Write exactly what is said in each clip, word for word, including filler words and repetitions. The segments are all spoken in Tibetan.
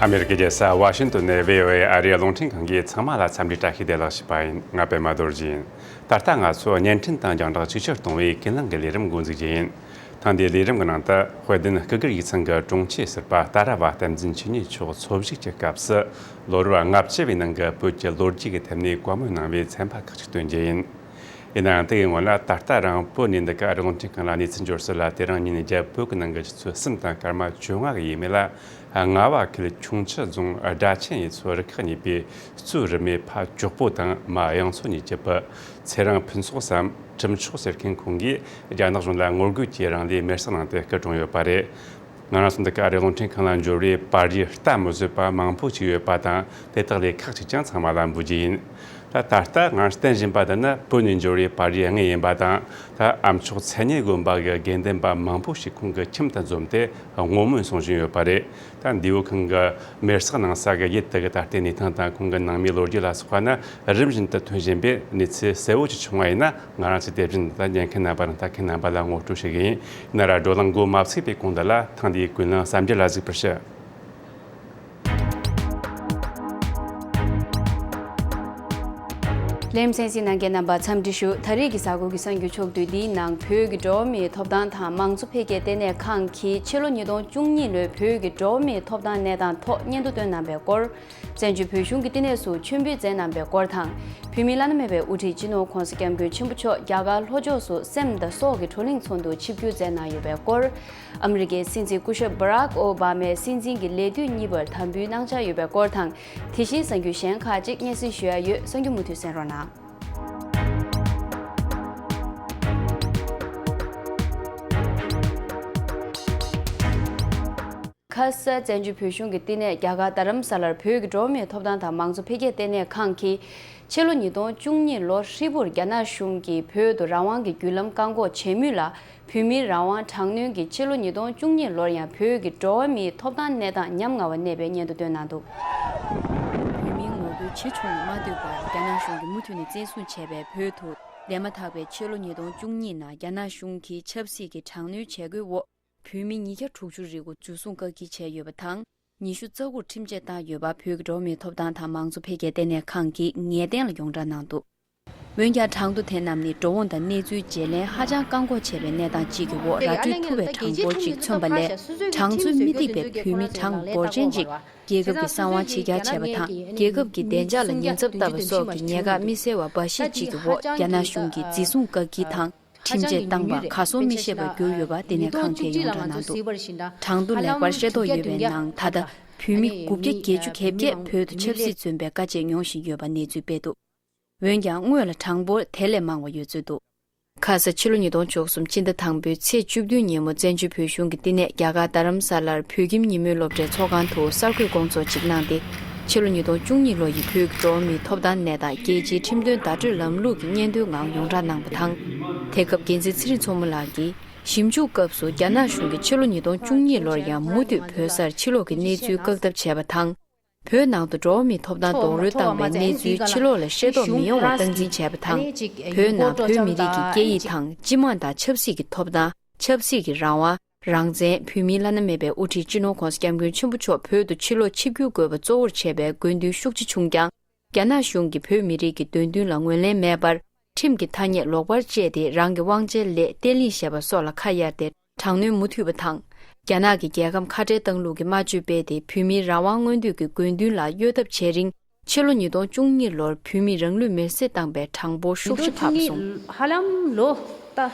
ཨ་མེ་རི་ཀའི་རྒྱལ་ས་ཝ་ཤིང་ཏོན་ནས་བྷི་ཨོ་ཨེ་ཨ་རིའི་རླུང་འཕྲིན་ཁང་གིས་ཚང་མ་ལ་འཚམས་འདྲི་བཀྲ་ཤིས་བདེ་ལེགས་ཞུས་པ་ཡིན། ང་པད་མ་རྡོ་རྗེ་ཡིན། ད་ལྟ་ང་ཚོ་བརྙན་འཕྲིན་དང་རྒྱང་བསྒྲགས་ཆེས་ཆེར་གཏོང་བའི་ཀུན་གླེང་གི་ལས་རིམ་འགོ་འཛུགས་རྒྱུ་ཡིན། ཐེངས་འདིའི་ལས་རིམ་གྱི་ནང་དུ་དཔལ་ལྡན་སྐུ་སྒེར་ཡིག་ཚང་གི་དྲུང་ཆེ་ཟུར་པ་ལྟ་ར་བ་བསྟན་འཛིན་ཆོས་ཉིད་མཆོག་འཚོ་བཞུགས་ཀྱི་སྐབས་སུ་ལོ་རབས་ལྔ་བཅུ་བའི་ནང་གི་བོད་ཀྱི་ལོ་རྒྱུས་ཀྱི་ཐད་ནས་བཀའ་མོལ་གནང་བའི་ཚན་པ་ཁག་ཅིག་སྟོན་རྒྱུ་ཡིན། ཡིན་ནའང་དེ་ཡི་སྔོན་ལ་ད་ལྟ་རང་བོད་ནས་འདི་ག་རླུང་འཕྲིན་ཁང་ལ་གནས་ཚུལ་འབྱོར་སྲོལ་ལ། དེ་རིང་ཉིན་རྒྱབ་བོད་ཀྱི་ནང་གི་ཆུ་ཚོད་གསུམ་དང་སྐར་མ་བཅོ་ལྔ་གི་ཡས་མས་ལ། རྔ་བ་ཁུལ་ཁྱུང་མཆུ་རྫོང་སྦྲ་ཆེན་ཡུལ་ཚོ་རུ་ཁག་གཉིས་པའི་གཙོས་རུ་མི་ཕ་གྲོགས་པོ་དང་མ་གཡང་མཚོ་གཉིས་ཀྱི་བུ་ཚེ་རིང་ཕུན་ཚོགས་སམ་གྲུབ་མཆོག་ཟེར་མཁན་ཁོང་གིས་རྒྱ་ནག་གཞུང་ལ་ངོ་རྒོལ་གྱིས་རང་ལུས་མེར་སྲེག་གནང་སྟེ་སྐུ་གྲོངས་ཡོད་པ་རེད། ང་རང་ཚོ་འདི་ག་རླུང་འཕྲིན་ཁང་ལ་འབྱོར་བའི་པར་རིས་ལྟ་མི་བཟོད་པ་མང་པོ་ཞིག་ཡོད་པ་དང་། དེ་དག་ལས་ཁག་ཅིག་ཀྱང་ཚང་མ་ལ་འབུལ་རྒྱུ་ཡིན། ད་ད་ལྟ་ང་བསྟན་བཞིན་པ་དེ་ནི་བོད་ནས་འབྱོར་བའི་པར་རིས་དངོས་ཡིན་པ་དང་། ད་ཨ་མཆོག་མཚན་ཉིད་དགོན་པ་གི་དགེ་འདུན་པ་མང་པོ་ཞིག་ཁོང་གི་ཁྱིམ་དུ་འཛོམས་ཏེ་བསྔོ་སྨོན་གསུང་བཞིན་ཡོད་པ་རེད། ད་འདས་པོ་ཁོང་གི་མེར་སྲེག་གནང་ས་གི་ཡུལ་དེ་གི་ད་ལྟའི་གནས་སྟངས་དང་ཁོང་གི་ནང་མིའི་ལོ་རྒྱུས་ལ་སོགས་པ་ནི་རིམ་བཞིན་དུ་ཐོན་བཞིན་པས། གནས་ཚུལ་གསལ་བོ་ཅིག་བྱུང་བ་ཡིན་ན། ང་རང་ཚོའི་དེ་བཞིན་དུ་ཉན་མཁན་རྣམ་པ་དང་ལྟ་མཁན་རྣམ་པ་ལ་ངོ་སྤྲོད་ཞུ་གི་ཡིན། ཡིན་ན་ར་བགྲོ་གླེང་འགོ་མ་ཚུགས་པའི་གོང་དུ་ལ་ཐེངས་འདིའི་ཀུན་གླེང་གསར་འགྱུར་ལ་གཟིགས་པར་ཞུ། ལས་རིམ་གསན་གཟིགས་གནང་མཁན་རྣམ་པ་འཚམས་འདྲི་ཞུ། ད་རེས་ཀྱི་གཟའ་འཁོར་གྱི་གསར་འགྱུར་ཕྱོགས་བསྡུས་འདིའི་ནང་བོད་ཀྱི་འགྲོ་བ་མིའི་ཐོབ་ཐང་དང་མང་གཙོ་འཕེལ་རྒྱས་ལྟེ་གནས་ཁང་གིས་ཕྱི་ལོ་ཉིས་སྟོང་བཅུ་གཉིས་ལོའི་བོད་ཀྱི་འགྲོ་བ་མིའི་ཐོབ་ཐང་གནས་སྟངས་ཐོག་སྙན་ཐོ་བཏོན་གནང་པའི་སྐོར། བཙན་བྱོལ་བོད་གཞུང་གི་བསྟི་གནས་སུ་མཆོད་འབུལ་མཛད་གནང་པའི་སྐོར་དང་། བོད་མིའི་བླ་ན་མེད་པའི་དབུ་ཁྲིད་སྤྱི་ནོར་༸གོང་ས་༸སྐྱབས་མགོན་ཆེན་པོ་མཆོག་རྒྱ་གར་ལྷོ་ཕྱོགས་སུ་སེམས་དང་སྲོག་གི་བགྲོ་གླེང་ཚོགས་འདུར་ཆིབས་བསྒྱུར་མཛད་གནང་ཡོད་པའི་སྐོར། ཨ་མི་རི་ཀའི་སྲིད་འཛིན་སྐུ་ཞབས་བྷ་རག་ཨོ་བྷ་མས་སྲིད་འཛིན་གྱི་ལས་དུས་གཉིས་པར་དམ་འབུལ་གནང་འཆར་ཡོད་པའི་སྐོར་དང་། དེ་བཞིན་གསར་འགྱུར་གཞན་ཁག་ཅིག་སྙན་སེང་ཞུ་ཡ་ཡོད། གསར་འགྱུར་མུ་མཐུད་གསན་རོགས་གནང་། ཁ་ས་བཙན་བྱོལ་བོད་གཞུང་གི་བསྟི་གནས་རྒྱ་གར་རྡ་རམ་ས་ལར་བོད་ཀྱི་འགྲོ་བ་མིའི་ཐོབ་ཐང་དང་མང་གཙོ་འཕེལ་རྒྱས་ལྟེ་གནས་ཁང་གིས་ཕྱི་ལོ་ཉིས་སྟོང་བཅུ་གཉིས་ལོ་ཧྲིལ་པོར་རྒྱ་ནག་གཞུང་གིས་བོད་དུ་རང་དབང་གི་བརྒྱུད་ལམ་བཀག་འགོག་བྱས་མུས་ལ། བོད་མིའི་རང་དབང་དྲག་གནོན་གྱིས་ཕྱི་ལོ་ཉིས་སྟོང་བཅུ་གཉིས་ལོར་ཡང་བོད་ཀྱི་འགྲོ་བ་མིའི་ཐོབ་ཐང་གནས་སྟངས་ཉམ་ང་བ་གནས་པའི་སྙན་ཐོ་བཏོན་གནང་འདུག། བོད་མིའི་ངོ་རྒོལ་ཇེ་ཆུང་དུ་མ་ལྟོས་པར་རྒྱ་ནག་གཞུང་གིས་མུ་མཐུད་ནས་བཙན་བཟུང་བྱས་པའི་བོད་དུ་འདས་མ་ཐག་པའི་ཕྱི་ལོ་ཉིས་སྟོང་བཅུ་གཉིས་ནང་རྒྱ་ནག་གཞུང་གིས་ཆབ་སྲིད་ཀྱི་དྲག་གནོན་བྱས་རྒྱུའི་འོག་བོད་མི་ཉིས་བརྒྱ་དྲུག་ཅུ་རེ་དགུ་འཛིན་བཟུང་བཀག་སྐྱིལ་བྱས་ཡོད་པ་དང་། ཉི་ཤུ་རྩ་དགུར་ཁྲིམས་ཆད་བཏང་ཡོད་པ་བོད་ཀྱི་འགྲོ་བ་མིའི་ཐོབ་ཐང་དང་མང་གཙོ་འཕེལ་རྒྱས་ལྟེ་གནས་ཁང་གིས་ངེས་གཏན་ལ་ཡོངས་གྲགས་གནང་འདུག། འོན་ཀྱང་གྲངས་ཐོ་དེ་རྣམས་ནི་འགྲོ་འོང་དང་གནས་ཚུལ་བརྗེ་ལེན་ཧ་ཅང་བཀག་འགོག་བྱས་པའི་གནས་སྟངས་གཅིག་གི་འོག་ར་སྤྲོད་ཐུབ་པའི་གྲངས་འབོར་ཅིག་མཚོན་པ་ལས། གྲངས་ཚོད་མི་ཐིག་པའི་བོད་མི་གྲངས་འབོར་ཆེན་ཅིག་རྒྱལ་ཁབ་ཀྱི་གསང་བ་ཕྱི་གྱར་བྱས་པ་དང་། རྒྱལ་ཁབ་ཀྱི་བདེ་འཇགས་ལ་ཉེན་ཚབས་ལྟ་བ་སོགས་ཀྱི་ཉེན་ཁ་དམིགས་བསལ་བ་འབའ་ཞིག་ཅིག་གི་འོག་རྒྱ་ནག་གཞུང་གིས་འཛིན་བཟུང་བཀག་སྐྱིལ་དང་། ཁྲིམས་ཆད་བཏང་པ་གར་སོང་མི་ཤེས་པར་གྱུར་ཡོད་པ་ལྟེ་གནས་ཁང་དེས་ཡོངས་གྲགས་གནང་འདུག། གྲངས་ཐོ་ལེགས་པར་ཤེས་རྟོགས་ཡོད་པའི་ནང་། ད་ལྟ་བོད་མི་དགུ་བརྒྱ་བརྒྱད་ཅུ་གྱ་བརྒྱད་བོད་དུ་ཆབ་སྲིད་བཙོན་པའི་དཀའ་སྤྱད་མྱོང་བཞིན་ཡོད་པ་གནས་ཚུལ་སྤེལ་འདུག། འོན་ཀྱང་སྔོན་ལ་གྲངས་འབོར་དེ་ལས་མང་བ་ཡོད་ཚོད་འདུག། ཁ་ས་ཕྱི་ལོ་ཉིས་སྟོང་བཅུ་གསུམ་སྤྱི་ཟླ་དང་པོའི་ཚེས་བཅུ་བདུན་ཉིན་མོ་བཙན་བྱོལ་བོད་གཞུང་གི་བསྟི་གནས་རྒྱ་གར་རྡ་རམ་ས་ལར་བོད་ཁྱིམ་ཉིན་མོའི་སློབ་གྲྭའི་ཚོགས་ཁང་དུ་གསར་འགོད་སྐོང་ཚོགས་ཅིག་གནང་སྟེ། ཕྱི་ལོ་ཉིས་སྟོང་བཅུ་གཉིས་ལོ་ཡི་བོད་ཀྱི་འགྲོ་བ་མིའི་ཐོབ་ཐང་གནས་སྟངས་རྒྱལ་སྤྱིའི་ཁྲིམས་དོན་བརྡ་སྤྲོད་ལམ་ལུགས་ཀྱི་སྙན་ཐོའི་ངང་ཡོངས་གྲགས་གནང་བ་དང་། དེ་སྐབས་འགན་འཛིན་ཚེ་རིང་མཚོ་མོ་ལགས་ཀྱིས། ཞིབ་འཇུག་སྐབས་སུ་རྒྱ་ནག་གཞུང་གིས་ཕྱི་ལོ་ཉིས་སྟོང་བཅུ་གཉིས་ལོར་ཡང་མུ་མཐུད་བོད་སར་ཕྱིར་ལོག་གི་གནས་ཚུལ་བཀག་ཐབས་བྱས་པ་དང་། བོད་ནང་དུ་འགྲོ་བ་མིའི་ཐོབ་ཐང་རྡོག་རོལ་བཏང་བའི་གནས་ཚུལ་ཕྱི་ལོགས་ལ་ཤེས་རྟོགས་མི་ཡོང་བ་སྟངས་འཛིན་བྱས་པ་དང་། བོད་ནང་བོད་མི་རིགས་ཀྱི་སྐད་ཡིག་དང་སྤྱི་དམངས་དང་ཆབ་སྲིད་ཀྱི་ཐོབ་ཐང་། ཆབ་སྲིད་ཀྱི་རང་དབང་། རང་བཙན། བོད་མིའི་བླ་ན་མེད་པའི་དབུ་ཁྲིད་སྤྱི་ནོར་༸གོང་ས་༸སྐྱབས་མགོན་ཆེན་པོ་མཆོག་བོད་དུ་ཕྱིར་ལོག་ཆིབས་བསྒྱུར་དགོས་པ་གཙོ་བོར་བྱས་པའི་དགོས་འདུན་ཤུགས་ཆེ་བྱུང་ཀྱང་། རྒྱ་ནག་གཞུང་གིས་བོད་མི་རིགས་ཀྱི་འདོད་འདུན་ལ་ངོས་ལེན་མེད་པར། ཁྲིམས་ཀྱི་ཐ་སྙད་ལོག་པར་སྤྱད་དེ་རང་གི་དབང་ཆའི་སླད་བརྟན་ལྷིང་ཞེས་པ་སོགས་ལ་ཁ་གཡར་ཏེ་དྲག་གནོན་མུ་མཐུད་པ་དང་། རྒྱ་ནག་གི་རྒྱལ་ཁམས་ཁ་བྲལ་བཏང་ལུགས་ཀྱི་སྨྲ་བརྗོད་སྤེལ་ཏེ་བོད་མིའི་རང་དབང་མངོན་འདོད་ཀྱི་དགོས་འདུན་ལ་གཡོ་ཐབས་བྱེད་རིང་། ཕྱི་ལོ་ཉིས་སྟོང་བཅུ་གཉིས་ལོར་བོད་མིས་རང་ལུས་མེར་སྲེག་བཏང་པའི་གྲངས་འབོར་ཤུགས་ཆེ་འཕར་བ་སོང་། ཧ་ལམ་ལོ་ད།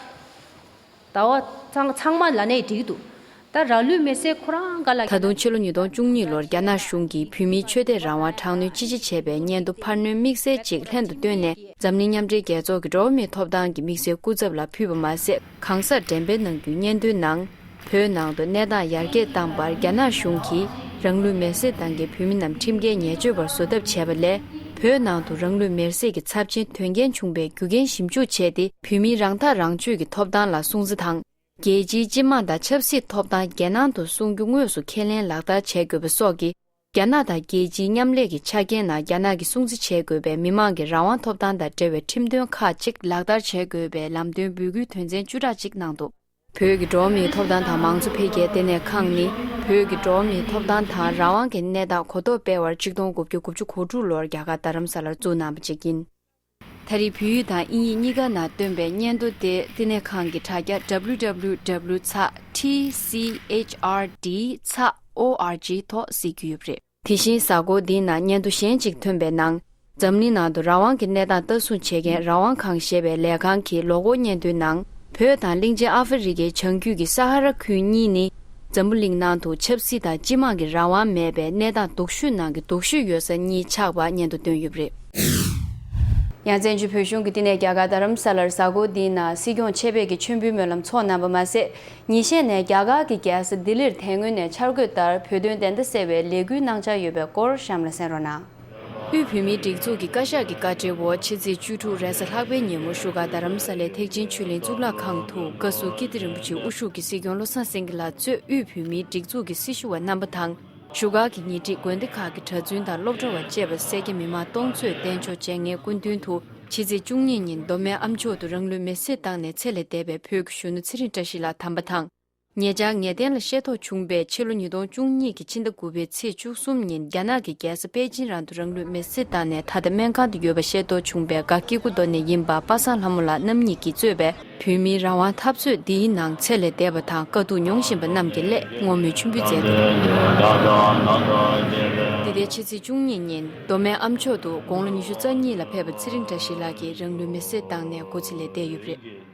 ཟླ་བ་ཚང་ཚང་མ་ལ་ནས་འགྲིག་འདུག། ད་རང་ལུས་མེར་སྲེག་ཁོ་རང་ག་ལ། ད་དུང་ཕྱི་ལོ་ཉིས་སྟོང་བཅུ་གཉིས་ལོར་རྒྱ་ནག་གཞུང་གིས་བོད་མིའི་ཆོས་དད་རང་དབང་དྲག་གནོན་ཅི་ཆེ་བྱས་པའི་སྙན་ཐོ་འཕར་སྣོན་དམིགས་བསལ་ཅིག་ལྷན་དུ་བཏོན་ནས། འཛམ་གླིང་མཉམ་འབྲེལ་རྒྱལ་ཚོགས་ཀྱི་འགྲོ་བ་མིའི་ཐོབ་ཐང་གི་དམིགས་བསལ་སྐུ་ཚབ་ལ་ཕུལ་བ་མ་ཟད། གང་སར་འགྲེམས་སྤེལ་གནང་རྒྱུའི་སྙན་ཐོའི་ནང་། བོད་ནང་དུ་གནས་སྟངས་ཡར་རྒྱས་བཏང་བར་རྒྱ་ནག་གཞུང་གིས་རང་ལུས་མེར་སྲེག་བཏང་མཁན་བོད་མི་རྣམས་ཁྲིམས་འགལ་ཉེས་སྤྱོད་པར་བཟོ་ཐབས་བྱས་པ་ལས། བོད་ནང་དུ་རང་ལུས་མེར་སྲེག་གི་ཚབས་ཆེན་དོན་རྐྱེན་བྱུང་པའི་རྒྱུ་རྐྱེན་ཞིབ་འཇུག་བྱས་ཏེ། བོད་མིའི་རང་ཐག་རང་གཅོད་ཀྱི་ཐོབ་ཐང་ལ་སྲུང་བརྩི་དང་། རྒྱལ་སྤྱིའི་སྤྱི་དམངས་དང་ཆབ་སྲིད་ཐོབ་ཐང་རྒྱལ་ནང་དུ་སྲུང་རྒྱུ་དངོས་སུ་ཁས་ལེན་ལག་བསྟར་བྱེད་དགོས་པ་སོགས་ཀྱི། རྒྱ་ནག་དང་རྒྱལ་སྤྱིའི་མཉམ་ལས་ཀྱི་ཆ་རྐྱེན་ནང་རྒྱ་ནག་གིས་སྲུང་བརྩི་བྱེད་དགོས་པའི་མི་མང་གི་རང་དབང་ཐོབ་ཐང་དང་འབྲེལ་བའི་ཁྲིམས་དོན་ཁག་ཅིག་ལག་བསྟར་བྱེད་དགོས་པའི་ལམ་སྟོན་འབོད་སྐུལ་དོན་ཚན་བཅུ་ཕྲག་ཅིག་གནང་འདུག། བོད་ཀྱི་འགྲོ་བ་མིའི་ཐོབ་ཐང་དང་མང་གཙོ་འཕེལ་རྒྱས་ལྟེ་གནས་ཁང་ནི། བོད་ཀྱི་འགྲོ་བ་མིའི་ཐོབ་ཐང་དང་རང་དབང་གི་གནས་སྟངས་གོ་རྟོགས་སྤེལ་བར་གཅིག་སྟོང་དགུ་བརྒྱ་དགུ་བཅུ་གོ་དྲུག་ལོར་རྒྱ་གར་རྡ་རམ་ས་ལར་བཙུགས་གནང་བ་ཅིག་ཡིན། ད་རེས་བོད་ཡིག་དང་དབྱིན་ཡིག་གཉིས་ཀ་ནང་བཏོན་པའི་སྙན་ཐོ་དེ་བསྟི་གནས་ཁང་གི་དྲ་རྒྱ་W W W ཚེག T C H R D ཚེག O R G ཐོག་གཟིགས་རྒྱུ་ཡོད་པ་རེད། དེ་བཞིན་གཟའ་འཁོར་འདིའི་ནང་སྙན་ཐོ་གཞན་གཅིག་ཐོན་པའི་ནང་། འཛམ་གླིང་ནང་དུ་རང་དབང་གི་གནས་སྟངས་ལྟ་སྲུང་བྱེད་མཁན་རང་དབང་ཁང་ཞེས་པའི་ལས་ཁང་གི་ལོ་འཁོར་སྙན་ཐོའི་ནང་། བོད་དང་གླིང་ཆེན་ཨ་ཧྥེ་རི་ཁའི་བྱང་རྒྱུད་ཀྱི་ས་ཧ་ར་ཁུལ་གཉིས་ནི། འཛམ་བུ་གླིང་ནང་དུ་ཆབ་སྲིད་དང་སྤྱི་དམངས་ཀྱི་རང་དབང་མེད་པའི་གནས་སྟངས་སྡུག་ཤོས་ནང་གི་སྡུག་ཤོས་ཡོད་ས་གཉིས་ཆགས་པ་སྙན་ཐོ་བཏོན་ཡོད་པ་རེད། ཡང་བཙན་བྱོལ་བོད་གཞུང་གི་བསྟི་གནས་རྒྱ་གར་རྡ་རམ་ས་ལར་གཟའ་འཁོར་འདིའི་ནང་སྲིད་སྐྱོང་ཆེད་ཕེབས་ཀྱི་མཆོད་འབུལ་སྨོན་ལམ་ཚོགས་གནང་པ་མ་ཟད། ཉིན་ཤས་ནས་རྒྱ་གར་གྱི་རྒྱལ་ས་ལྡི་ལིར་དེ་སྔོན་ནས་འཆར་འགོད་ལྟར་བོད་དོན་བདེན་མཐའ་གསལ་བའི་ལས་འགུལ་གནང་འཆར་ཡོད་པའི་སྐོར་གཤམ་ལ་གསན་རོགས་གནང་། དབུས་བོད་མིའི་སྒྲིག་འཛུགས་ཀྱི་བཀའ་ཤག་གི་བཀའ་འཁྲིའི་འོག་ཕྱི་ཚེས་བཅུ་དྲུག་རེས་གཟའ་ལྷག་པའི་ཉིན་མོ་བཞུགས་སྒར་རྡ་རམ་ས་ལའི་ཐེག་ཆེན་ཆོས་གླིང་གཙུག་ལག་ཁང་དུ་བཀའ་ཟུར་ཀིརྟི་རིན་པོ་ཆེ་དབུ་བཞུགས་ཀྱི་སྲིད་སྐྱོང་བློ་བཟང་སེང་གེ་ལགས་གཙོས་དབུས་བོད་མིའི་སྒྲིག་འཛུགས་ཀྱི་སྲི་ཞུ་བ་རྣམ་པ་དང་། བཞུགས་སྒར་གྱི་ཉེ་འཁྲིས་དགོན་སྡེ་ཁག་གི་གྲྭ་བཙུན་དང་སློབ་གྲྭ་བ་བཅས་པ་སེར་སྐྱ་མི་མང་སྟོང་ཚོས་གདན་འཇོག་བྱས་མཁན་སྐུ་མདུན་དུ་ཕྱི་ཚེས་བཅུ་གཉིས་ཉིན་མདོ་སྨད་ཨ་མཆོག་ཏུ་རང་ལུས་མེར་སྲེག་བཏང་ནས་ཚེ་ལས་འདས་པའི་བོད་ཀྱི་གཞོན་ནུ་ཚེ་རིང་བཀྲ་ཤིས་ལགས་དམ་པ་དང་། ཉེ་ཆར་ངེས་གཏན་ལ་བཤད་ཐོག་བྱུང་བའི་ཕྱི་ལོ་ཉིས་སྟོང་བཅུ་གཉིས་ཀྱི་ཕྱི་ཟླ་དགུ་པའི་ཚེས་བཅུ་གསུམ་ཉིན་རྒྱ་ནག་གི་རྒྱལ་ས་པེ་ཅིན་རང་དུ་རང་ལུས་མེར་སྲེག་བཏང་ནས་ད་ལྟ་སྨན་ཁང་དུ་ཡོད་པ་ཤེས་རྟོགས་བྱུང་བའི་སྒར་སྐྱེ་རྒུ་མདོ་ནས་ཡིན་པ་པ་སངས་ལྷ་མོ་ལགས་རྣམ་གཉིས་ཀྱིས་གཙོས་པའི་བོད་མིའི་རང་དབང་འཐབ་རྩོད་འདིའི་ནང་ཚེ་ལས་འདས་པ་དང་དཀའ་སྡུག་མྱོང་བཞིན་པ་རྣམས་ཀྱི་སླད་བསྔོ་སྨོན་མཆོད་འབུལ་མཛད་འདུག་འདི་ཟླའི་ཕྱི་ཚེས་བཅུ་གཉིས་ཉིན་མདོ་སྨད་ཨ་མཆོག་ཏུ་དགུང་ལོ་ཉི་ཤུ་རྩ་གཉིས་ལ་ཕེབས་པ་ཚེ་རིང་བཀྲ་ཤིས་ལགས་ཀྱིས་རང་ལུས་མེར་སྲེག་བཏང་ནས་འགོ་ཚེ་ལས་འདས་ཡོད་པ་རེད།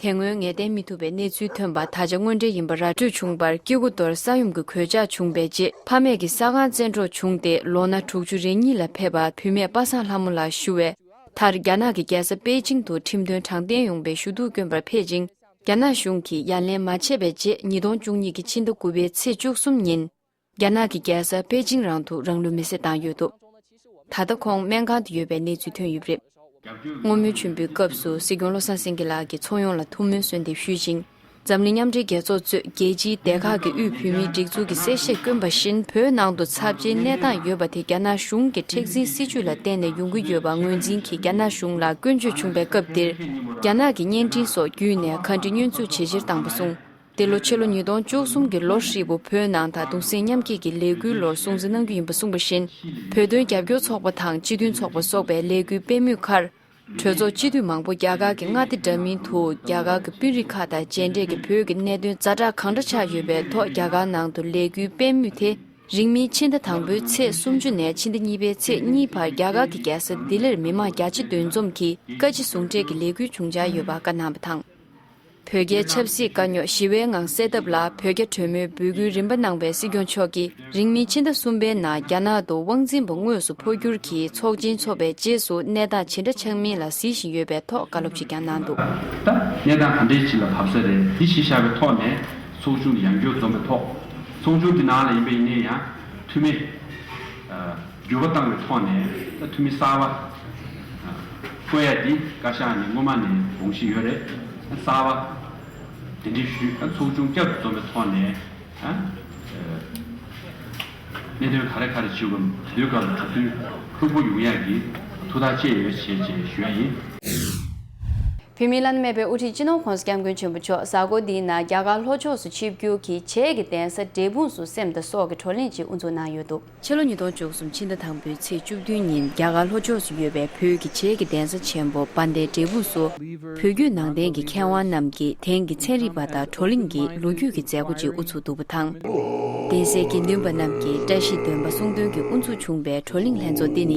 དེ་སྔོན་ངེས་གཏན་མི་ཐུབ་པའི་གནས་ཚུལ་ཐོན་པ་ད་ཆ་དངོས་འབྲེལ་ཡིན་པ་ར་སྤྲོད་བྱུང་བར་སྐྱེ་རྒུ་མདོར་ས་ཡོམ་གྱི་གོད་ཆག་བྱུང་བའི་རྗེས་ཕ་མེས་ཀྱི་ས་ཁང་བཙན་འཕྲོག་བྱུང་སྟེ་ལོ་ན་དྲུག་ཅུ་རེ་གཉིས་ལ་ཕེབས་པ་བུད་མེད་པ་སངས་ལྷ་མོ་ལགས་ཞུ་བས་མཐར་རྒྱ་ནག་གི་རྒྱལ་ས་པེ་ཅིང་དུ་ཁྲིམས་དོན་དྲང་བདེན་ཡོང་བའི་ཞུ་གཏུག་བསྐྱོན་པར་ཕེབས་ཤིང་རྒྱ་ནག་གཞུང་གིས་ཡ་ལན་མ་བྱས་པའི་རྗེས་ཉིས་སྟོང་བཅུ་གཉིས་ཀྱི་ཕྱི་ཟླ་དགུ་པའི་ཚེས་བཅུ་གསུམ་ཉིན། རྒྱ་ནག་གི་རྒྱལ་ས་པེ་ཅིང་རང་དུ་རང་ལུས་མེར་སྲེག་བཏང་ཡོད་འདུག་ད་ལྟ་ཁོང་སྨན་ཁང་དུ་ཡོད་པའི་གནས་ཚུལ་ཐོན་ཡོད་པ་རེད། བསྔོ་སྨོན་མཆོད་འབུལ་སྐབས་སུ་སྲིད་སྐྱོང་བློ་བཟང་སེང་གེ་ལགས་ཀྱིས་ཚོགས་ཡོངས་ལ་ཐུགས་སྨོན་གསོལ་འདེབས་ཞུས་ཤིང་། འཛམ་གླིང་མཉམ་འབྲེལ་རྒྱལ་ཚོགས་གཙོས་རྒྱལ་སྤྱིའི་སྡེ་ཁག་གི་དབུས་བོད་མིའི་སྒྲིག་འཛུགས་ཀྱིས་གསལ་བཤད་བསྐྱོན་པ་བཞིན་བོད་ནང་དུ་ཚབས་ཆེའི་གནས་སྟངས་ཡོད་པ་དེ་རྒྱ་ནག་གཞུང་གི་མཁྲེགས་འཛིན་སྲིད་བྱུས་ལ་བརྟེན་ནས་ཡོང་གི་ཡོད་པ་ངོས་འཛིན་གྱིས་རྒྱ་ནག་གཞུང་ལ་སྐྱོན་བརྗོད་བྱུང་བའི་སྐབས་འདིར། རྒྱ་ནག་གི་བརྙན་འཕྲིན་སོགས་བརྒྱུད་ནས་ག་འདྲ་བསྙོན་འཛུགས་བྱེད་ཕྱིར་བཏང་པ་སོང་། འདི་ལོ་ཕྱི་ལོ་ཉིས་སྟོང་བཅུ་གསུམ་གྱི་ལོ་ཧྲིལ་པོ་བོད་ནང་ད་དུང་སེམས་མཉམ་སྐྱེད་ཀྱི་ལས་འགུལ་ལོར་སྲུང་བརྩི་གནང་རྒྱུ་ཡིན་པ་གསུངས་པ་བཞིན། བོད་དོན་རྒྱབ་སྐྱོར་ཚོགས་པ་དང་སྤྱི་མཐུན་ཚོགས་པ་སོགས་པའི་ལས་འགུལ་སྤེལ་མུས་ཁར། གྲོས་ཚོགས་སྤྱི་འཐུས་མང་པོ་རྒྱ་གར་གྱི་མངའ་སྡེ་འདྲ་མིན་དུ་རྒྱ་གར་གྱི་དཔོན་རིགས་ཁག་དང་མཇལ་འཕྲད་ཀྱིས་བོད་ཀྱི་གནད་དོན་ཛ་དྲག་གང་འདྲ་ཆགས་ཡོད་པའི་ཐོག་རྒྱ་གར་ནང་དུ་ལས་འགུལ་སྤེལ་མུས་དེ། རིང་མིན་ཕྱི་ཟླ་དང་པོའི་ཚེས་སུམ་ཅུ་ནས་ཕྱི་ཟླ་གཉིས་པའི་ཚེས་གཉིས་བར་རྒྱ་གར་གྱི་རྒྱལ་ས་ལྡི་ལིར་མི་མང་བརྒྱ་ཆ་བདུན་འཛོམས་ཀྱིས་བཀའ་སྤྱི་ཟུང་འབྲེལ་གྱི་ལས་འགུལ་བྱུང་འཆར་ཡོད་པ་བཀའ་གནང་བ་དང་། བོད་རྒྱའི་ཆབ་སྲིད་དཀའ་རྙོག་ཞི་བའི་ངང་སེལ་ཐབས་ལ་བོད་རྒྱ་གྲོས་མོལ་འབོད་སྐུལ་རིམ་པ་གནང་བའི་སྲིད་སྐྱོང་མཆོག་གིས་རིང་མིན་ཕྱི་ཟླ་གསུམ་པའི་ནང་རྒྱ་ནག་ཏུ་དབང་འཛིན་པ་དངོས་སུ་འཕོ་འགྱུར་གྱིས་ཚོགས་ཆེན་འཚོགས་པའི་རྗེས་སུ་གནས་སྟངས་ཇི་འདྲ་ཆགས་མིན་ལ་གཟིགས་བཞིན་ཡོད་པའི་ཐོག་བཀའ་སློབ་ཅིག་ཀྱང་གནང་འདུག་ད་གནས་སྟངས་ག་འདྲའི་ཅིག་ལ་བབས་ས་རེད། འདི་གཞི་བཞག་པའི་ཐོག་ནས་ཚོགས་ཆུང་ཡང་བསྐྱར་འཛོམས་པའི་ཐོག་ཚོགས་ཆུང་འདི་ནང་ལ་ཡིན་པ་ཡིན་ན་ཡང་འཐུས་མི། འགྱུར་བ་བཏང་བའི་ཐོག་ནས་ད་འཐུས་མི་གསར་པ་བསྐོ་ཡ་འདི་བཀའ་ཤག་ནས་སྔོན་མ་ནས་དགོངས་གཞི་ཡོད་རེད། གསར་པ་གདན་འདྲེན་ཞུས། ཚོགས་ཆུང་བསྐྱར་དུ་འཛོམས་པའི་ཐོག་ནས་གནད་དོན་ག་རེ་ག་རེ་བྱེད་དགོས་དེ་དུས་སྐབས་ལ་གྲུབ་དོན་ལྷུག་པོ་ཡོང་ཡ་གི་ཐུགས་ཐག་བཅད་ཡོད་ཅེས་ཞུ་ཡ་ཡིན། བོད་མིའི་བླ་ན་མེད་པའི་དབུ་ཁྲིད་སྤྱི་ནོར་༸གོང་ས་༸སྐྱབས་མགོན་ཆེན་པོ་མཆོག་གཟའ་འཁོར་འདིའི་ནང་རྒྱ་གར་ལྷོ་ཕྱོགས་སུ་ཆིབས་བསྒྱུར་གྱིས་བྱེས་ཀྱི་གདན་ས་འབྲས་སྤུངས་སུ་སེམས་དང་སྲོག་གི་བགྲོ་གླེང་ཅིག་དབུ་འཛུགས་གནང་ཡོད་འདུག་ཕྱི་ལོ་ཉིས་སྟོང་བཅུ་གསུམ་ཕྱི་ཟླ་དང་པོའི་ཚེས་བཅུ་བདུན་ཉིན་རྒྱ་གར་ལྷོ་ཕྱོགས་སུ་ཡོད་པའི་བོད་ཀྱི་བྱེས་ཀྱི་གདན་ས་ཆེན་པོ་དཔལ་ལྡན་འབྲས་སྤུངས་སུ། བོད་བརྒྱུད་ནང་བསྟན་གྱི་མཁས་དབང་རྣམས་ཀྱིས་དེང་གི་ཚན་རིག་པ་དང་བགྲོ་གླེང་གི་ལོ་རྒྱུས་ཀྱི་མཛད་སྒོ་ཅིག་དབུ་འཛུགས་འདུག་པ་དང་། གདན་སའི་དགེ་འདུན་པ་རྣམས་ཀྱིས་བཀྲ་ཤིས་འདོན་པ་གསུང་འདོན་གྱིས་དབུ་འཛུགས་བྱུང་བའི་བགྲོ་གླེང་ལྷན་ཚོགས་འདི་ནི།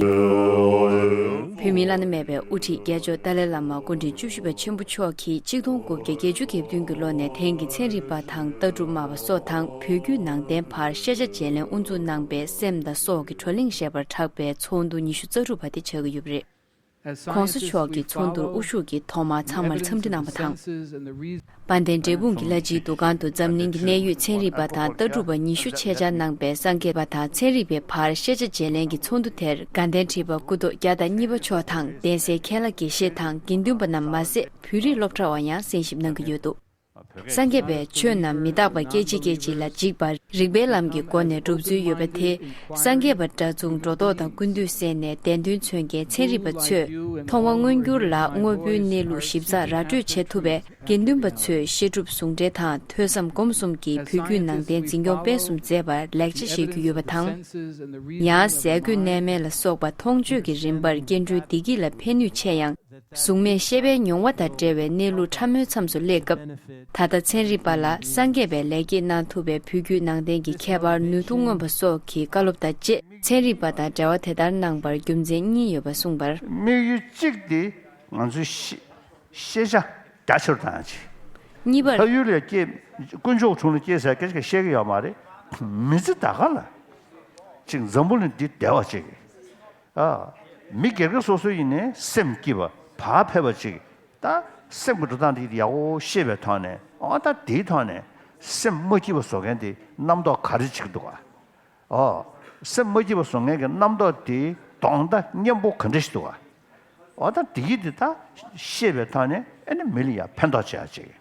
བོད་མིའི་བླ་ན་མེད་པའི་དབུ་ཁྲིད་རྒྱལ་མཆོག་ཏཱ་ལའི་བླ་མ་སྐུ་ཕྲེང་བཅུ་བཞི་པ་ཆེན་པོ་མཆོག་གིས་གཅིག་སྟོང་དགུ་བརྒྱ་བརྒྱད་ཅུ་གྱ་བདུན་གྱི་ལོ་ནས་དེང་གི་ཚན་རིག་པ་དང་ལྟ་གྲུབ་སྨྲ་བ་སོགས་དང་བོད་བརྒྱུད་ནང་བསྟན་བར་ཤེས་བྱ་བརྗེ་ལེན་དབུ་འཛུགས་གནང་པའི་སེམས་དང་སྲོག་གི་བགྲོ་གླེང་ཞེས་པར་གྲགས་པའི་ཚོགས་འདུ་ཉི་ཤུ་རྩ་དྲུག་པ་དེ་ཆགས་ཀྱི་ཡོད་པ་རེད། ༸གོང་ས་མཆོག་གིས་ཚོགས་འདུར་དབུ་བཞུགས་ཀྱིས་ཐོག་མར་ཚང་མར་འཚམས་འདྲི་གནང་བ་དང་། དཔལ་ལྡན་འབྲས་སྤུངས་ཀྱི་བླ་སྤྱིའི་འདུ་ཁང་དུ་འཛམ་གླིང་གི་གནད་ཡོད་ཚན་རིག་པ་དང་ལྟ་གྲུབ་པ་ཉི་ཤུ་ཆེད་བཅར་གནང་པའི་སངས་རྒྱས་པ་དང་ཚན་རིག་པའི་བར་ཤེས་བྱ་བརྗེ་ལེན་གྱི་ཚོགས་འདུ་དེར་དགའ་ལྡན་ཁྲི་པ་སྐུ་ཐོག་བརྒྱ་དང་གཉིས་པ་མཆོག་དང་གདན་སའི་མཁན་བླ་དགེ་བཤེས་དང་དགེ་འདུན་པ་རྣམས་མ་ཟད་བོད་རིགས་སློབ་གྲྭ་བ་ཡང་གསན་ཞིབ་གནང་གི་ཡོད་འདུག་སངས་རྒྱས་པའི་ཆོས་རྣམས་མི་རྟག་པ་སྐད་ཅིག་སྐད་ཅིག་ལ་འཇིགས་པ་རིགས་པའི་ལམ་གྱི་སྒོ་ནས་སྒྲུབ་ཚུལ་ཡོད་པ་དེ། སངས་རྒྱས་པ་འདྲ་མཚུངས་སྒྲོ་འདོགས་དང་ཀུན་འདུས་བསལ་ནས་བདེན་དོན་མཚོན་མཁན་ཚན་རིག་པ་ཚོས་མཐོང་བ་མངོན་གྱུར་ལ་དངོས་པོའི་གནས་ལུགས་ཞིབ་ཚགས་ར་སྤྲོད་བྱེད་ཐུབ་པའི་དགེ་འདུན་པ་ཚོས་བཤད་སྒྲུབ་ཟུང་འབྲེལ་དང་ཐོས་བསམ་སྒོམ་གསུམ་གྱི་བོད་བརྒྱུད་ནང་བསྟན་འཛིན་སྐྱོང་སྤེལ་གསུམ་མཛད་པར་ལེགས་ཆ་བཞེས་རྒྱུ་ཡོད་པ་དང་། ཡང་ཟས་གོས་གནས་མལ་ལ་སོགས་པ་མཐོང་ཆོས་ཀྱི་རིམ་པར་སྐྱེ་འགྲོའི་བདེ་སྐྱིད་ལ་ཕན་ནུས་ཆེ་ཡང་། གཟུགས་མེད་ཤེས་པའི་མྱོང་བ་དང་འབྲེལ་བའི་གནས་ལུགས་ཕྲ་མོའི་མཚམས་སུ་སླེབས་སྐབས། ད་ལྟ་ཚན་རིག་པ་ལ་སངས་རྒྱས་པའི་ལེགས་སྐྱེས་གནང་ཐུབ་པའི་བོད་བརྒྱུད་ནང་བསྟན་གྱི་ཁྱད་པར་ནུས་མཐུ་མངོན་པ་སོགས་ཀྱི་བཀའ་སློབ་དང་བཅས་ཚན་རིག་པ་དང་འབྲེལ་བ་དེ་ལྟར་གནང་བར་རྒྱུ་མཚན་གཉིས་ཡོད་པ་གསུངས་པར། དམིགས་ཡུལ་གཅིག་དེ་ང་ཚོའི་ཤེས་ཤེས་བྱ་རྒྱ་ཆེར་བཏང་ཡ་ཅིག་གཉིས་པར། ལྷ་ཡུལ་ལ་སྐྱེས། དཀོན་མཆོག་དྲུང་ལ་སྐྱེས་ཟེར་སྐད་ཆ་བཤད་ཀྱི་ཡོད་མ་རེད། མི་ཚེ་ད་ག་ལ་ཅིག་འཛམ་བུ་གླིང་འདི་བདེ་བ་ཅིག་ཨ། མི་སྒེར་སྒེར་སོ་སོ་ཡིན་ནའི་སེམས་སྐྱིད་པ་བག་ཕེབས་པ་ཅིག་ད་སེམས་ཀྱི་འགྲོ་སྟངས་འདི་ཡག་པོ་ཤེས་པའི་ཐོག་ནས། འོ་ད་དེའི་ཐོག་ནས་སེམས་མ་སྐྱིད་པ་བཟོ་མཁན་དེ་རྣམ་རྟོག་ག་རེ་ཅིག་འདུག་ག་ཨོ། སེམས་མ་སྐྱིད་པ་བཟོ་མཁན་གྱི་རྣམ་རྟོག་དེའི་གདོང་མདའ་སྙན་པོ་ག་འདྲ་ཞིག་འདུག་ག་ཨོ་ད་དེ་གི་དེ་ད་ཤེས་པའི་ཐོག་ནས་ཨ་ནི་མི་ལ་ཡང་ཕན་ཐོགས་བྱེད་ཡ་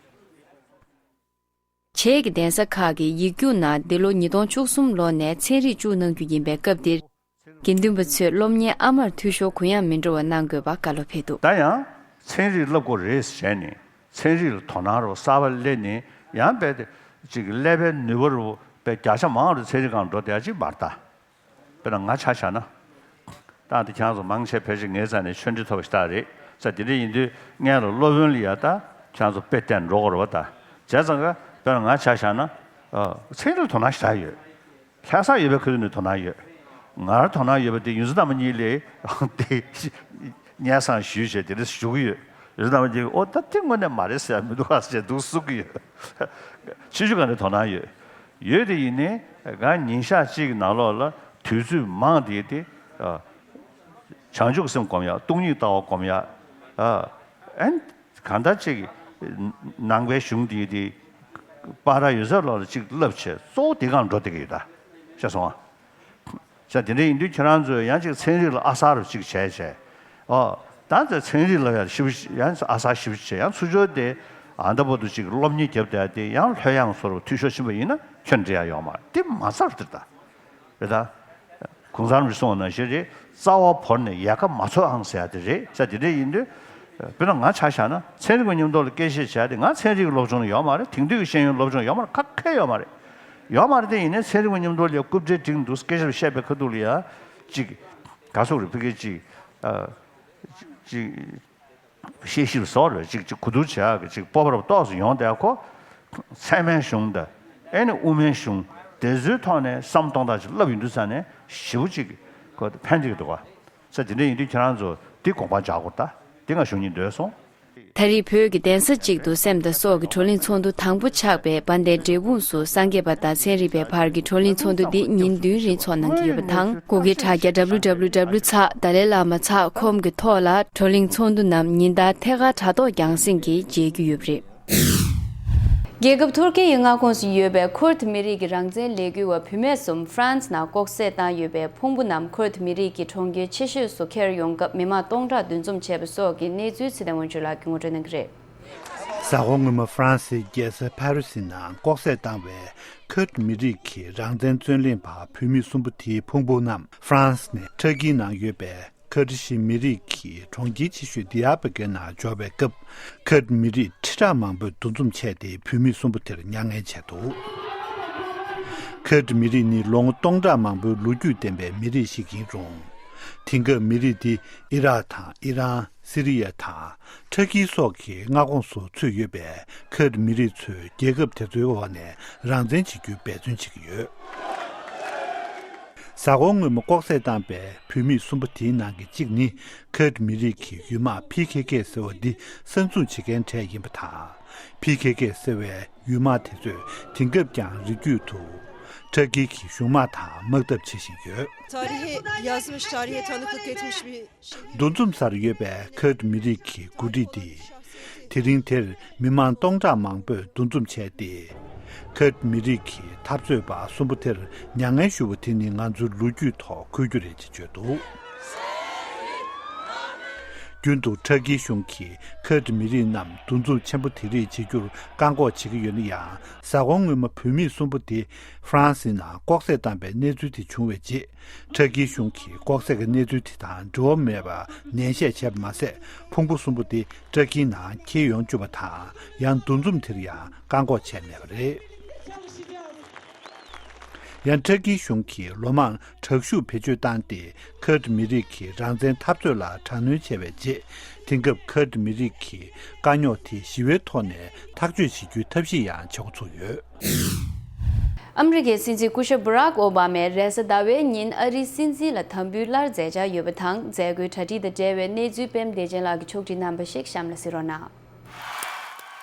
ཅིག་བྱེས་ཀྱི་གདན་ས་ཁག་གི་ཡིག་རྒྱུགས་ནང་འདི་ལོ་ཉིས་སྟོང་བཅུ་གསུམ་ལོ་ནས་ཚན་རིག་བཅུག་གནང་རྒྱུ་ཡིན་པའི་སྐབས་འདིར། དགེ་འདུན་པ་ཚོས་སློབ་གཉེར་ཨ་མར་འཐུས་ཤོར་གུ་ཡངས་མི་འགྲོ་བ་གནང་དགོས་པ་བཀའ་སློབ་ཕེབས་འདུག་ད་ཡང་ཚན་རིག་བསླབ་དགོས་རེད་ཟེར་ནས་ཚན་རིག་ལ་དོ་སྣང་རོགས་གསར་པ་སླེབས་ནས་ཡང་དཔེ་དེ་ཅིག་ཀླད་པའི་ནུས་པ་རུ་དཔེ་བརྒྱ་ཆ་མང་རུ་ཚན་རིག་སྒང་འགྲོ་བསྡད་ཅིག་མ་རེད་ད། དཔེར་ན་ང་ཆ་བཞག་ན། ད་འདི་ཁྱེད་རང་ཚོ་མང་ཆེ་ཕལ་ཆེར་ངའི་རྩ་ནས་ཆོས་འབྲེལ་ཐོབ་པ་ཞིག་ད་རེད་ས། དེ་འདྲ་ཡིན་དུས་སྔོན་ལ་སློབ་དཔོན་ལ་ཡ་ད་ཁྱེད་རང་ཚོ་དཔེ་བསྟན་འགྲོ་དགོས་རེད་བ་ད། བྱས་ཙང་ཀ་དཔེར་ན་ང་ཆ་བཞག་ན། ཚན་རིག་དོ་སྣང་ཞེ་དྲག་ཡོད། ལྷ་ས་ཡོད་པའི་ཁུལ་ནས་དོ་སྣང་ཡོད། ང་རང་དོ་སྣང་ཡོད་པ་དེ་ཡོངས་འཛིན་རྣམ་པ་གཉིས་ལས་དེ་སྙན་སེང་ཞུས་བྱས་དེ་འདྲ་ཞུ་གི་ཡོད། ཡོངས་འཛིན་རྣམ་པ་གཉིས་ཨོ་ད་དེ་དངོས་གནས་མ་རེད་ཟེར་ཡ་མི་འདུག་ཨ་ཟེར་འདུག་གསུང་གི་ཡོད། ཆེ་ཆུང་ག་ནས་དོ་སྣང་ཡོད། ཡོད་དེ་ཡིན་ནའི་ང་ཉིན་ཞག་གཅིག་གི་ནང་ལོགས་ལ་དུས་ཚོད་མང་དེ་དེ་བྱང་ཆུབ་སེམས་སྒོམ་ཡག་སྟོང་ཉིད་ལྟ་བ་སྒོམ་ཡག་ཨན། གང་ལྟར་ཅིག་ནང་པའི་གཞུང་འདིའི་དེ་པར་ཡོད་ས་ལོག་ལ་ཅིག་བསླབ་བྱས་གཙོ་བོ་དེ་གང་འགྲོ་བསྡད་ཀྱི་ཡོད་ད། ཤེས་སོང་ཨ། ཤ་དེ་འདྲ་ཡིན་དུས་ཁྱེད་རང་ཚོས་ཡང་ཅིག་ཚན་རིག་ལ་ཨ་གསར་རུ་ཅིག་བྱས་བྱས། ཨོ། ད་ཚོས་ཚན་རིག་ལ་ཡང་ཞིབ་ཡང་ཨ་གསར་ཞིབ་བྱས་ཡང་ཚུར་ཕྱོགས་དེ་ཨ་འདྲ་པོ་དུ་ཅིག་སློབ་གཉེར་བརྒྱབ་བསྡད་དེ་ཡང་ལྷོད་ཡངས་སོ་རུ་འཐུས་ཤོར་ཕྱིན་པ་ཡིན་ན་ཁྱོན་འབྲེལ་ཡ་ཡོང་མ་རེད་དེ་མ་ཚར་དེར་ད། རེད་ད། གུང་ཚང་རིམ་གསུང་བ་ནང་བཞིན་རེད། རྩ་བ་བོར་ནས་ཡལ་ག་མ་ཚོར་ཨང་ཟེར་ཡ་དེ་རེད། ས་དེ་འདྲ་ཡིན་དུས། དཔེར་ན་ང་ཆ་བཞག་ན་ཚན་རིག་པ་མཉམ་དུ་ལ་སྐད་ཆ་བཤད་དེ་ང་ཚན་རིག་གི་སློབ་སྦྱོང་ཡོད་མ་རེད། དེང་དུས་ཀྱི་ཤེས་ཡོན་སློབ་སྦྱོང་ཡོད་མ་རེད། ཁ་ཁེ་ཡོད་མ་རེད། ཡོད་མ་རེད་དེ་ཡིན་ནའི་ཚན་རིག་པ་མཉམ་དུ་ལ་རྐུབ་འདྲེ་འགྲིག་འདུག་སྐད་ཆ་བཤད་པའི་ཁ་ཐུག་ལ་ཡ། ཅིག་ག་སོག་རེད་ཕ་གི་ཅིག་ཅིག་ཤེས་བཞིན་བཟོ་རེད། ཅིག་ཅིག་གོ་བསྡུར་བྱེད་ཡག་གི་ཅིག་སྤོབས་པ་རབ་ཏོག་ཙམ་ཡོང་བསྡད་ཁོ། ཚད་མའི་གཞུང་དང་ཨེ་ནི་དབུ་མའི་གཞུང་དེ་ཚོའི་ཐོག་ནས་བསམ་གཏོང་སྟངས་ཅིག་བསླབ་ཡོང་དུས་ཙ་ནས་ཞེ་པོ་ཅིག་ཁོ་ཕན་ཐོགས་ཀྱི་འདུག་ག་ས་དེ་འདྲ་ཡིན་དུས་ཁྱེད་རང་ཚོ་འདི་དགོངས་པ་འཇགས་དགོས་ད། འདི་ང་ཞུ་སྙིང་འདོད་སོང་། ད་རེས་བོད་ཀྱི་གདན་ས་གཅིག་ཏུ་སེམས་དང་སྲོག་གི་བགྲོ་གླེང་ཚོགས་འདུ་དང་པོ་ཆགས་པའི་དཔལ་ལྡན་འབྲས་སྤུངས་སུ་སངས་རྒྱས་པ་དང་ཚན་རིག་པའི་བར་གྱི་བགྲོ་གླེང་ཚོགས་འདུ་འདི་ཉིན་བདུན་རིང་ཚོགས་གནང་གི་ཡོད་པ་དང་། གུ་གེ་དྲ་རྒྱ་www ཚགས་dalai lama ཚགས་com གི་ཐོག་ལ་བགྲོ་གླེང་ཚོགས་འདུ་རྣམས་ཉིན་ལྟར་ཐད་ཀར་དྲ་ཐོག་རྒྱང་སྲིང་གིས་མཇལ་རྒྱུ་ཡོད་པ་རེད། རྒྱལ་ཁབ་ཐུར་ཁེ་ཡི་མངའ་ཁོངས་སུ་ཡོད་པའི་ཁུར་ཌི་མི་རིགས་ཀྱི་རང་བཙན་ལས་འགུལ་བ་བུད་མེད་གསུམ་ཧྥ་རན་སི་ནང་ལྐོག་བསད་བཏང་ཡོད་པའི་ཕུང་པོ་རྣམས་ཁུར་ཌི་མི་རིགས་ཀྱི་གྲོང་ཁྱེར་ཆེ་ཤོས་སུ་འཁྱེར་ཡོང་སྐབས་མི་མང་སྟོང་ཕྲག་འདུ་འཛོམས་བྱས་པ་སོགས་ཀྱི་གནས་ཚུལ་ཚེ་བརྟན་དབང་ཕྱུག་ལགས་ཀྱིས་ངོ་སྤྲོད་གནང་གི་རེད། གཟའ་འཁོར་སྔོན་མ་ཧྥ་རན་སིའི་རྒྱལ་ས་ཕ་རི་སི་ནང་ལྐོག་བསད་བཏང་བའི་ཁུར་ཌི་མི་རིགས་ཀྱི་རང་བཙན་རྩོད་ལེན་པ་བུད་མེད་གསུམ་པོ་དེའི་ཕུང་པོ་རྣམས་ཧྥ་རན་སི་ནས་ཊར་ཀིའི་ནང་ཡོད་པའི་ཁུར་ཌི་ཤི་མི་རིགས་ཀྱི་གྲོང་ཁྱེར་ཆེ་ཤོས་དི་ཡར་པེ་ཀེར་ནང་འབྱོར་བའི་སྐབས། ཁུར་ཌི་མི་རིགས་ཁྲི་ཕྲག་མང་པོས་འདུ་འཛོམས་བྱས་ཏེ་བུད་མེད་གསུམ་པོ་དེར་མྱ་ངན་བྱས་འདུག་ཁུར་ཌི་མི་རིགས་ནི་ལོ་ངོ་སྟོང་ཕྲག་མང་པོའི་ལོ་རྒྱུས་ལྡན་པའི་མི་རིགས་ཤིག་ཡིན་རུང་། དེང་སྐབས་མི་རིགས་འདི་ཨི་རག་དང་ཨི་རན། སི་རི་ཡ་དང་ཊར་ཀི་སོགས་ཀྱི་མངའ་ཁོངས་སུ་ཚུད་ཡོད་པའི་ཁུར་ཌི་མི་རིགས་ཚོས་རྒྱལ་ཁབ་དེ་ཚོའི་འོག་ནས་རང་བཙན་བྱེད་རྒྱུའི་འབད་བརྩོན་བྱེད་ཀྱི་ཡོད། གཟའ་འཁོར་སྔོན་མ་ལྐོག་བསད་བཏང་པའི་བུད་མེད་གསུམ་པོ་དེའི་ནང་གི་གཅིག་ནི་ཁུར་ཌི་མི་རིགས་ཀྱི་ཡུལ་དམག་ཕི་ཁེ་ཁེ་ཟེར་བ་འདི་གསར་འཛུགས་བྱེད་མཁན་གྲས་ཡིན་པ་དང་། ཕི་ཁེ་ཁེ་ཟེར་བའི་ཡུལ་དམག་དེ་ཚོས་དེང་སྐབས་ཀྱང་རི་རྒྱུད་དུ་ཊར་ཀི་གི་གཞུང་དམག་དང་དམག་འཐབ་བྱེད་བཞིན་ཡོད། Tarihi yazmış, tarihi tanıklık etmiş bir འདུ་འཛོམས་སར་ཡོད་པའི་ཁུར་ཌི་མི་རིགས་ཀྱི་འགོ་ཁྲིད་དེས། དེ་རིང་དེར་མི་མང་སྟོང་ཕྲག་མང་པོས་འདུ་འཛོམས་བྱས་ཏེ། ཁུར་ཌི་མི་རིགས་ཀྱི་འཐབ་རྩོད་པ་གསུམ་པོ་དེར་མྱ་ངན་ཞུ་བ་དེ་ནི་ང་ཚོའི་ལོ་རྒྱུས་ཐོག་འཁོད་རྒྱུ་རེད་ཅེས་བརྗོད་འདུག་རྒྱུན་དུ་ཁྲ་ཀིའི་གཞུང་གིས་ཁུར་ཌི་མི་རིགས་རྣམས་འདུ་འཛོམས་ཆེན་པོ་དེ་རིགས་བྱེད་རྒྱུར་བཀག་འགོག་བྱེད་ཀྱི་ཡོད་ན་ཡང་། གཟའ་འཁོར་སྔོན་མ་བུད་མེད་གསུམ་པོ་དེ་ཧྥ་རན་སིའི་ནང་ལྐོག་བསད་བཏང་པའི་གནས་ཚུལ་དེ་བྱུང་བའི་རྗེས། ཁྲ་ཀིའི་གཞུང་གིས་ལྐོག་བསད་ཀྱི་གནས་ཚུལ་དེ་དང་འབྲེལ་བ་མེད་པར་ནན་བཤད་བྱས་པ་མ་ཟད། ཕུང་པོ་གསུམ་པོ་དེ་ཁྲ་ཀིའི་ནང་འཁྱེར་ཡོང་བཅུག་པ་དང་། ཡང་འདུ་འཛོམས་དེར་ཡང་བཀག་འགོག་བྱས་མེད་པ་རེད། ཡང་ཁྲ་ཀིའི་གཞུང་གིས་ལོ་མང་དྲག་ཤུགས་བེད་སྤྱོད་བཏང་སྟེ། ཁུར་ཌི་མི་རིགས་ཀྱི་རང་བཙན་འཐབ་རྩོད་ལ་དྲག་གནོན་བྱས་པའི་རྗེས། དེང་སྐབས་ཁུར་ཌི་མི་རིགས་ཀྱི་དཀའ་རྙོག་དེ་ཞི་བའི་ཐོག་ནས་ཐག་གཅོད་བྱེད་རྒྱུའི་ཐབས་ཤེས་ཡང་བྱེད་འགོ་ཚུགས་ཡོད། ཨ་མི་རི་ཀའི་སྲིད་འཛིན་སྐུ་ཞབས་བྷ་རག་ཨོ་བྷ་མས་རེས་གཟའ་ཟླ་བའི་ཉིན་ཨ་རིའི་སྲིད་འཛིན་ལ་དམ་འབུལ་སླར་མཛད་འཆར་ཡོད་པ་དང་། མཛད་སྒོའི་གྲ་སྒྲིག་དང་འབྲེལ་བའི་གནས་ཚུལ་པད་མ་བདེ་ཆེན་ལགས་ཀྱིས་ཕྱོགས་སྒྲིག་གནང་བ་ཞིག་གཤམ་ལ་གཟིགས་རོགས་གནང་།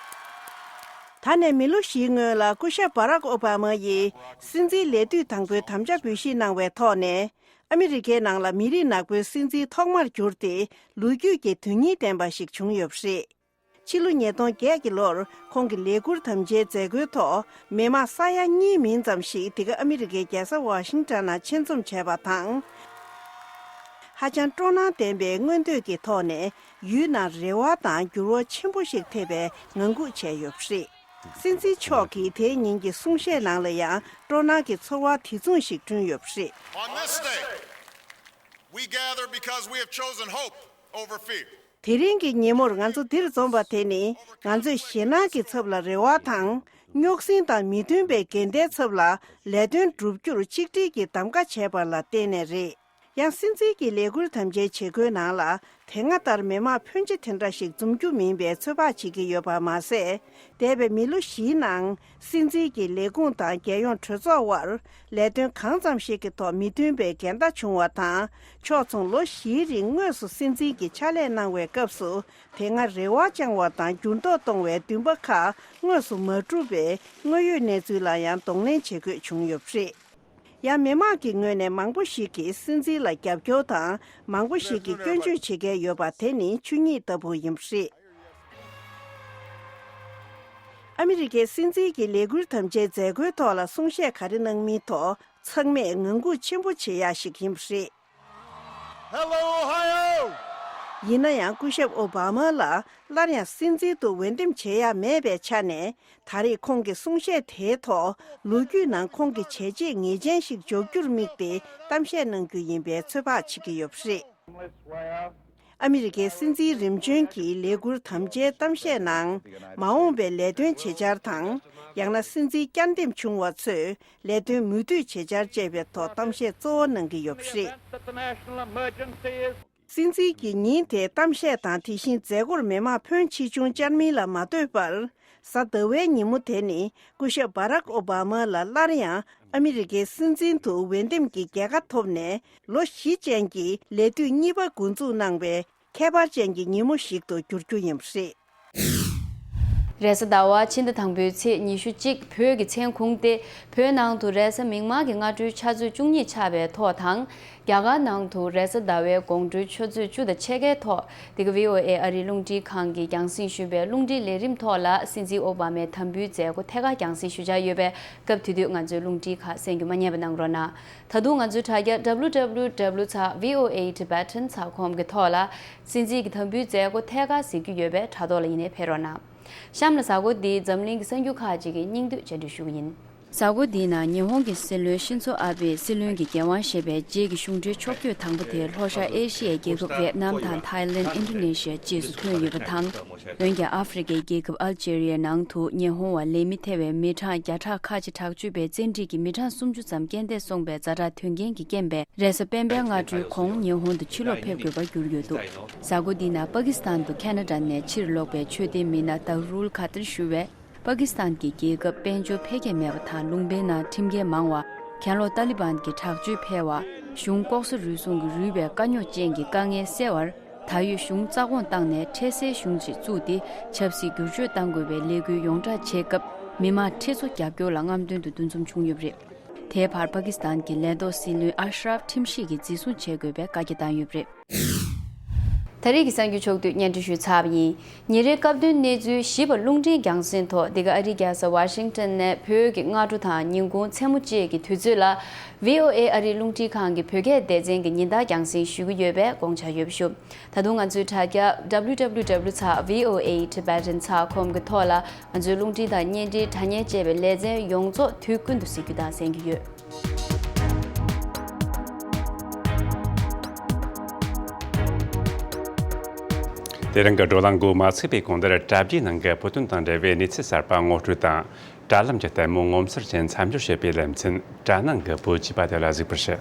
ད་ནས་མི་ལོ་བཞིའི་སྔོན་ལ་སྐུ་ཞབས་བྷ་རག་ཨོ་བྷ་མ་ཡིས་སྲིད་འཛིན་ལས་དུས་དང་པོའི་དམ་བཅའ་འབུལ་བཞེས་གནང་བའི་ཐོག་ནས། ཨ་མི་རི་ཀའི་ནང་ལ་མི་རིགས་ནག་པོའི་སྲིད་འཛིན་ཐོག་མར་གྱུར་ཏེ། ལོ་རྒྱུས་ཀྱི་དོན་སྙིང་ལྡན་པ་ཞིག་བྱུང་ཡོད་པ་རེད། ཕྱི་ལོ་ཉིས་སྟོང་བརྒྱད་ཀྱི་ལོར་ཁོང་གི་ལས་འཁུར་དམ་བཅའི་མཛད་སྒོའི་ཐོག་མི་མང་ས་ཡ་གཉིས་མིན་ཙམ་ཞིག་འདི་ག་ཨ་མི་རི་ཀའི་རྒྱལ་ས་ཝ་ཤིང་ཊོན་ནང་ཆེད་འཛོམས་བྱས་པ་དང་། ཧ་ཅང་སྤྲོ་སྣང་ལྡན་པའི་མངོན་འདོད་ཀྱི་ཐོག་ནས་ཡུལ་ནང་རེ་བ་དང་འགྱུར་བ་ཆེན་པོ་ཞིག་ཐེབས་པའི་ངང་སྒུག་བྱས་ཡོད་པ་རེད། སྲིད་འཛིན་མཆོག་གིས་དེའི་ཉིན་གྱི་གསུང་བཤད་ནང་ལ་ཡང་སྤྲོ་སྣང་གི་ཚོར་བ་དེ་མཚུངས་ཤིག་བསྐྲུན་ཡོད་པ་རེད། On this day, we gather because we have chosen hope over fear. དེ་རིང་གི་ཉིན་མོར་ང་ཚོ་འདིར་འཛོམས་པ་དེ་ནི། ང་ཚོས་ཞེད་སྣང་གི་ཚབ་ལ་རེ་བ་དང་། རྙོག་ཟིང་དང་མི་མཐུན་པའི་འགལ་ཟླའི་ཚབ་ལ་ལས་དོན་བསྒྲུབ་རྒྱུར་ཆིག་སྒྲིལ་གྱིས་གདམ་ག་བྱས་པ་ལ་བརྟེན་ནས་རེད། ཡང་སྲིད་འཛིན་གྱི་ལས་འཁུར་དམ་བཅའི་བྱེད་སྒོའི་ནང་ལ། དེ་སྔ་ལྟར་མི་མང་ཕོན་ཆེ་དེ་འདྲ་ཞིག་འཛོམས་རྒྱུ་མིན་པའི་ཚོད་དཔག་བྱེད་ཀྱི་ཡོད་པ་མ་ཟད། འདས་པའི་མི་ལོ་བཞིའི་ནང་། སྲིད་འཛིན་གྱི་ལས་ཁུངས་དང་རྒྱལ་ཡོངས་གྲོས་ཚོགས་དབར་ལས་དོན་གང་ཙམ་ཞིག་གི་ཐོག་མི་མཐུན་པའི་འགལ་ཟླ་བྱུང་བ་དང་། ཕྱོགས་མཚུངས་ལོ་བཞིའི་རིང་དངོས་སུ་སྲིད་འཛིན་གྱི་ཕྱག་ལས་གནང་བའི་སྐབས་སུ། དེ་སྔ་རེ་བ་བཅང་བ་དང་འགྱུར་ལྡོག་གཏོང་བའི་འདུན་པ་ཁག་དངོས་སུ་མ་གྲུབ་པའི་དངོས་ཡོད་གནས་ཚུལ་ལ་ཡང་གདོང་ལེན་བྱེད་དགོས་བྱུང་ཡོད་པ་རེད། ཡང་མི་མང་གི་ངོས་ནས་མང་པོ་ཞིག་གིས་སྲིད་འཛིན་ལ་རྒྱབ་སྐྱོར་དང་མང་པོ་ཞིག་གིས་སྐྱོན་བརྗོད་བྱེད་མཁན་ཡོད་པ་དེ་ནི་ཆོས་ཉིད་ལྟ་བུ་ཡིན་པ་རེད། ཨ་མི་རི་ཀའི་སྲིད་འཛིན་གྱི་ལས་འཁུར་དམ་བཅའི་མཛད་སྒོའི་ཐོག་ལ་གསུང་བཤད་ག་རེ་གནང་མིན་ཐོག་ཚང་མས་ངང་སྒུག་ཆེན་པོ་བྱེད་ཡག་ཞིག་ཡིན་པ་རེད། Hello, Ohio! ཡིན་ན་ཡང་སྐུ་ཞབས་ཨོ་བྷ་མ་ལ་སླར་ཡང་སྲིད་འཛིན་དུ་འོས་འདེམས་བྱེད་ཡག་མེད་པའི་ཆ་ནས། ད་རེས་ཁོང་གི་གསུང་བཤད་དེའི་ཐོག་ལོ་རྒྱུས་ནང་ཁོང་གི་བྱས་རྗེས་ངེས་ཅན་ཞིག་འཇོག་རྒྱུར་དམིགས་ཏེ་གཏམ་བཤད་གནང་རྒྱུ་ཡིན་པའི་ཚོད་དཔག་བྱེད་ཀྱི་ཡོད་པ་རེད། ཨ་མི་རི་ཀའི་སྲིད་འཛིན་རིམ་བྱོན་གྱི་ལས་འཁུར་དམ་བཅའི་གཏམ་བཤད་ནང་། མ་འོངས་པའི་ལས་དོན་བྱེད་འཆར་དང་། ཡང་ན་སྲིད་འཛིན་བསྐྱར་འདེམས་བྱུང་བ་ཚོས་ལས་དོན་མུ་མཐུད་བྱེད་འཆར་བཅས་པའི་ཐོག་གཏམ་བཤད་གཙོ་བོ་གནང་གི་ཡོད་པ་རེད། སྲིད་འཛིན་གྱི་ཉིན་དེའི་གཏམ་བཤད་དང་། དེ་བཞིན་མཛད་སྒོར་མི་མང་ཕོན་ཆེ་ཆུང་བཅར་མིན་ལ་མ་ལྟོས་པར། གཟའ་ཟླ་བའི་ཉིན་མོ་དེ་ནི་སྐུ་ཞབས་བྷ་རག་ཨོ་བྷ་མ་ལ་སླར་ཡང་ཨ་མི་རི་ཀའི་སྲིད་འཛིན་དུ་འོས་འདེམས་ཀྱི་རྒྱལ་ཁ་ཐོབ་ནས། ལོ་བཞི་ཅན་གྱི་ལས་དུས་གཉིས་པ་འགོ་འཛུགས་གནང་བའི་ཁྱད་པར་ཅན་གྱི་ཉིན་མོ་ཞིག་ཏུ་འགྱུར་རྒྱུ་ཡིན་པ་རེད། རེས་གཟའ་ཟླ་བ་ཕྱི་ཟླ་དང་པོའི་ཚེས་ཉི་ཤུ་གཅིག་བོད་ཀྱི་མཚན་ཁུངས་ཏེ། བོད་ནང་དུ་རེས་གཟའ་མིག་དམར་གྱི་སྔ་དྲོའི་ཆུ་ཚོད་བཅུ་གཉིས་ཆགས་པའི་ཐོག་དང་། རྒྱ་གར་ནང་དུ་རེས་གཟའ་ཟླ་བའི་དགོང་དྲོའི་ཆུ་ཚོད་བཅུ་དང་ཕྱེད་ཀའི་ཐོག་འདི་ག་བྷི་ཨོ་ཨེ་ཨ་རིའི་རླུང་འཕྲིན་ཁང་གིས་རྒྱང་སྲིང་ཞུས་པའི་རླུང་འཕྲིན་ལས་རིམ་ཐོག་ལ། སྲིད་འཛིན་ཨོ་བྷ་མའི་དམ་འབུལ་མཛད་སྒོ་ཐད་ཀར་རྒྱང་སྲིང་ཞུ་འཆར་ཡོད་པས། སྐབས་དེ་དུས་ང་ཚོའི་རླུང་འཕྲིན་ཁག་གསན་རྒྱུ་མ་བསྙེལ་བ་གནང་རོགས་གནང་། ད་དུང་ང་ཚོའི་དྲ་རྒྱ་W W W ཚེག་V O A Tibetan ཚེག་com གི་ཐོག་ལ། སྲིད་འཛིན་གྱི་དམ་འབུལ་མཛད་སྒོ་ཐད་ཀར་གཟིགས་རྒྱུ་ཡོད་པས། དྲ་ཐོག་ལ་ཡིན་ནའི་ཕེབས་རོགས་གནང་། གཤམ་ལ་གཟའ་འཁོར་འདིའི་འཛམ་གླིང་གི་གསར་འགྱུར་ཁག་ཅིག་གི་སྙིང་བསྡུས་མཇལ་འཕྲད་ཞུ་གི་ཡིན། གཟའ་འཁོར་འདིའི་ནང་ཉི་ཧོང་གི་སྲིད་བློན་ཤིན་ཚོ་ཨ་བྷེས་སྲིད་བློན་གྱི་འགན་དབང་བཞེས་པའི་རྗེས་ཀྱི་གཞུང་འབྲེལ་ཕྱོགས་བསྐྱོད་དང་པོ་དེ་ལྷོ་ཤར་ཨེ་ཤི་ཡའི་རྒྱལ་ཁབ་ཝེད་ནམ་དང་ཐའི་ལེན། ཨིན་ཌོ་ནེ་ཤི་ཡ་བཅས་སུ་ཐོན་ཡོད་པ་དང་། འོན་ཀྱང་ཨ་ཧྥེ་རི་ཁའི་རྒྱལ་ཁབ་ཨལ་ཇེ་རི་ཡའི་ནང་དུ་ཉི་ཧོང་བ་ལས་མི་ཐེ་བའི་མི་གྲངས་བརྒྱ་ཕྲག་ཁ་ཆེ་དྲག་སྤྱོད་པའི་བཙན་ཁྲིད་ཀྱིས་མི་གྲངས་སུམ་ཅུ་ཙམ་རྐྱེན་འདས་སོང་བའི་ཛ་དྲག་དོན་རྐྱེན་གྱི་རྐྱེན་པས། རེས་གཟའ་སྤེན་པའི་སྔ་དྲོའི་གོང་ཉི་ཧོང་དུ་ཕྱིར་ལོག་ཕེབས་དགོས་པར་གྱུར་ཡོད་འདུག་གཟའ་འཁོར་འདིའི་ནང་པ་ཀི་སི་ཐན་དུ་ཁེ་ན་ཌ་ནས་ཕྱིར་ལོག་པའི་ཆོས་དད་མི་སྣ་ཏག་རུལ་ཁ་ཏིར་ཞུ་བས། པ་ཀི་སི་ཐན་གྱི་རྒྱལ་ཁབ་དཔལ་འབྱོར་འཕེལ་རྒྱས་མེད་པ་དང་། ལུང་པའི་ནང་ཁྲིམས་འགལ་མང་བ། གྱེན་ལོག་ཏཱ་ལི་བན་གྱི་དྲག་སྤྱོད་འཕེལ་བ། གཞུང་ལྐོག་ཟ་རུལ་སུངས་ཀྱིས་རུལ་བའི་དཀའ་རྙོག་ཅན་གྱི་དཀའ་ངལ་སེལ་བར། ད་ཡོད་གཞུང་རྩ་དགོངས་བཏང་ནས་འཕྲལ་སེལ་གཞུང་ཞིག་བཙུགས་ཏེ། ཆབ་སྲིད་བསྒྱུར་བཅོས་གཏང་དགོས་པའི་ལས་འགུལ་ཡོངས་བསྒྲགས་བྱས་སྐབས། མི་མང་ཁྲི་ཚོ་རྒྱབ་སྐྱོར་ལ་རྔམ་སྟོན་དུ་འདུ་འཛོམས་བྱུང་ཡོད་པ་རེད། དེའི་བར་པ་ཀི་སི་ཐན་གྱི་ལས་ཐོག་སྲིད་བློན་ཨ་ཤ་རབ་ཁྲིམས་ཞིབ་ཀྱིས་འཛིན་བཟུང་བྱེད་དགོས་པའི་བཀའ་རྒྱ་བཏང་ཡོད་པ་རེད། ད་རེས་ཀྱི་གསར་འགྱུར་ཕྱོགས་བསྡུས་སྙན་སྒྲོན་ཞུས་ཚར་བ་ཡིན། ཉིན་རེའི་སྐབས་དོན་གནས་ཚུལ་ཞིབ་པ་རླུང་འཕྲིན་རྒྱང་སྲིང་ཐོག་འདི་ག་ཨ་རིའི་རྒྱལ་ས་ཝ་ཤིང་ཊོན་ནས་བོད་ཀྱི་སྔ་དྲོ་དང་ཉིན་གུང་མཚན་མོ་བཅས་ཀྱི་དུས་ཚོད་ལ་ཝི་ཨོ་ཨེ་ཨ་རིའི་རླུང་འཕྲིན་ཁང་གི་བོད་སྐད་སྡེ་ཚན་གྱི་ཉིན་ལྟར་རྒྱང་སྲིང་ཞུ་གི་ཡོད་པས་དགོངས་འཆར་ཡོད་པ་ཞུ། ད་དུང་ང་ཚོའི་དྲ་རྒྱ་W W W dot V O A Tibetan dot com གི་ཐོག་ལ་ང་ཚོའི་རླུང་འཕྲིན་དང་བརྙན་འཕྲིན་དྲ་བརྙན་བཅས་པའི་ལེ་ཚན་ཡོངས་རྫོགས་དུས་ཀུན་ཏུ་གཟིགས་རྒྱུ་དང་གསན་རྒྱུ་ཡོད། དེ་རིང་གི་བགྲོ་གླེང་འགོ་མ་ཚུགས་པའི་གོང་དུ་དྲ་རྒྱའི་ནང་གི་བོད་དོན་དང་འབྲེལ་བའི་གནས་ཚུལ་གསར་པ་ངོ་སྤྲོད་དང་། དྲ་ལམ་གྱི་ལྟད་མོ་ངོ་མཚར་ཅན་མཚམས་སྦྱོར་བྱེད་པའི་ལེ་ཚན། དྲ་ནང་གི་བོད་ཅེས་པ་དེ་ལ་གཟིགས་པར་ཞུ།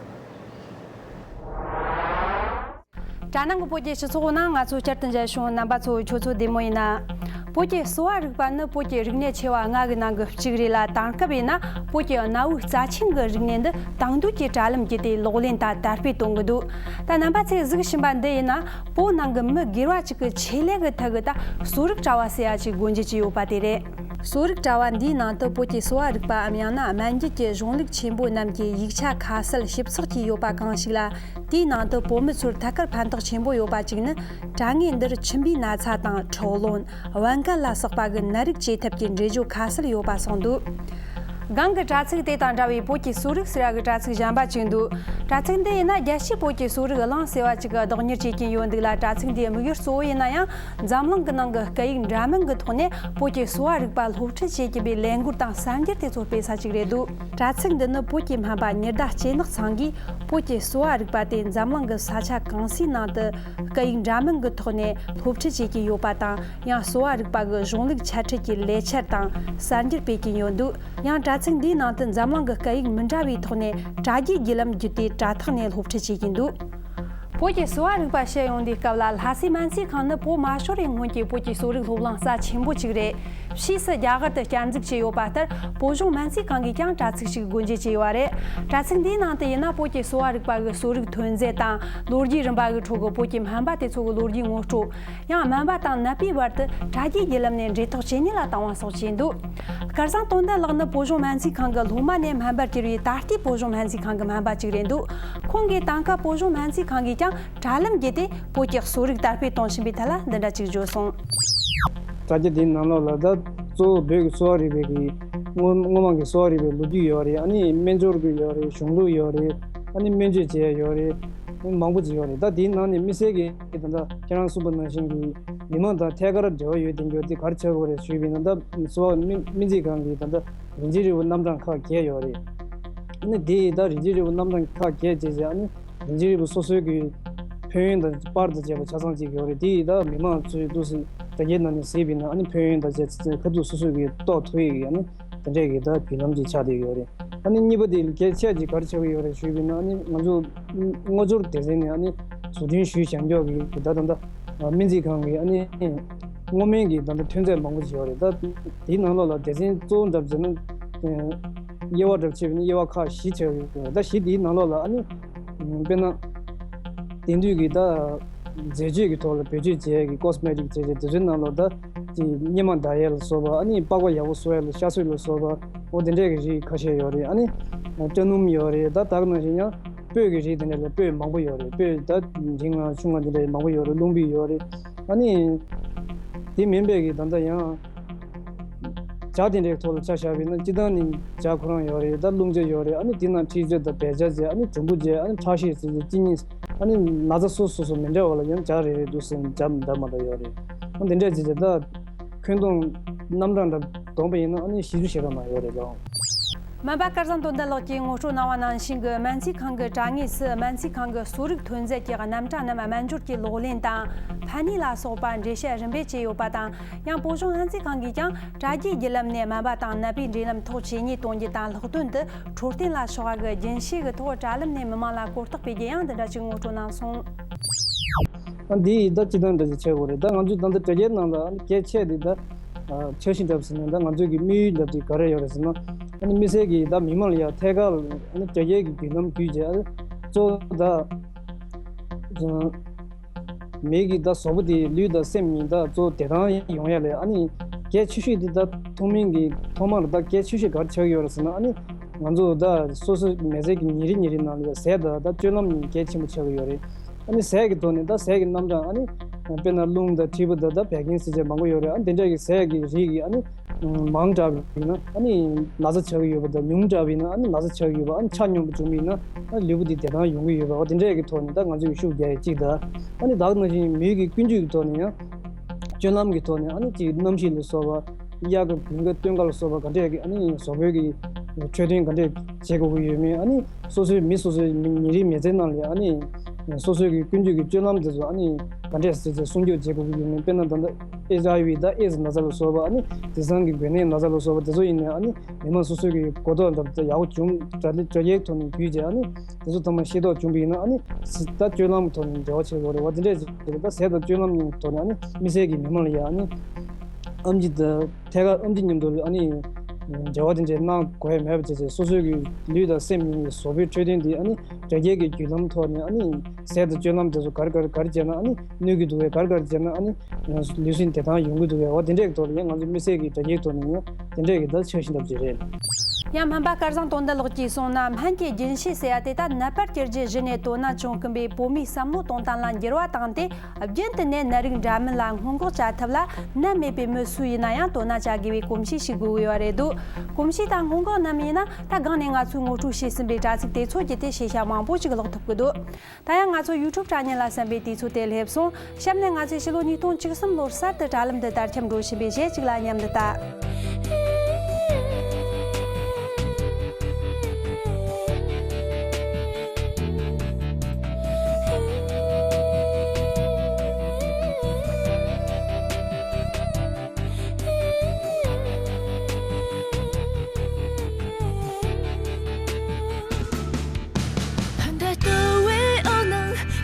དྲ་ནང་གི་བོད་ཀྱི་སྤྱི་ཚོགས་ནང་ང་ཚོ་བསྐྱར་དུ་མཇལ་བྱུང་། རྣམ་པ་ཚོ་ཁྱོད་ཚོ་བདེ་མོ་ཡིན་ན། བོད་ཀྱི་གསོ་བ་རིག་པ་ནི་བོད་ཀྱི་རིག་གནས་ཆེ་བ་ལྔ་གི་ནང་གི་གཅིག་རེད་ལ། དེང་སྐབས་ཡིན་ན་བོད་ཀྱི་གནའ་བོའི་རྩ་ཆེན་གྱི་རིག་གནས་འདི་དེང་དུས་ཀྱི་དྲ་ལམ་བརྒྱུད་དེ་ལག་ལེན་དང་དར་སྤེལ་གཏོང་གི་འདུག་ད་རྣམ་པ་ཚོས་གཟིགས་བཞིན་པ་འདི་ཡིན་ན། བོད་ནང་གི་མི་སྒེར་བ་གཅིག་གི་ཆེད་ལས་ཀྱི་ཐད་ཀྱི་ད་གསོ་རིག་དྲ་བ་ཟེར་ཡ་ཅིག་སྒོ་འབྱེད་ཀྱི་ཡོད་པ་དེ་རེད། གསོ་རིག་དྲ་བ་འདིའི་ནང་དུ་བོད་ཀྱི་གསོ་བ་རིག་པའམ་ཡང་ན་སྨན་རྒྱུད་ཀྱི་གཞུང་ལུགས་ཆེན་པོ་རྣམས་ཀྱི་ཡིག་ཆ་ཁ་གསལ་ཞིབ་ཚགས་ཀྱིས་ཡོད་པ་གང་ཞིག་ལ། དེའི་ནང་དུ་བོད་མི་ཚོར་ཐད་ཀར་ཕན་ཐོགས་ཆེན་པོ་ཡོད་པ་གཅིག་ནི། དྲ་ངོས་འདིར་མཆིན་པའི་ན་ཚ་དང་ཁྲག་རླུང་། བན་སྐལ་ལ་སོགས་པ་གི་ནད་རིགས་བཅོས་ཐབས་ཀྱི་འགྲེལ་བརྗོད་ཁ་གསལ་ཡོད་པ་སོགས་འདུག་སྒང་གི་དྲ་ཚིགས་དེ་དང་འདྲ་བའི་བོད་ཀྱི་གསོ་རིག་ཟེར་བ་གི་དྲ་ཚིགས་གཞན་པ་གཅིག་འདུག་དྲ་ཚིགས་འདི་ཡིན་ན་རྒྱལ་སྤྱིའི་བོད་ཀྱི་གསོ་རིག་གླིང་ཟེར་བ་གཅིག་གིས་བདག་གཉེར་བྱེད་ཀྱིན་ཡོད་འདུག་ལ། དྲ་ཚིགས་འདིའི་དམིགས་ཡུལ་གཙོ་བོ་ཡིན་ན་ཡང་། འཛམ་གླིང་གི་ནང་གི་སྐད་ཡིག་འདྲ་མིན་གྱི་ཐོག་ནས་བོད་ཀྱི་གསོ་བ་རིག་པ་སློབ་ཁྲིད་བྱེད་ཀྱིན་པའི་ལས་འགུལ་དང་གསར་འགྱུར་དེ་ཚོ་སྤེལ་ས་ཅིག་རེད་འདུག་དྲ་ཚིགས་འདི་ནི་བོད་ཀྱི་སྨན་པ་ཉི་ཟླ་སྐྱེ་ནག་ཚང་གིས་བོད་ཀྱི་གསོ་བ་རིག་པ་དེ་འཛམ་གླིང་གི་ས་ཆ་གང་སའི་ནང་དུ་སྐད་ཡིག་འདྲ་མིན་གྱི་ཐོག་ནས་སློབ་ཁྲིད་བྱེད་ཀྱིན་ཡོད་པ་དང་། ཡང་གསོ་བ་རིག་པ་གི་གཞུང་ལུགས་འཆད་ཁྲིད་ཀྱི་ལས་འཆར་དང་གསར་འགྱུར་སྤེལ་གྱིན་ཡོད་འདུག་ཡང་དྲ་ཚིགས་འདིའི་ནང་དུ་འཛམ་གླིང་གི་སྐད་ཡིག་མི་འདྲ་བའི་ཐོག་ནས་དྲ་རྒྱའི་བརྒྱུད་ལམ་བརྒྱུད་དེ་དྲ་ཐག་ནས་སློབ་ཁྲིད་བྱེད་ཀྱིན་འདུག་བོད་ཀྱི་གསོ་བ་རིག་པ་བཤད་ཡོང་དུས་སྐབས་ལ། ལྷ་སའི་སྨན་རྩིས་ཁང་ནི་བོད་མ་ཤོར་བའི་སྔོན་གྱི་བོད་ཀྱི་གསོ་རིག་སློབ་གླིང་རྩ་ཆེན་པོ་གཅིག་རེད། ཕྱིས་སུ་རྒྱ་གར་དུ་བསྐྱར་འཛུགས་བྱས་ཡོད་པ་ལྟར། བོད་གཞུང་སྨན་རྩིས་ཁང་གིས་ཀྱང་དྲ་ཚིགས་ཤིག་སྒོ་འབྱེད་བྱས་ཡོད་པ་རེད། དྲ་ཚིགས་འདིའི་ནང་དུ་ཡིན་ན། བོད་ཀྱི་གསོ་བ་རིག་པ་གི་གསོ་རིག་ཐོན་རྫས་དང་། ལོ་རྒྱུས་རིམ་པ་གི་ཁྲོད་ཀྱི་བོད་ཀྱི་སྨན་པ་དེ་ཚོ་གི་ལོ་རྒྱུས་ངོ་སྤྲོད། ཡང་སྨན་པ་དང་ནད་པའི་བར་དུ་དྲ་རྒྱའི་བརྒྱུད་ལམ་ནས་འབྲེལ་ཐག་ཇེ་ཉེ་ལ་བཏང་བ་སོགས་བྱས་འདུག་སྐལ་བཟང་དོན་ལྡན་ལགས་ནི་བོད་གཞུང་སྨན་རྩིས་ཁང་གི་སློབ་མ་ནས་སྨན་པར་གྱུར་བའི་ད་ལྟའི་བོད་གཞུང་སྨན་རྩིས་ཁང་གི་སྨན་པ་གཅིག་རེད་འདུག་ཁོང་གིས་དེང་སྐབས་བོད་གཞུང་སྨན་རྩིས་ཁང་གིས་ཀྱང་དྲ་ལམ་བརྒྱུད་དེ་བོད་ཀྱི་གསོ་རིག་དར་སྤེལ་གཏོང་བཞིན་པའི་ཐད་ལ་འདི་འདྲ་གཅིག་བརྗོད་སོང་། དྲ་རྒྱ་འདིའི་ནང་ལོགས་ལ་ད་གཙོ་བོ་བོད་ཀྱི་གསོ་བ་རིག་པའི་གི་སྔོན་སྔོན་མ་གི་གསོ་བ་རིག་པའི་ལོ་རྒྱུས་ཡོད་རེད། ཨ་ནི་སྨན་སྦྱོར་གྱི་ཡོད་རེད། གཞུང་ལུགས་ཡོད་རེད། ཨ་ནི་སྨན་བཅོས་བྱེད་ཡ་ཡོད་རེད། མང་པོ་ཅིག་ཡོད་རེད། ད་དེའི་ནང་ནས་དམིགས་བསལ་གྱི་ད་ལྟ་ཁྱེད་རང་གསུངས་པ་ནང་བཞིན་གྱི་མི་མང་དང་ཐད་ཀར་འབྲེལ་བ་ཡོད་དེ་འགྱུར་དེ་ག་རེ་ཆགས་ཀྱི་ཡོད་རེད་ཞུས་པ་ཡིན་ན། ད་གསོ་བ་སྨན་སྨན་རྩིས་ཁང་གི་ད་ལྟ་རིན་ཆེན་རིལ་བུ་རྣམ་གྲངས་ཁག་བརྒྱད་ཡོད་རེད། ཨ་ནི་དེ་ད་རིན་ཆེན་རིལ་བུ་རྣམ་གྲངས་ཁག་བརྒྱད་བྱས་རྗེས། ཨ་ནི་རིན་ཆེན་རིལ་བུ་སོ་སོའི་གི་ཕན་ཡོན་དང་པར་དང་བཅས་པ་ཆ་ཚང་གཅིག་ཡོད་རེད། དེ་ད་མི་མང་ཚོས་འདུག་སེ་དྲ་རྒྱའི་ནང་ནས་གཟིགས་པ་ཡིན་ན། ཨ་ནི་ཕན་ཡོན་དང་བཅས་ཁ་ཐུག་སོ་སོའི་གི་རྟོགས་ཐུབ་ཡས་ཀྱི་ཨ་ནི་དེ་འདྲས་ཀྱི་ད་བརྒྱུད་ལམ་ཅིག་ཆགས་བསྡད་ཡོད་རེད། ཨ་ནི་གཉིས་པ་དེ་གལ་ཆེ་ཅིག་ག་རེ་ཆགས་ཀྱི་ཡོད་རེད་ཞུས་པ་ཡིན་ན། ཨ་ནི་ང་ཚོ་སྔོ་སྦྱོར་སྡེ་ཚན་ནས་ཨ་ནི་བཟོ་སྐྲུན་ཞུས་བཞག་མགྱོགས་ཀྱི་ད་ད་ད་སྨན་རྩིས་ཁང་གི་ཨ་ནི་སྔོ་སྨན་གྱི་ད་ལྟ་ཐོན་རྫས་མང་པོ་ཞིག་ཡོད་རེད། ད་དེའི་ནང་ལོགས་ལ་སྡེ་ཚན་གཙོ་བོ་འདྲ་བྱས་ན། དབྱེ་བ་འདྲ་བྱས་པ་ཡིན་ན་དབྱེ་བ་ཁག་བཞི་ཆགས་ཡོད་རེད། ད་བཞི་དེའི་ནང་ལོགས་ལ་ཨ་ནི་དཔེར་ན་དེང་དུས་ཀྱི་ད་མཛེས་དཔྱོད་ཀྱི་ཐོག་ལ་བེད་སྤྱོད་བྱེད་ཡས་ཀྱི་ཀོ་སི་མེ་ཊིག་བྱས་རྗེས། དེ་ཚོའི་ནང་ལོགས་ད་ཅིག་གཉེར་མ་འདར་ཡས་ལ་སོགས་པ། ཨ་ནི་པགས་པ་ཡག་པོ་བཟོ་ཡས་ལ་ཤ་གསོས་ལ་སོགས་པ། འོ་དེ་འདྲས་ཀྱི་རིགས་ཁ་ཤས་ཡོད་རེད། ཨ་ནི་སྐྲ་སྣུམ་ཡོད་རེད། ད་ད་ག་ནང་བཞིན་ཡང་སྤོས་ཀྱི་རིགས་དེ་འདྲ་ལ་སྤོས་མང་པོ་ཡོད་རེད། སྤོས་ད་འབྲིང་ང་ཆུང་ང་དེ་འདྲ་མང་པོ་ཡོད་རེད། རླུང་བུས་ཡོད་རེད། ཨ་ནི་དེ་མིན་པའི་གི་ད་ལྟ་ཡང་ཇ་དེ་འདྲའི་ཐོག་ལ་ཆ་བཞག་པ་ཡིན་ན། སྤྱིར་བཏང་ནི་ཇ་ཁོ་རང་ཡོད་རེད། ད་རླུང་ཇ་ཡོད་རེད། ཨ་ནི་དེ་ནང་མཁྲིས་ཇ་དང་བལ་ཇ་བྱས། ཨ་ནི་གྲུམ་བུ་བྱས། ཨ་ནི་ཁྲག་ཤེད་བྱས། ཅི་ནི་ཨ་ནི་ན་ཚ་སོ་སོ་སོ་མི་འདྲ་བ་ལ་ཡང་ཇ་རེ་རེ་འདུག་སེ་ཇ་འདྲ་མ་འདྲ་ཡོད་རེད། ཨ་འདི་འདྲས་བྱས་བྱས་ད། ཁྱོན་བསྡོམས་རྣམ་གྲངས་འདྲ་བསྡོམས་པ་ཡིན་ན་ཨ་ནི་བཞི་བཅུ་ཞེ་གྲངས་ནང་ཡོད་རེད་ལགས། སྨན་པ་སྐལ་བཟང་དོན་ལྡན་ལགས་ཀྱིས་ངོ་སྤྲོད་གནང་བ་ནང་བཞིན་གྱི་སྨན་རྩིས་ཁང་གི་དྲ་ངོས་སུ་སྨན་རྩིས་ཁང་གི་གསོ་རིག་ཐོན་རྫས་ཀྱི་རྣམ་གྲངས་རྣམས་སྨན་སྦྱོར་གྱི་ལག་ལེན་དང་ཕན་ནུས་ལ་སོགས་པ་འགྲེལ་བཤད་རིམ་པས་བྱས་ཡོད་པ་དང་། ཡང་བོད་གཞུང་སྨན་རྩིས་ཁང་གིས་ཀྱང་དྲ་རྒྱའི་བརྒྱུད་ལམ་ནས་སྨན་པ་དང་ནད་པའི་འབྲེལ་ལམ་ཐག་ཇེ་ཉེ་གཏོང་རྒྱུ་དང་། ལྷག་དོན་དུ་འཕྲོད་བསྟེན་ལ་སོགས་པ་གི་རྒྱུན་ཤེས་ཀྱི་ཐོག་དྲ་ལམ་ནས་མི་མང་ལ་གོ་རྟོགས་སྤེལ་རྒྱུ་ཡང་འདི་འདྲ་ཞིག་ངོ་སྤྲོད་གནང་སོང་། ཨ་འདི་ཡིས་ད་སྤྱི་བཏང་འདྲ་ཞིག་བྱེད་དགོས་རེད། ད་ང་ཚོས་ད་ལྟ་དྲ་རྒྱའི་ནང་ལ་ཨ་ནི་གལ་ཆེ་དེ་ད་འཆར་གཞི་འདྲ་ཟེར་ན། ད་ང་ཚོའི་གི་དམིགས་ཡུལ་འདྲ་དེ་ག་རེ་ཡོད་རེད་ཟེར་ན། ཨ་ནི་དམིགས་བསལ་གྱི་ད་མི་མང་ལ་ཡང་ཐད་ཀར་ཨ་ནི་དྲ་རྒྱའི་གི་བརྒྱུད་ལམ་བརྒྱུད་བྱས། ཨ་ནི་གཙོ་བོ་ད་མི་གི་ད་གཟུགས་པོ་དེ། ལུས་དང་སེམས་གཉིས་ད་གཙོ་བོ་བདེ་ཐང་ཡོང་ཡ་ལས། ཨ་ནི་གལ་ཆེ་ཤོས་དེ་ད་ཐོག་མིན་གྱི་ཐོག་མར་ད་གལ་ཆེ་ཤོས་ག་རེ་ཆགས་ཀྱི་ཡོད་རེད་ཟེར་ན། ཨ་ནི་ང་ཚོ་ད་སོ་སོ་མི་ཚེ་གི་ཉིན་རེ་ཉིན་རེ་ནང་ལ་ཡ་ཟས་དང་ད་སྤྱོད་ལམ་གཉིས་གལ་ཆེན་པོ་ཆགས་ཀྱི་ཡོད་རེད། ཨ་ནི་ཟས་ཀྱི་ཐོག་ནས་ད་ཟས་ཀྱི་རྣམ་གྲངས། ཨ་ནི་དཔེར་ན་རླུང་དང་མཁྲིས་པ་དང་ད་བད་ཀན་ཟེར་བྱས་མང་པོ་ཡོད་རེད། ཨ་ནི་དེ་འདྲ་གི་ཟས་ཀྱི་རིགས་ཀྱི་ཨ་ནི་མང་དྲགས་པ་ཡིན་ན། ཨ་ནི་ན་ཚ་ཆགས་ཀྱི་ཡོད་པ་དང་། ཉུང་དྲགས་པ་ཡིན་ན་ཨ་ནི་ན་ཚ་ཆགས་ཀྱི་ཡོད་པ། ཨ་ནི་ཆ་སྙོམས་པ་བྱུང་བ་ཡིན་ན་ཨ་ནི་ལུས་པོ་འདི་བདེ་ཐང་ཡོང་གི་ཡོད་པ། འོ་དེ་འདྲ་གི་ཐོག་ནས་ད་ང་ཚོས་ཤུགས་རྒྱག་ཡས་གཅིག་དང་། ཨ་ནི་ད་ག་ནང་བཞིན་མིའི་གི་ཀུན་སྤྱོད་ཀྱི་ཐོག་ནས་ཡང་། སྤྱོད་ལམ་གྱི་ཐོག་ནས་ཨ་ནི་གཅིག་གནམ་གཤིས་ལ་སོགས་པ། དབྱར་ཁ་དགུན་ཁ་སྟོན་ཁ་ལ་སོགས་པ་ག་འདྲས་ཀྱི་ཨ་ནི་བཟོ་བཀོད་ཀྱི་འཕྲོད་བསྟེན་ག་འདྲས་བྱེད་དགོས་ཀྱི་ཡོད་མེད། ཨ་ནི་སོ་སོའི་མི་སོ་སོའི་མི་ཉིན་རེའི་མི་ཚེ་ནང་ལ་ཨ་ནི་སོ་སོའི་གི་ཀུན་སྤྱོད་ཀྱི་སྤྱོད་ལམ་དེ་ཚོ་ཨ་ནི་ག་འདྲས་ཟེར་ཚེ་སྲུང་སྐྱོབ་བྱེད་དགོས་ཀྱི་ཡོད་མེད། དཔེར་ན་ད་ལྟ་ཨེཆ་ཨའི་ཝི་དང་ཨེ་ཛི་ན་ཚ་ལ་སོགས་པ། ཨ་ནི་དེང་སང་གི་འགོས་ནད་ན་ཚ་ལ་སོགས་པ་དེ་ཚོ་ཡིན་ནའང་། ཨ་ནི་མི་མང་སོ་སོའི་གི་གོ་རྟོགས་འདྲ་པོ་དེ་ཡག་པོ་བྱུང་དྲ་དྲ་རྒྱའི་ཐོག་ནས་བརྒྱུད་བྱས། ཨ་ནི་དེ་ཚོ་ཚང་མ་ཤེས་རྟོགས་བྱུང་བ་ཡིན་ན། ཨ་ནི་ད་སྤྱོད་ལམ་ཐོག་ནས་འབྲེལ་བ་བྱེད་དགོས་རེད་བ། དེ་འདྲས་ད་ཟས་དང་སྤྱོད་ལམ་གཉིས་ཐོག་ནས་ཨ་ནི་དམིགས་བསལ་གྱི་མི་མང་ལ་ཡང་ཨ་ནི་ཨེམ་ཆི་དང་ཐད་ཀར་ཨེམ་ཆི་མཉམ་དུ་ཨ་ནི་འབྲེལ་བ་དེ་འདྲས་གནང་དགོས་ཡ་མེད་པ་བྱས་བྱས། སོ་སོའི་གི་ལུས་དང་སེམས་གཉིས་ཀྱི་བཟོ་བཀོད་འཕྲོད་བསྟེན་དེ་ཨ་ནི་དྲ་རྒྱའི་གི་བརྒྱུད་ལམ་ཐོག་ནས་ཨ་ནི་ཟས་དང་སྤྱོད་ལམ་དེ་ཚོ་ག་རེ་ག་རེ་ག་རེ་བྱས་ན་ཨ་ནི་གནོད་ཀྱི་འདུག་གས། ག་རེ་ག་རེ་བྱས་ན་ཨ་ནི་ལུས་སེམས་བདེ་ཐང་ཡོང་གི་འདུག་གས། འོ་དེ་འདྲས་གི་ཐོག་ལ་ཡང་ང་ཚོ་དམིགས་བསལ་གི་དྲ་རྒྱའི་ཐོག་ནས་ཡང་དེ་འདྲས་གི་ད་འཆར་གཞི་འདྲ་པོ་ཅིག་རེད། ཡང་སྨན་པ་སྐལ་བཟང་དོན་ལྡན་ལགས་ཀྱིས་གསུངས་ན། སྨན་གྱི་རྒྱུན་ཤེས་ཟེར་ཡ་དེ་ད་ནད་པར་གྱུར་རྗེས་གཞི་ནས་དོ་སྣང་བྱུང་གིན་པའི་བོད་མིའི་བསམ་བློ་གཏོང་སྟངས་ལ་འགྱུར་བ་བཏང་སྟེ། རྒྱུན་དུ་ནས་ནད་རིགས་འདྲ་མིན་ལ་སྔོན་འགོག་བྱ་ཐབས་ལ་ནད་མེད་པའི་མི་སུ་ཡིན་ན་ཡང་དོ་སྣང་བྱ་དགོས་པའི་གོམས་གཤིས་ཤིག་དགོས་ཀྱི་ཡོད་རེད་འདུག་གོམས་གཤིས་དང་སྔོན་འགོག་རྣམས་ཡིན་ན། ད་སྒང་ནས་ང་ཚོས་ངོ་སྤྲོད་བྱས་ཟིན་པའི་དྲ་ཚིགས་དེ་ཚོ་བརྒྱུད་དེ་ཤེས་བྱ་མང་པོ་ཞིག་ཀློག་ཐུབ་ཀྱི་འདུག་ད་ཡང་ང་ཚོ་ཡུ་ཊུབ་དྲ་བརྙན་ལ་གསན་པའི་དུས་ཚོད་དེ་སླེབས་སོང་། གཤམ་ནས་ང་ཚོས་ཕྱི་ལོ་ཉིས་སྟོང་བཅུ་གསུམ་ལོར་གསར་དུ་དྲ་ལམ་འདི་དར་ཁྱབ་འགྲོ་བཞིན་པའི་གཞས་གཅིག་ལ་མཉམ་དུ་ལྟ། ཕ་མཐའ་ལྟོ་བའི་འོག་ན་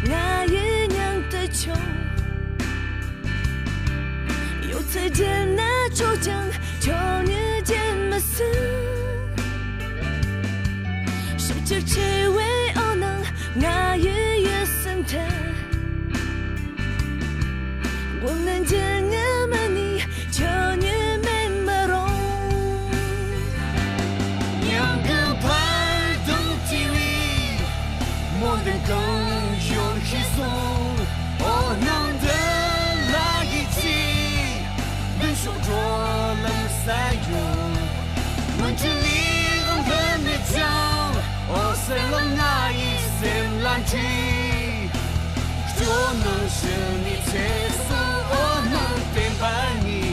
ང་ཡི་མྱང་དུ་ཆོག་ཡོད་ཚད་བརྗེད་ན་ཆོག་ཀྱང་ཁྱོད་ཉིད་བརྗེད་མི་སྲིད། ཕྱོགས་བཅུར་ཆེ་བའི་འོག་ན་ང་ཡི་ཡིད་སེམས་ཐད། དངོས་གནས་འཇིགས་ངེས་མི་ནི། ཁྱོད་ཉིད་མེད་མི་རུང་། མྱང་གི་བར་དུ་བྲིས་པའི་སྨོན་འདུན་གང་བྱུང་ཤེས་སོང་། འོ་སྣང་འདི་ལ་ཡིད་ཆེས། མདུན་ཕྱོགས་འགྲོ་ལམ་ས་ཡོད། སྔོན་གྱི་ལས་དབང་ལྷོད་མེད་ཀྱང་། འོད་གསལ་ལ་ང་ཡི་སེམས་ལ་འཁྲི། སྐྱོ་སྣང་ཞི་ནས་ཚེ་སྲོག་འོད་སྣང་བརྟན་པར་ངེས།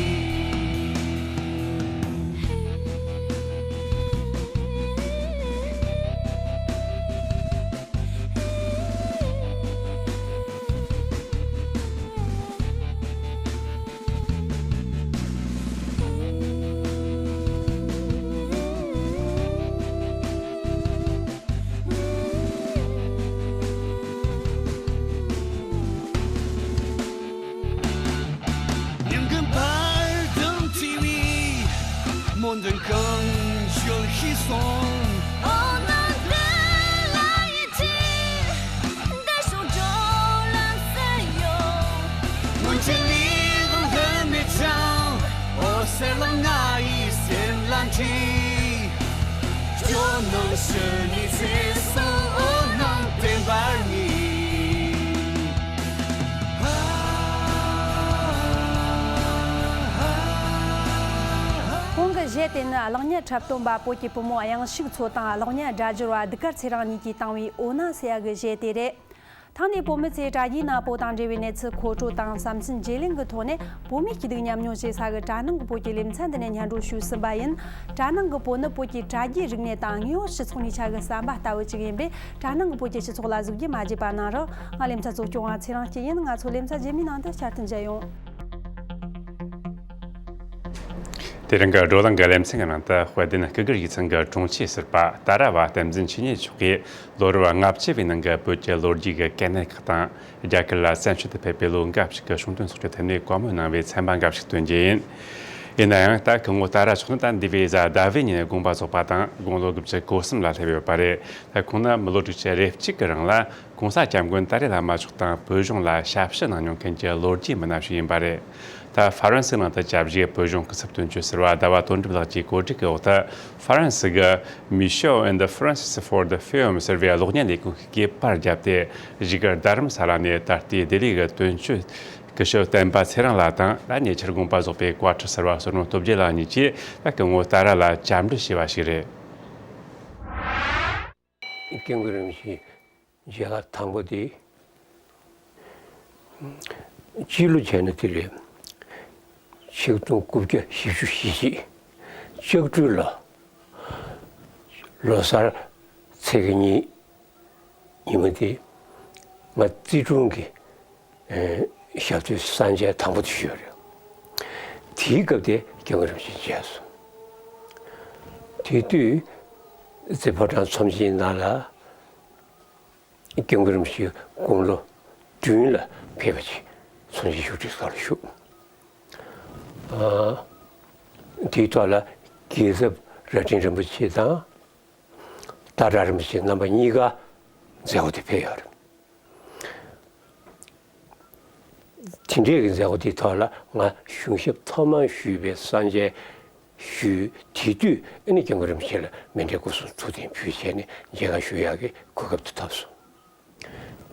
མྱང་གི་བར་དུ་བྲིས་པའི་སྨོན་འདུན་གང་བྱུང་ཤེས་སོང་། འོ་སྣང་འདི་ལ་ཡིད་ཆེས། མདུན་ཕྱོགས་འགྲོ་ལམ་ས་ཡོད། སྔོན་གྱི་ལས་དབང་ལྷོད་མེད་ཀྱང་། འོད་གསལ་ལ་ང་ཡི་སེམས་ལ་འཁྲི། སྐྱོ་སྣང་ཞི་ནས་ཚེ་སྲོག་འོད་སྣང་བརྟན་པར་ངེས། གོང་གི་གཞས་དེ་ནི་གློག་བརྙན་འཁྲབ་སྟོན་པ་བོད་ཀྱི་བུ་མོ་གཡང་ཤུགས་མཚོ་དང་གློག་བརྙན་སྒྲ་སྒྱུར་བ་གདུགས་དཀར་ཚེ་རིང་གཉིས་ཀྱིས་བཏང་བའི་འོད་སྣང་ཟེར་ཡག་གི་གཞས་དེ་རེད། ཐེངས་འདིའི་བོད་མི་ཚོས་དྲ་རྒྱའི་ནང་བོད་དང་འབྲེལ་བའི་གནས་ཚུལ་མཁོ་སྤྲོད་དང་བསམ་ཚུལ་བརྗེ་ལེན་གྱི་ཐོག་ནས། བོད་མིའི་སྐྱིད་སྡུག་མཉམ་མྱོང་བྱེད་ས་གི་དྲ་ནང་གི་བོད་ཀྱི་ལེ་ཚན་འདི་ནས་སྙན་སྒྲོན་ཞུས་ཟིན་པ་ཡིན། དྲ་ནང་གི་བོད་ནི་བོད་ཀྱི་དྲ་རྒྱའི་རིག་གནས་དང་དངོས་ཡོད་སྤྱི་ཚོགས་གཉིས་ཆ་གི་ཟམ་པ་ལྟ་བུ་ཅིག་ཡིན་པས། དྲ་ནང་གི་བོད་ཀྱི་སྤྱི་ཚོགས་ལ་ཟུག་རྒྱུ་མ་བརྗེད་པ་གནང་རོགས། ང་ལེ་ཚན་གཙོ་སྐྱོང་བ་ཚེ་རིང་སྐྱིད་ཡིན། ང་ཚོ་ལེ་ཚན་རྗེས་མའི་ནང་དུ་བསྐྱར་དུ་མཇལ་ཡོང་། དེ་རིང་གི་བགྲོ་གླེང་གི་ལེ་ཚན་གྱི་ནང་དུ། དཔལ་ལྡན་སྐུ་སྒེར་ཡིག་ཚང་གི་དྲུང་ཆེ་ཟུར་པ་ཏཱ་ར་བ་བསྟན་འཛིན་ཆོས་ཉིད་མཆོག་གིས། ལོ་རབས་ལྔ་བཅུ་བའི་ནང་གི་བོད་ཀྱི་ལོ་རྒྱུས་ཀྱི་གལ་གནད་ཁག་དང་། རྒྱ་གར་ལ་བཙན་བྱོལ་དུ་ཕེབས་པའི་ལོ་འགའ་ཞིག་གི་བྱུང་དོན་སོགས་ཀྱི་ཐད་ནས་བཀའ་མོལ་གནང་བའི་ཚན་པ་འགའ་ཞིག་སྟོན་རྒྱུ་ཡིན། ཡིན་ན་ཡང་། ད་སྐུ་ངོ་ཏཱ་ར་མཆོག་ནི་ད་འདས་པའི་གཟའ་ཟླ་བའི་ཉིན་དགོངས་པ་རྫོགས་པ་དང་། དགུང་ལོ་དགུ་བཅུ་གོ་གསུམ་ལ་སླེབས་ཡོད་པ་རེད། ད་ཁོང་ནི་མི་ལོ་དྲུག་ཅུ་རེ་གཅིག་གི་རིང་ལ་༸གོང་ས་༸སྐྱབས་མགོན་ཏཱ་རེ་བླ་མ་མཆོག་དང་བོད་གཞུང་ལ་ཞབས་ཞུ་གནང་མྱོང་མཁན་གྱི་ལོ་རྒྱུས་མི་སྣ་ཞིག་ཡིན་པ་རེད། ད་ཧྥ་རན་སིའི་ནང་དུ་བཅའ་བཞི་བོད་ལྗོངས་སྐུ་ཚབ་དོན་གཅོད་ཟུར་པ་ཟླ་བ་དོན་གྲུབ་ལགས་ཀྱིས་གོ་སྒྲིག་གི་འོག་ཏུ། ཧྥ་རན་སི་གི་Michel and the Francis for the Film ཟེར་བའི་གློག་བརྙན་ལས་ཁུངས་ཤིག་གིས་པར་བརྒྱབ་སྟེ། གཞུག་གི་རྡ་རམ་ས་ལ་ནས་ད་ལྟའི་ལྡི་ལི་གི་དོན་གཅོད་སྐུ་ཞབས་བསྟན་པ་ཚེ་རིང་ལགས་དང་། ད་ཉེ་ཆར་དགོངས་པ་རྫོགས་པའི་བཀའ་ཁྲི་ཟུར་པ་བསོད་ནམས་སྟོབས་རྒྱལ་ལགས་གཉིས་ཀྱིས་ད་སྐུ་ངོ་ཏཱ་ར་ལ་བཅར་འདྲི་བྱས་པ་ཞིག་རེད། སྐྱབས་མགོན་རིན་པོ་ཆེ་མཇལ་ཁ་དང་པོ་དེ། སྤྱི་ལོ་བྱས་ན་དེ་རེད། ཆིག་སྟོང་དགུ་བརྒྱ་བཞི་བཅུ་ཞེ་གཅིག་ལྕགས་སྦྲུལ་ལོ། ལོ་གསར་ཚེས་གཉིས་ཉིན་མོ་དེ། ང་བརྩིས་སྒྲུང་གི་ཨེ། ཞབས་སྟོན་གསར་མཇལ་དང་པོ་དེ་ཞུས་པ་རེད། དེའི་སྐབས་དེ་སྐྱབས་མགོན་རིན་པོ་ཆེ་མཇལ་སོང་། དེ་དུས་རྩེ་ཕོ་བྲང་ཚོམས་ཆེན་ནང་ལ་སྐྱབས་མགོན་རིན་པོ་ཆེ་དགུང་ལོ་བདུན་ལ་ཕེབས་པ་ཅིག་ཚོམས་ཆེན་བཞུགས་ཁྲི་སོགས་ལ་བཞུགས། ཨ། དེའི་ཐོག་ལ་རྒྱལ་ཚབ་རྭ་སྒྲེང་རིན་པོ་ཆེ་དང་། སྟག་བྲག་རིན་པོ་ཆེ་རྣམ་པ་གཉིས་ཀ་མཛད་སྒོ་དེ་ཕེབས་ཡོད་རེད། དེ་འདྲའི་གི་མཛད་སྒོ་དེའི་ཐོག་ལ་ང་གཞུང་ཞབས་ཐོག་མར་ཞུས་པའི་གསར་མཇལ་ཞུས། དེ་དུས་ཨ་ནི་སྐྱབས་མགོན་རིན་པོ་ཆེ་ལ་མཎྜལ་སྐུ་གསུང་ཐུགས་རྟེན་ཕུལ་བྱས་ནས་མཇལ་ཁ་ཞུ་ཡག་གི་གོ་སྐབས་དེ་ཐོབ་སོང་།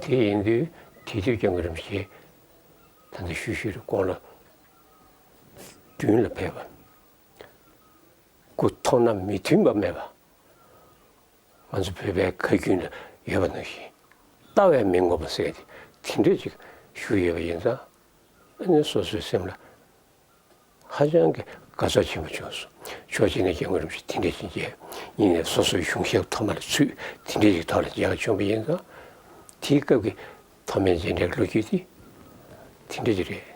དེ་ཡིན་དུས་དེ་དུས་སྐྱབས་མགོན་རིན་པོ་ཆེ་ད་ལྟ་ཞུ་ཞུས་རེད། དགུང་ལོ་བདུན་ལ་ཕེབས་པ། སྐུ་མཐོང་ན་མི་མཐུན་པ་མེད་པ། ང་ཚོ་བོད་པའི་ཁ་རྒྱུན་ལ་ཡོད་པ་ནང་བཞིན། ལྟ་བས་མི་ངོམས་པ་ཟེར་ཏེ་དེ་འདྲ་ཅིག་ཞུ་ཡོད་པ་ཡིན་ཙང་། ཨ་ནི་སོ་སོའི་སེམས་ལ་ཧ་ཅང་གི་དགའ་ཚོར་ཆེན་པོ་བྱུང་སོང་། ཕྱོགས་གཅིག་ནས་སྐྱབས་མགོན་རིན་པོ་ཆེ་དེ་འདྲ་ཅིག་མཇལ། གཉིས་ནས་སོ་སོའི་གཞུང་ཞབས་ཐོག་མ་ལ་ཚུད་དེ་འདྲ་ཅིག་ཐོག་ལ་མཇལ་ཁ་བྱུང་བ་ཡིན་ཙང་། དེའི་སྐབས་ཀྱི་ཐོག་མའི་མཇལ་འཕྲད་ཀྱི་ལོ་རྒྱུས་དེ་དེ་འདྲ་ཅིག་རེད།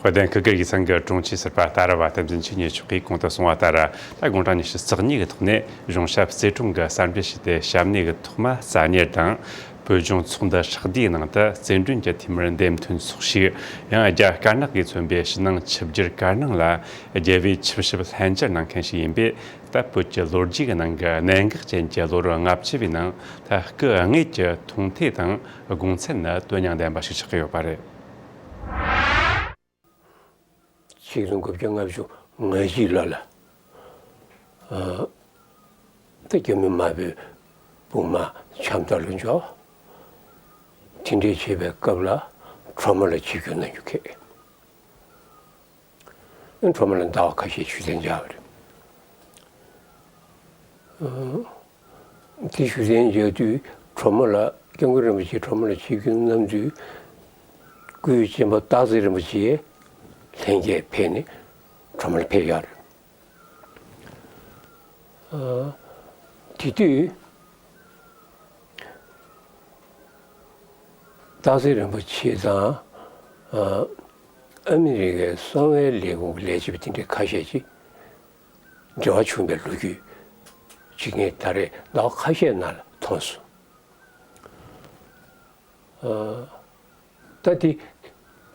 དཔལ་ལྡན་སྐུ་སྒེར་ཡིག་ཚང་གི་དྲུང་ཆེ་ཟུར་པ་ཏཱ་ར་བ་བསྟན་འཛིན་ཆོས་ཉིད་མཆོག་གིས་གོང་དུ་གསུངས་པ་ལྟར། ད་དགུང་གྲངས་ཉི་ཤུ་རྩ་གཉིས་ཀྱི་ཐོག་ནས་གཞུང་ཞབས་རྩེ་དྲུང་གི་གསར་འབུལ་ཞུས་ཏེ། ཞབས་ནས་ཀྱི་ཐོག་མ་རྩ་གཉེར་དང་། བོད་ལྗོངས་ཚོགས་འདུ་ཧྲག་བསྡུས་ནང་དུ་རྩེ་མགྲོན་གྱི་འཐུས་མིར་འདེམས་ཐོན་ཚོགས་ཞུགས། ཡང་རྒྱ་དཀར་ནག་གིས་མཚོན་པའི་ཕྱི་ནང་ཆིབས་བསྒྱུར་གར་གནང་ལ་རྒྱལ་བའི་ཆིབས་ཞབས་ལྷན་བཅར་གནང་མཁན་ཞིག་ཡིན་པས། ད་བོད་ཀྱི་ལོ་རྒྱུས་ཀྱི་ནང་གི་གནད་འགག་ཅན་གྱི་ལོ་རབས་ལྔ་བཅུ་པའི་ནང་ད་སྐུ་དངོས་ཀྱི་མཐོང་ཐོས་དང་དགོངས་ཚུལ་ནི་དོན་སྙིང་ལྡན་པ་ཞིག་ཆགས་ཀྱི་ཡོད་པ་རེད། ཆིག་སྟོང་དགུ་བརྒྱ་ལྔ་བཅུ་ང་གཅིག་ལོ་ལ། ཨ། ད་རྒྱ་མི་དམར་པོའི་དཔུང་དམག་ཆབ་མདོ་ལ་འབྱོར། དེ་འདྲའི་བྱེད་པའི་སྐབས་ལ་གྲོ་མོ་ལ་ཆིབས་བསྒྱུར་གནང་རྒྱུ་ཁེལ། གྲོ་མོ་ལ་ཟླ་བ་ཁ་ཤས་བཞུགས་གདན་འཇགས་པ་རེད། ཨ། དེ་བཞུགས་གདན་འཇགས་དུས་གྲོ་མོ་ལ། སྐྱབས་མགོན་རིན་པོ་ཆེ་གྲོ་མོ་ལ་ཆིབས་བསྒྱུར་གནང་དུས། སྐུའི་གཅེན་པོ་སྟག་འཚེར་རིན་པོ་ཆེ་ལྷན་རྒྱས་ཕེབས་ནས་གྲོ་མོ་ལ་ཕེབས་ཡོད་རེད། ཨ། དེ་དུས་སྟག་འཚེར་རིན་པོ་ཆེ་དང་། ཨ། ཨ་མི་རི་ཀའི་གསང་བའི་ལས་ཁུངས་ཀྱི་ལས་བྱེད་པ་དེ་འདྲའི་ཁ་ཤས་ཀྱིས་འབྲེལ་བ་བྱུང་བའི་ལོ་རྒྱུས་ཅིག་ངས་ད་རེས་ཟླ་བ་ཁ་ཤས་ནང་ལ་མཐོང་སོང་། ཨ། ད་དེ་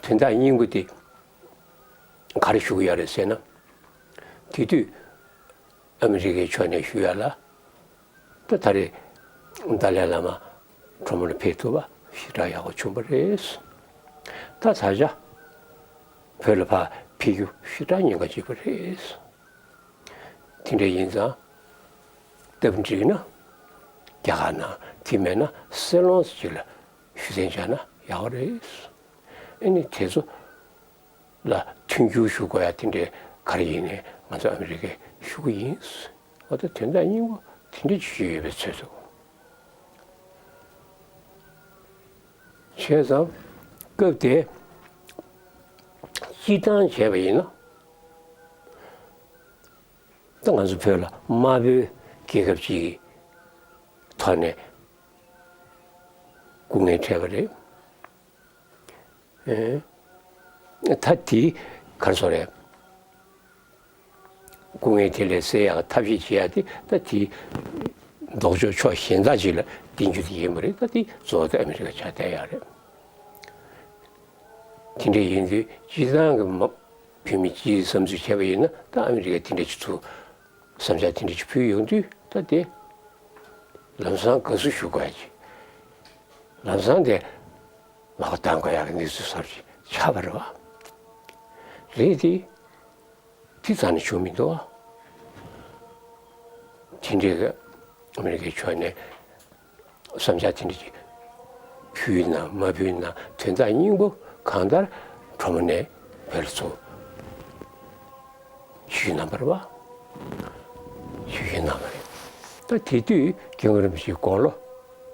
དོན་དག་སྙིང་པོ་དེ་ག་རེ་ཞུ་གི་ཡོད་རེད་ཟེར་ན། དེ་དུས་ཨ་མི་རི་ཀའི་ཕྱོགས་ནས་ཞུ་ཡ་ལ། ད་ད་རེས་ཏཱ་ལའི་བླ་མ་གྲོ་མོ་ལ་ཕེབས་ཐུབ་པ་ཞེ་དྲག་ཡག་པོ་བྱུང་བ་རེད། ད་ད་ཆ་བོད་ལ་ཕར་ཕེབས་རྒྱུ་ཞེ་དྲག་ཉེན་ཁ་ཆེ་བ་རེད། དེ་འདྲ་ཡིན་ཙང་། སྟབས་འགྲིག་ན་རྒྱ་གར་ནང་། དེ་མེད་ན་སེ་ལོང་ཅིག་ལ་བཞུགས་གདན་འཇགས་ན་ཡག་པོ་རེད། ཨ་ནི་དེ་ཚོ་ལ་མཐུན་འགྱུར་ཞུ་དགོས་ཡ་དེ་འདྲའི་ག་རེ་ཡིན་ནའི་ང་ཚོ་ཨ་མི་རི་ཀས་ཞུ་གི་ཡིན། འོ་ད་དོན་དག་སྙིང་པོ་དེ་འདྲ་ཅིག་ཞུས་ཡོད་པའི་ཚོད་འདུག། བྱས་ཙང་སྐབས་དེ་སྤྱིར་བཏང་བྱས་པ་ཡིན་ན། ད་ང་ཚོ་བོད་ལ་དམར་པོའི་རྒྱལ་ཁབ་ཅིག་གི་ཐོག་ནས་སྐུ་ངལ་འཕྲད་པ་རེད། ཨེ། ད་དེ་ག་རེ་ཟེར་རེད། སྐུ་ངལ་དེ་ལས་སེལ་ཡག་ཐབས་ཤེས་བྱེད་ཡག་དེ་ད་དེ་ལྡོག་ཕྱོགས་ཕྱོགས་གཞན་དག་ཅིག་ལ་བརྟེན་རྒྱུ་དེ་ཡིན་པ་རེད། ད་དེ་གཙོ་བོ་དེ་ཨ་མི་རི་ཀ་ཆགས་བསྡད་ཡག་རེད། དེ་འདྲ་ཡིན་དུས་སྤྱིར་བཏང་གི་མ། བོད་མི་སྤྱིའི་བསམ་ཚུལ་བྱས་པ་ཡིན་ན། ད་ཨ་མི་རི་ཀས་དེ་འདྲ་ཅིག་ཚུར་བསམ་འཆར་དེ་འདྲ་ཅིག་ཕུལ་ཡོང་དུས། ད་དེ་ལམ་སང་དགའ་བསུ་ཞུ་དགོས་ཀྱི། ལམ་སང་དེ་ ལག་བསྟར་དགོས་ཡག་གི་གནས་ཚུལ་གསར་ཞིག་ཆགས་པ་རེད་བ། རེད་དེ། དེ་རྩ་ནས་བྱུང་མི་འདུག་བ། དེ་འདྲའི་ཨ་མི་རི་ཀའི་ཕྱོགས་ནས་བསམ་འཆར་དེ་འདྲ་ཅིག་ཕུལ་ན་མ་ཕུལ་ན་དོན་དག་སྙིང་པོ་གང་ལྟར་གྲོ་མོ་ནས་བོད་ལ་ཚུར་ཞུས་གནང་བ་རེད་བ། ཞུ་ཞུ་གནང་བ་རེད། ད་དེ་དུས་སྐྱབས་མགོན་རིན་པོ་ཆེ་དགུང་ལོ་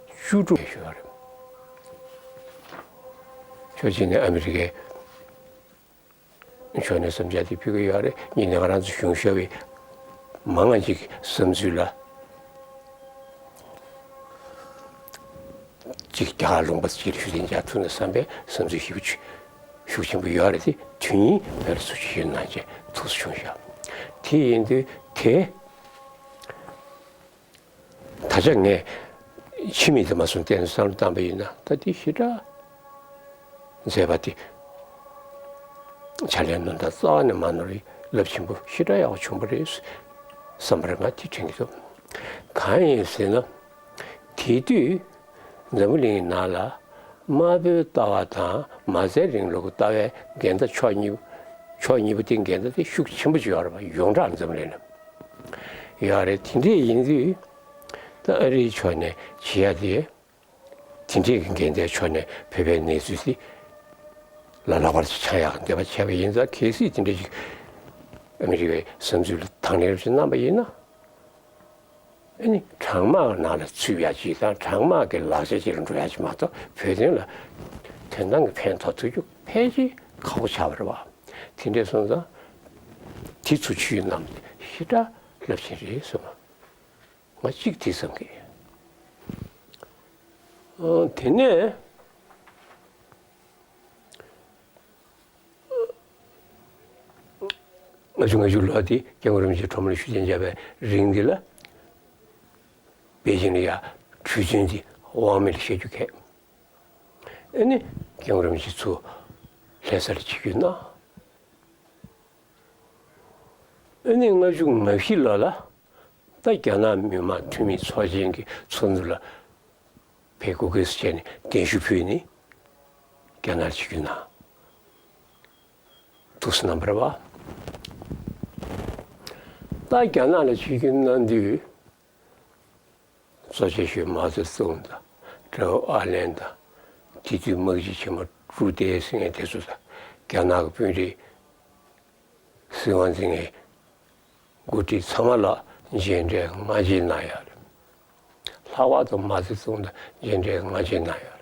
བཅུ་དྲུག་བཞུགས་པ་རེད། ཕྱོགས་གཅིག་ནས་ཨ་མི་རི་ཀའི་ཕྱོགས་ནས་བསམ་འཆར་དེ་ཕུལ་གི་ཡོད་རེད། གཉིས་ནས་ང་རང་ཚོ་གཞུང་ཞབས་པའི་མང་ང་ཅིག་བསམ་ཚུལ་ལ། གཅིག་རྒྱ་གར་ལུང་པ་གཅིག་ལ་ཤུགས་ལྡན་རྒྱག་ཐུབ་ན་བསམ་པའི་བསམ་ཚུལ་ཞིག་ཤུགས་ཆེན་པོ་ཡོད་རེད་དེ། དུས་ཡུན་བོད་ལ་སུ་ཞིག་ཡོད་ན་ཅེས་ཐུགས་སུ་བྱུང་བཞག་དེ་ཡིན་དུས་དེ་ད་ཆ་ངས་ཕྱི་མིག་དེ་མ་སོང་བལྟས་ནས་བསམ་བློ་བཏང་པ་ཡིན་ན་ད་དེ་ཞེ་དྲག་མཛད་པ་དེ་ཕྱག་ལས་གནང་སྟངས་རྩ་བ་ནས་མ་ནོར་བའི་རླབས་ཆེན་པོ་ཞེ་དྲག་ཡག་པོ་བྱུང་བ་རེད་བསམ་པར་ང་དེ་དྲན་གྱི་འདུག་གང་ཡིན་ཟེར་ན། དེ་དུས་འཛམ་བུ་གླིང་གི་ནང་ལ་དམར་པོའི་ལྟ་བ་དང་མ་རྩའི་རིང་ལུགས་ལྟ་བའི་འགལ་ཟླ་ཕྱོགས་གཉིས་ཕྱོགས་གཉིས་པོ་དེ་འགལ་ཟླ་དེ་ཤུགས་ཆེན་པོ་ཅིག་ཡོད་རེད་པ། ཡོངས་གྲགས་འཛམ་གླིང་ལ་ཡོད་རེད། དེ་འདྲས་ཡིན་དུས་ད་ཨ་རིའི་ཕྱོགས་ནས་བྱེད་ཡ་དེ་དེ་འདྲས་ཀྱི་འགལ་ཟླའི་ཕྱོགས་ནས་བོད་པའི་གནས་ཚུལ་དེ་ལ་ལྷག་པར་དུ་ཆགས་ཡག་འདོད་པ་བྱས་པ་ཡིན་ཙང་། གལ་སྲིད་དེ་འདྲས་ཅིག་ཨ་མི་རི་ཀའི་བསམ་ཚུལ་ལ་དང་ལེན་རོགས་ཅིག་གནང་པ་ཡིན་ན། ཨ་ནི་གྲང་དམག་ནང་ལ་ཚུད་ཡག་ཅིག་དང་གྲང་དམག་གི་ལག་ཆ་ཅིག་ལ་འགྲོ་ཡག་ཅིག་མ་གཏོགས་བོད་དོན་ལ་དོན་དམ་གྱི་ཕན་ཐོགས་ཐུབ་རྒྱུ་ཕལ་ཆེར་ཁག་པོ་ཆགས་པ་རེད་བ། དེ་འདྲས་སོང་ཙང་དེ་ཚོ་ཆུའི་གནམ་ཞེ་དྲག་རླབས་ཆེན་རེད་གསུངས། ང་གཅིག་དེ་བསམ་གི། ཨ། དེ་ནས། ལྔ་བཅུ་ང་བཅུ་ལོ་དེ་སྐྱབས་མགོན་རིན་པོ་ཆེ་གྲོ་མོ་ལ་ཤུགས་རྐྱེན་བརྒྱབ་པའི་རིང་འདི་ལ། པེ་ཅིང་ལ་ཡ་གྲོས་མཐུན་འདི་དབང་མེད་ལ་བཤད་རྒྱུ་གས། ཨ་ནི་སྐྱབས་མགོན་རིན་པོ་ཆེ་ཚུར་ལྷ་ས་ལ་ཆིབས་བསྒྱུར་གནང་། ཨ་ནི་ལྔ་བཅུ་ང་བཞི་ལོ་ལ་ད་རྒྱ་ནག་མི་དམངས་འཐུས་མི་ཚོགས་ཆེན་གྱི་ཚོགས་འདུ་ལ་ཕེབས་དགོས་སྐོར་བྱས་ནས་གདན་ཞུ་ཕུལ་ནས་རྒྱ་ནག་ལ་ཆིབས་བསྒྱུར་གནང་། ཐུགས་སུ་བསྣམས་པ་རེད་བ། ད་རྒྱ་ནག་ལ་ཆིབས་བསྒྱུར་གནང་དུས། གཙོ་ཆེ་ཤོས་མའོ་ཙེ་ཏུང་དང་ཀྲའོ་ཨ་ལན་དང་། དེ་དུས་དམག་སྤྱི་ཆེན་མོ་ཀྲུའུ་ཏེ་ཟེར་མཁན་དེ་ཚོ་དང་། རྒྱ་ནག་གི་དཔོན་རིགས་སྲིད་དབང་འཛིན་མཁན་འགོ་ཁྲིད་ཚང་མ་ལ་མཇལ་འཕྲད་སྔ་རྗེས་གནང་ཡོད་རེད། ལྷག་པར་དུ་མའོ་ཙེ་ཏུང་དང་མཇལ་འཕྲད་སྔ་རྗེས་གནང་ཡོད་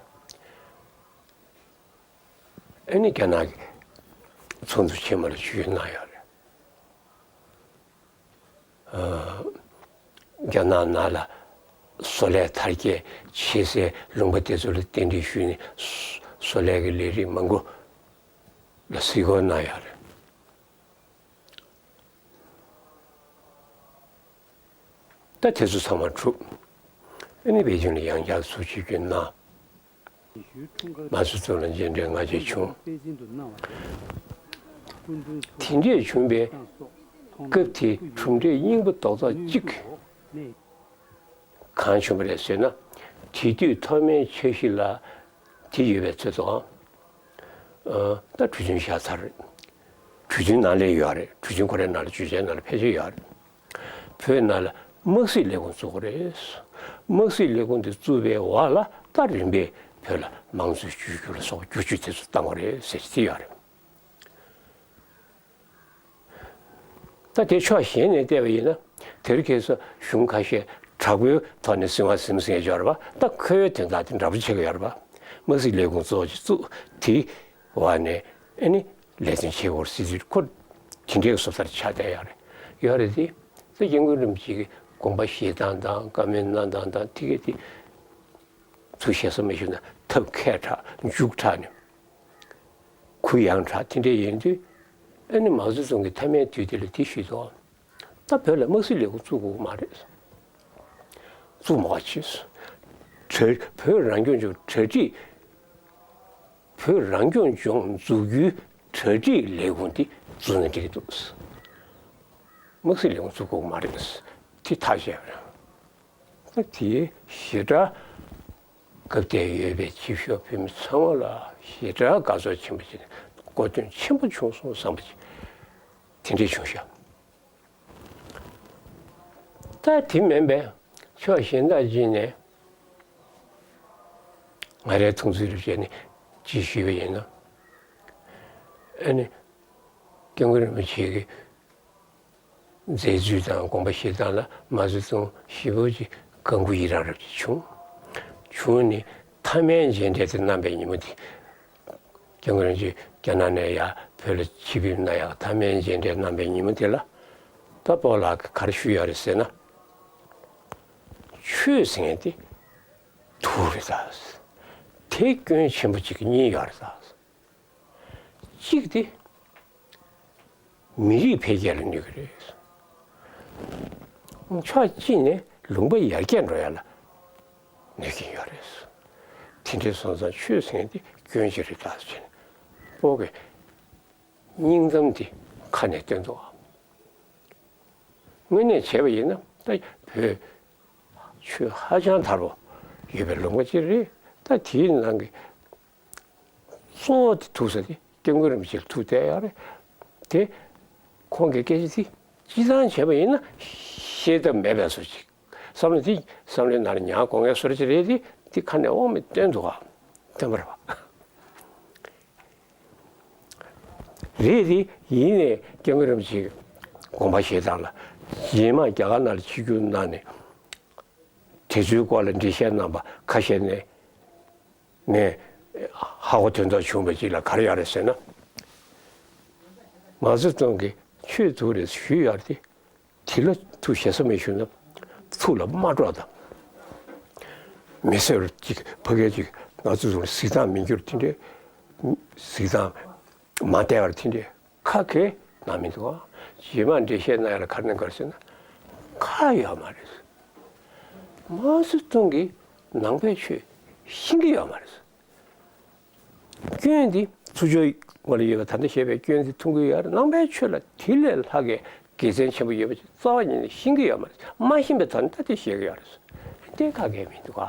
རེད། ཨ་ནི་རྒྱ་ནག་གི་ཚོགས་འདུ་ཆེན་མོ་ལ་ཆིབས་བསྒྱུར་གནང་ཡོད་རེད། རྒྱ་ནག་ནང་ལ་བཟོ་ལས་དར་རྒྱས་ཆེ་སའི་ལུང་པ་དེ་ཚོ་ལ་རྟེན་འབྲེལ་ཞུས་ནས། བཟོ་ལས་ཀྱི་ལས་རིགས་མང་པོ་ལ་གཟིགས་སྐོར་གནང་ཡོད་རེད། ད་དེ་ཚོ་ཚང་མ་གྲུབ། ཨ་ནི་པེ་ཅིང་ལ་ཡང་བསྐྱར་ཚུར་ཆིབས་བསྒྱུར་གནང་། མའོ་ཙེ་ཏུང་ལ་མཇལ་འཕྲད་སྔ་རྗེས་བྱུང་། དེ་འདྲས་བྱུང་བའི་སྐབས་དེའི་གྲུབ་འབྲས་སྙིང་པོ་རྡོག་རྩ་གཅིག་གང་བྱུང་བ་རེད་ཟེར་ན། དེ་དུས་ཐོག་མའི་འཆར་གཞི་ལ་དེ་ཡོད་པའི་ཚོད་དུའང་། ཨ། ད་གྲོས་མཐུན་བཞག་ཚར་རེད། གྲོས་མཐུན་ནང་ལ་ཡོད་རེད། གྲོས་མཐུན་ཁོ་རའི་ནང་ལ་བརྗོད་བྱའི་ནང་ལ་ཕལ་ཆེར་ཡོད་རེད། བོད་ནང་ལ་དམག་སྲིད་ལས་ཁུངས་བཙུགས་དགོས་རེད། དམག་སྲིད་ལས་ཁུངས་དེ་བཙུགས་པའི་འོག་ལ་ད་རིམ་པས་བོད་ལ་དམངས་གཙོའི་བཅོས་བསྒྱུར་ལ་སོགས་བསྒྱུར་བཅོས་དེ་ཚོ་གཏང་དགོས་རེད་ཟེར་གྱི་དེ་ཡོད་རེད། ད་དེ་ཕྱོགས་གཞན་ནས་བལྟས་པ་ཡིན་ན། དེ་རིང་ཁ་སང་གཞུང་ཁ་ཤས་དྲག་པོའི་ཐོག་ནས་སྲིད་དབང་ཟིན་ཟིན་ཡོད་རེད་པ། ད་ཁོའི་དོན་དག་དེ་འདྲ་པོ་བྱེད་ཀྱི་ཡོད་རེད་པ། དམག་སྲིད་ལས་ཁུངས་གཙོ་བོ་ཅིག་བཙུགས། དེའི་འོག་ནས་ཨ་ནི་ལས་དོན་བྱེད་དགོས་རེད་ཟེར་དུས། ཁོ་དེ་འདྲའི་བཟོ་ལྟར་ཆགས་བསྡད་ཡོད་རེད། ཡོད་རེད་དེ། ད་སྐྱབས་མགོན་རིན་པོ་ཆེ་གི་དགོངས་པ་བཞེས་སྟངས་དང་། བཀའ་མོལ་གནང་སྟངས་དང་། དེ་གས་དེ་ཚུར་ཞེ་ས་མ་ཞུས་ན་ཐབས་མཁས་དྲགས། མཇུག་དྲགས་ནས། གུ་ཡངས་དྲགས། དེ་འདྲ་ཡིན་དུས། ཨ་ནི་མའོ་ཙེ་ཏུང་གིས་མཐའ་མའི་དུས་དེ་ལ་དེ་ཞུས་འདུག། ད་བོད་ལ་དམག་སྲིད་ལས་ཁུངས་བཙུགས་དགོས་མ་རེད། བཙུགས་མ་དགོས་པ་བྱས། གྲ། བོད་རང་སྐྱོང་ལྗོངས་གྲ་སྒྲིག་བོད་རང་སྐྱོང་ལྗོངས་འཛུགས་རྒྱུའི་གྲ་སྒྲིག་ལས་ཁུངས་དེ་བཙུགས་ན་འགྲིག་གི་འདུག། དམག་སྲིད་ལས་ཁུངས་བཙུགས་དགོས་མ་རེད། དེ་ཐག་བཅད་པ་རེད། ད་དེ་ཞེ་དྲག་ སྐབས་དེར་ཡོད་པའི་ཆོས་ཞུ་བ་བོད་མི་ཚང་མ་ལ་ཞེ་དྲག་དགའ་ཚོར་ཆེན་པོ་བྱས་ནས་གོ་སྟོན་ཆེན་པོ་བྱུང་སོང་བསམ་པ་ཅིག་དེ་འདྲས་བྱུང་ཤག་ད་དེ་མིན་པའི་ཕྱོགས་གཞན་དག་ཅིག་ནས་ང་རའི་མཐོང་ཚུལ་ལ་བྱས་ནས་ཅིག་ཞུས་པ་ཡིན་ན། ཨ་ནི་སྐྱབས་མགོན་རིན་པོ་ཆེ་གི་མཛད་ཚུལ་དང་དགོངས་པ་བཞེས་སྟངས་ལ་མའོ་ཙེ་ཏུང་ཞེ་པོ་ཅིག་དགའ་མགུ་ཡི་རངས་རབ་ཅིག་བྱུང་། བྱུང་ནས་མཐའ་མའི་མཇལ་འཕྲད་དེ་གནང་པའི་ཉིན་མོ་དེ། སྐྱབས་མགོན་རིན་པོ་ཆེ་རྒྱ་ནག་ནས་ཡར་བོད་ལ་ཆིབས་ཕེབས་གནང་ཡག་མཐའ་མའི་མཇལ་འཕྲད་གནང་པའི་ཉིན་མོ་དེ་ལ། ད་སྤོ་ལགས་ཀྱིས་ག་རེ་ཞུས་ཡོད་རེད་ཟེར་ན། ཆོས་ཟེར་མཁན་དེ་དུག་རེད་ད། དེ་སྐྱོན་ཆེན་པོ་གཅིག་གཉིས་ཡོད་རེད་ད། གཅིག་དེ་མི་རིགས་འཕེལ་རྒྱས་ལ་གནོད་ཀྱི་རེད། ཕྱོགས་གཅིག་ནས་ལུང་པ་ཡར་རྒྱས་འགྲོ་ཡ་ལ་གནོད་ཀྱི་ཡོད་རེད། དེ་འདྲའི་སོང་ཙང་ཆོས་ཟེར་མཁན་དེ་སྐྱོན་ཅིག་རེད་ད་ཟེར་ནས་སྤོ་གི་སྙིང་གཏམ་དེ་ཁ་ནས་བཏོན་འདུག་དངོས་གནས་བྱས་པ་ཡིན་ན་ད་བོད་ཆོས་ཧ་ཅང་དར་བ་ཡོད་པའི་ལུང་པ་ཅིག་རེད། ད་དེའི་ནང་གི་གཙོ་བོ་དེ་ཐུག་ས་དེ་སྐྱབས་མགོན་རིན་པོ་ཆེ་ལ་ཐུག་བསྡད་ཡོད་རེད། དེ་ཁོང་གི་སྐད་ཆ་དེ་སྤྱིར་བཏང་བྱས་པ་ཡིན་ན་བཤད་ཐབས་མེད་པའི་བཟོ་ཅིག་བསམ་བློ་དེ་བསམ་བློའི་ནང་ལ་ཉར་དགོས་མཁན་བཟོ་འདྲ་ཅིག་རེད་དེ། དེ་ཁ་ནས་དབང་མེད་བཏོན་འདུག་ག་བསྟན་པ་རེད་པ། རེད་དེ། ཡིན་ནའི་སྐྱབས་མགོན་རིན་པོ་ཆེའི་དགོངས་པ་བཞེས་སྟངས་ལ་རྗེས་མ་རྒྱ་གར་ནང་ལ་ཆིབས་བསྒྱུར་གནང་ནས་དེ་ཚོའི་སྐོར་ལ་འགྲེལ་བཤད་གནང་པ་ཁ་ཤས་ནས་ངས་ཧ་གོ་དོན་དག་བྱུང་བ་ཅིག་ལ་ག་རེ་ཡོད་རེད་ཟེར་ན། མའོ་ཙེ་ཏུང་གིས་ཆོས་དུག་རེད་ཞུས་ཡོད་རེད་དེ། དེ་ལ་ཐུགས་ཞེ་ས་མེད་ཞུས་ན་ཐུགས་ལ་མ་འགྲོ་དང་། མི་གསོད་རོགས་གཅིག་ཕ་གིར་གཅིག་ང་ཚོ་ཚོ་གཟིགས་སྟངས་མི་འགྱུར་དེ་འདྲས། གཟིགས་སྟངས་མ་བདེ་བར་དེ་འདྲས་ཁ་གས་གནང་མི་འདུག་ཨ། རྗེས་མ་འགྲེལ་བཤད་གནང་ཡ་ལ་ག་རེ་གནང་ག་རེ་ཟེར་ན། ཁག་ཡོད་མ་རེད། མའོ་ཙེ་ཏུང་གིས་ནང་པའི་ཆོས་ཤེས་ཀྱི་ཡོད་མ་རེད། སྐྱོན་འདི་ཚུར་ཕྱོགས་ངོས་ལ་ཡོད་པ་ད་ལྟ་བཤད་པའི་སྐྱོན་འདི་མཐོང་གི་ཡོད་རེད། ནང་པའི་ཆོས་ལ་དེ་ལས་ལྷག་གི་དགེ་མཚན་ཆེན་པོ་ཡོད་པ་ཅིག་རྩ་བ་ཉིད་ནས་ཤེས་ཀྱི་ཡོད་མ་རེད། མ་ཤེས་པའི་ཐོག་ནས་ད་དེ་བཤད་ཀྱི་ཡོད་རེད། དེ་ག་གེ་མི་འདུག་ག་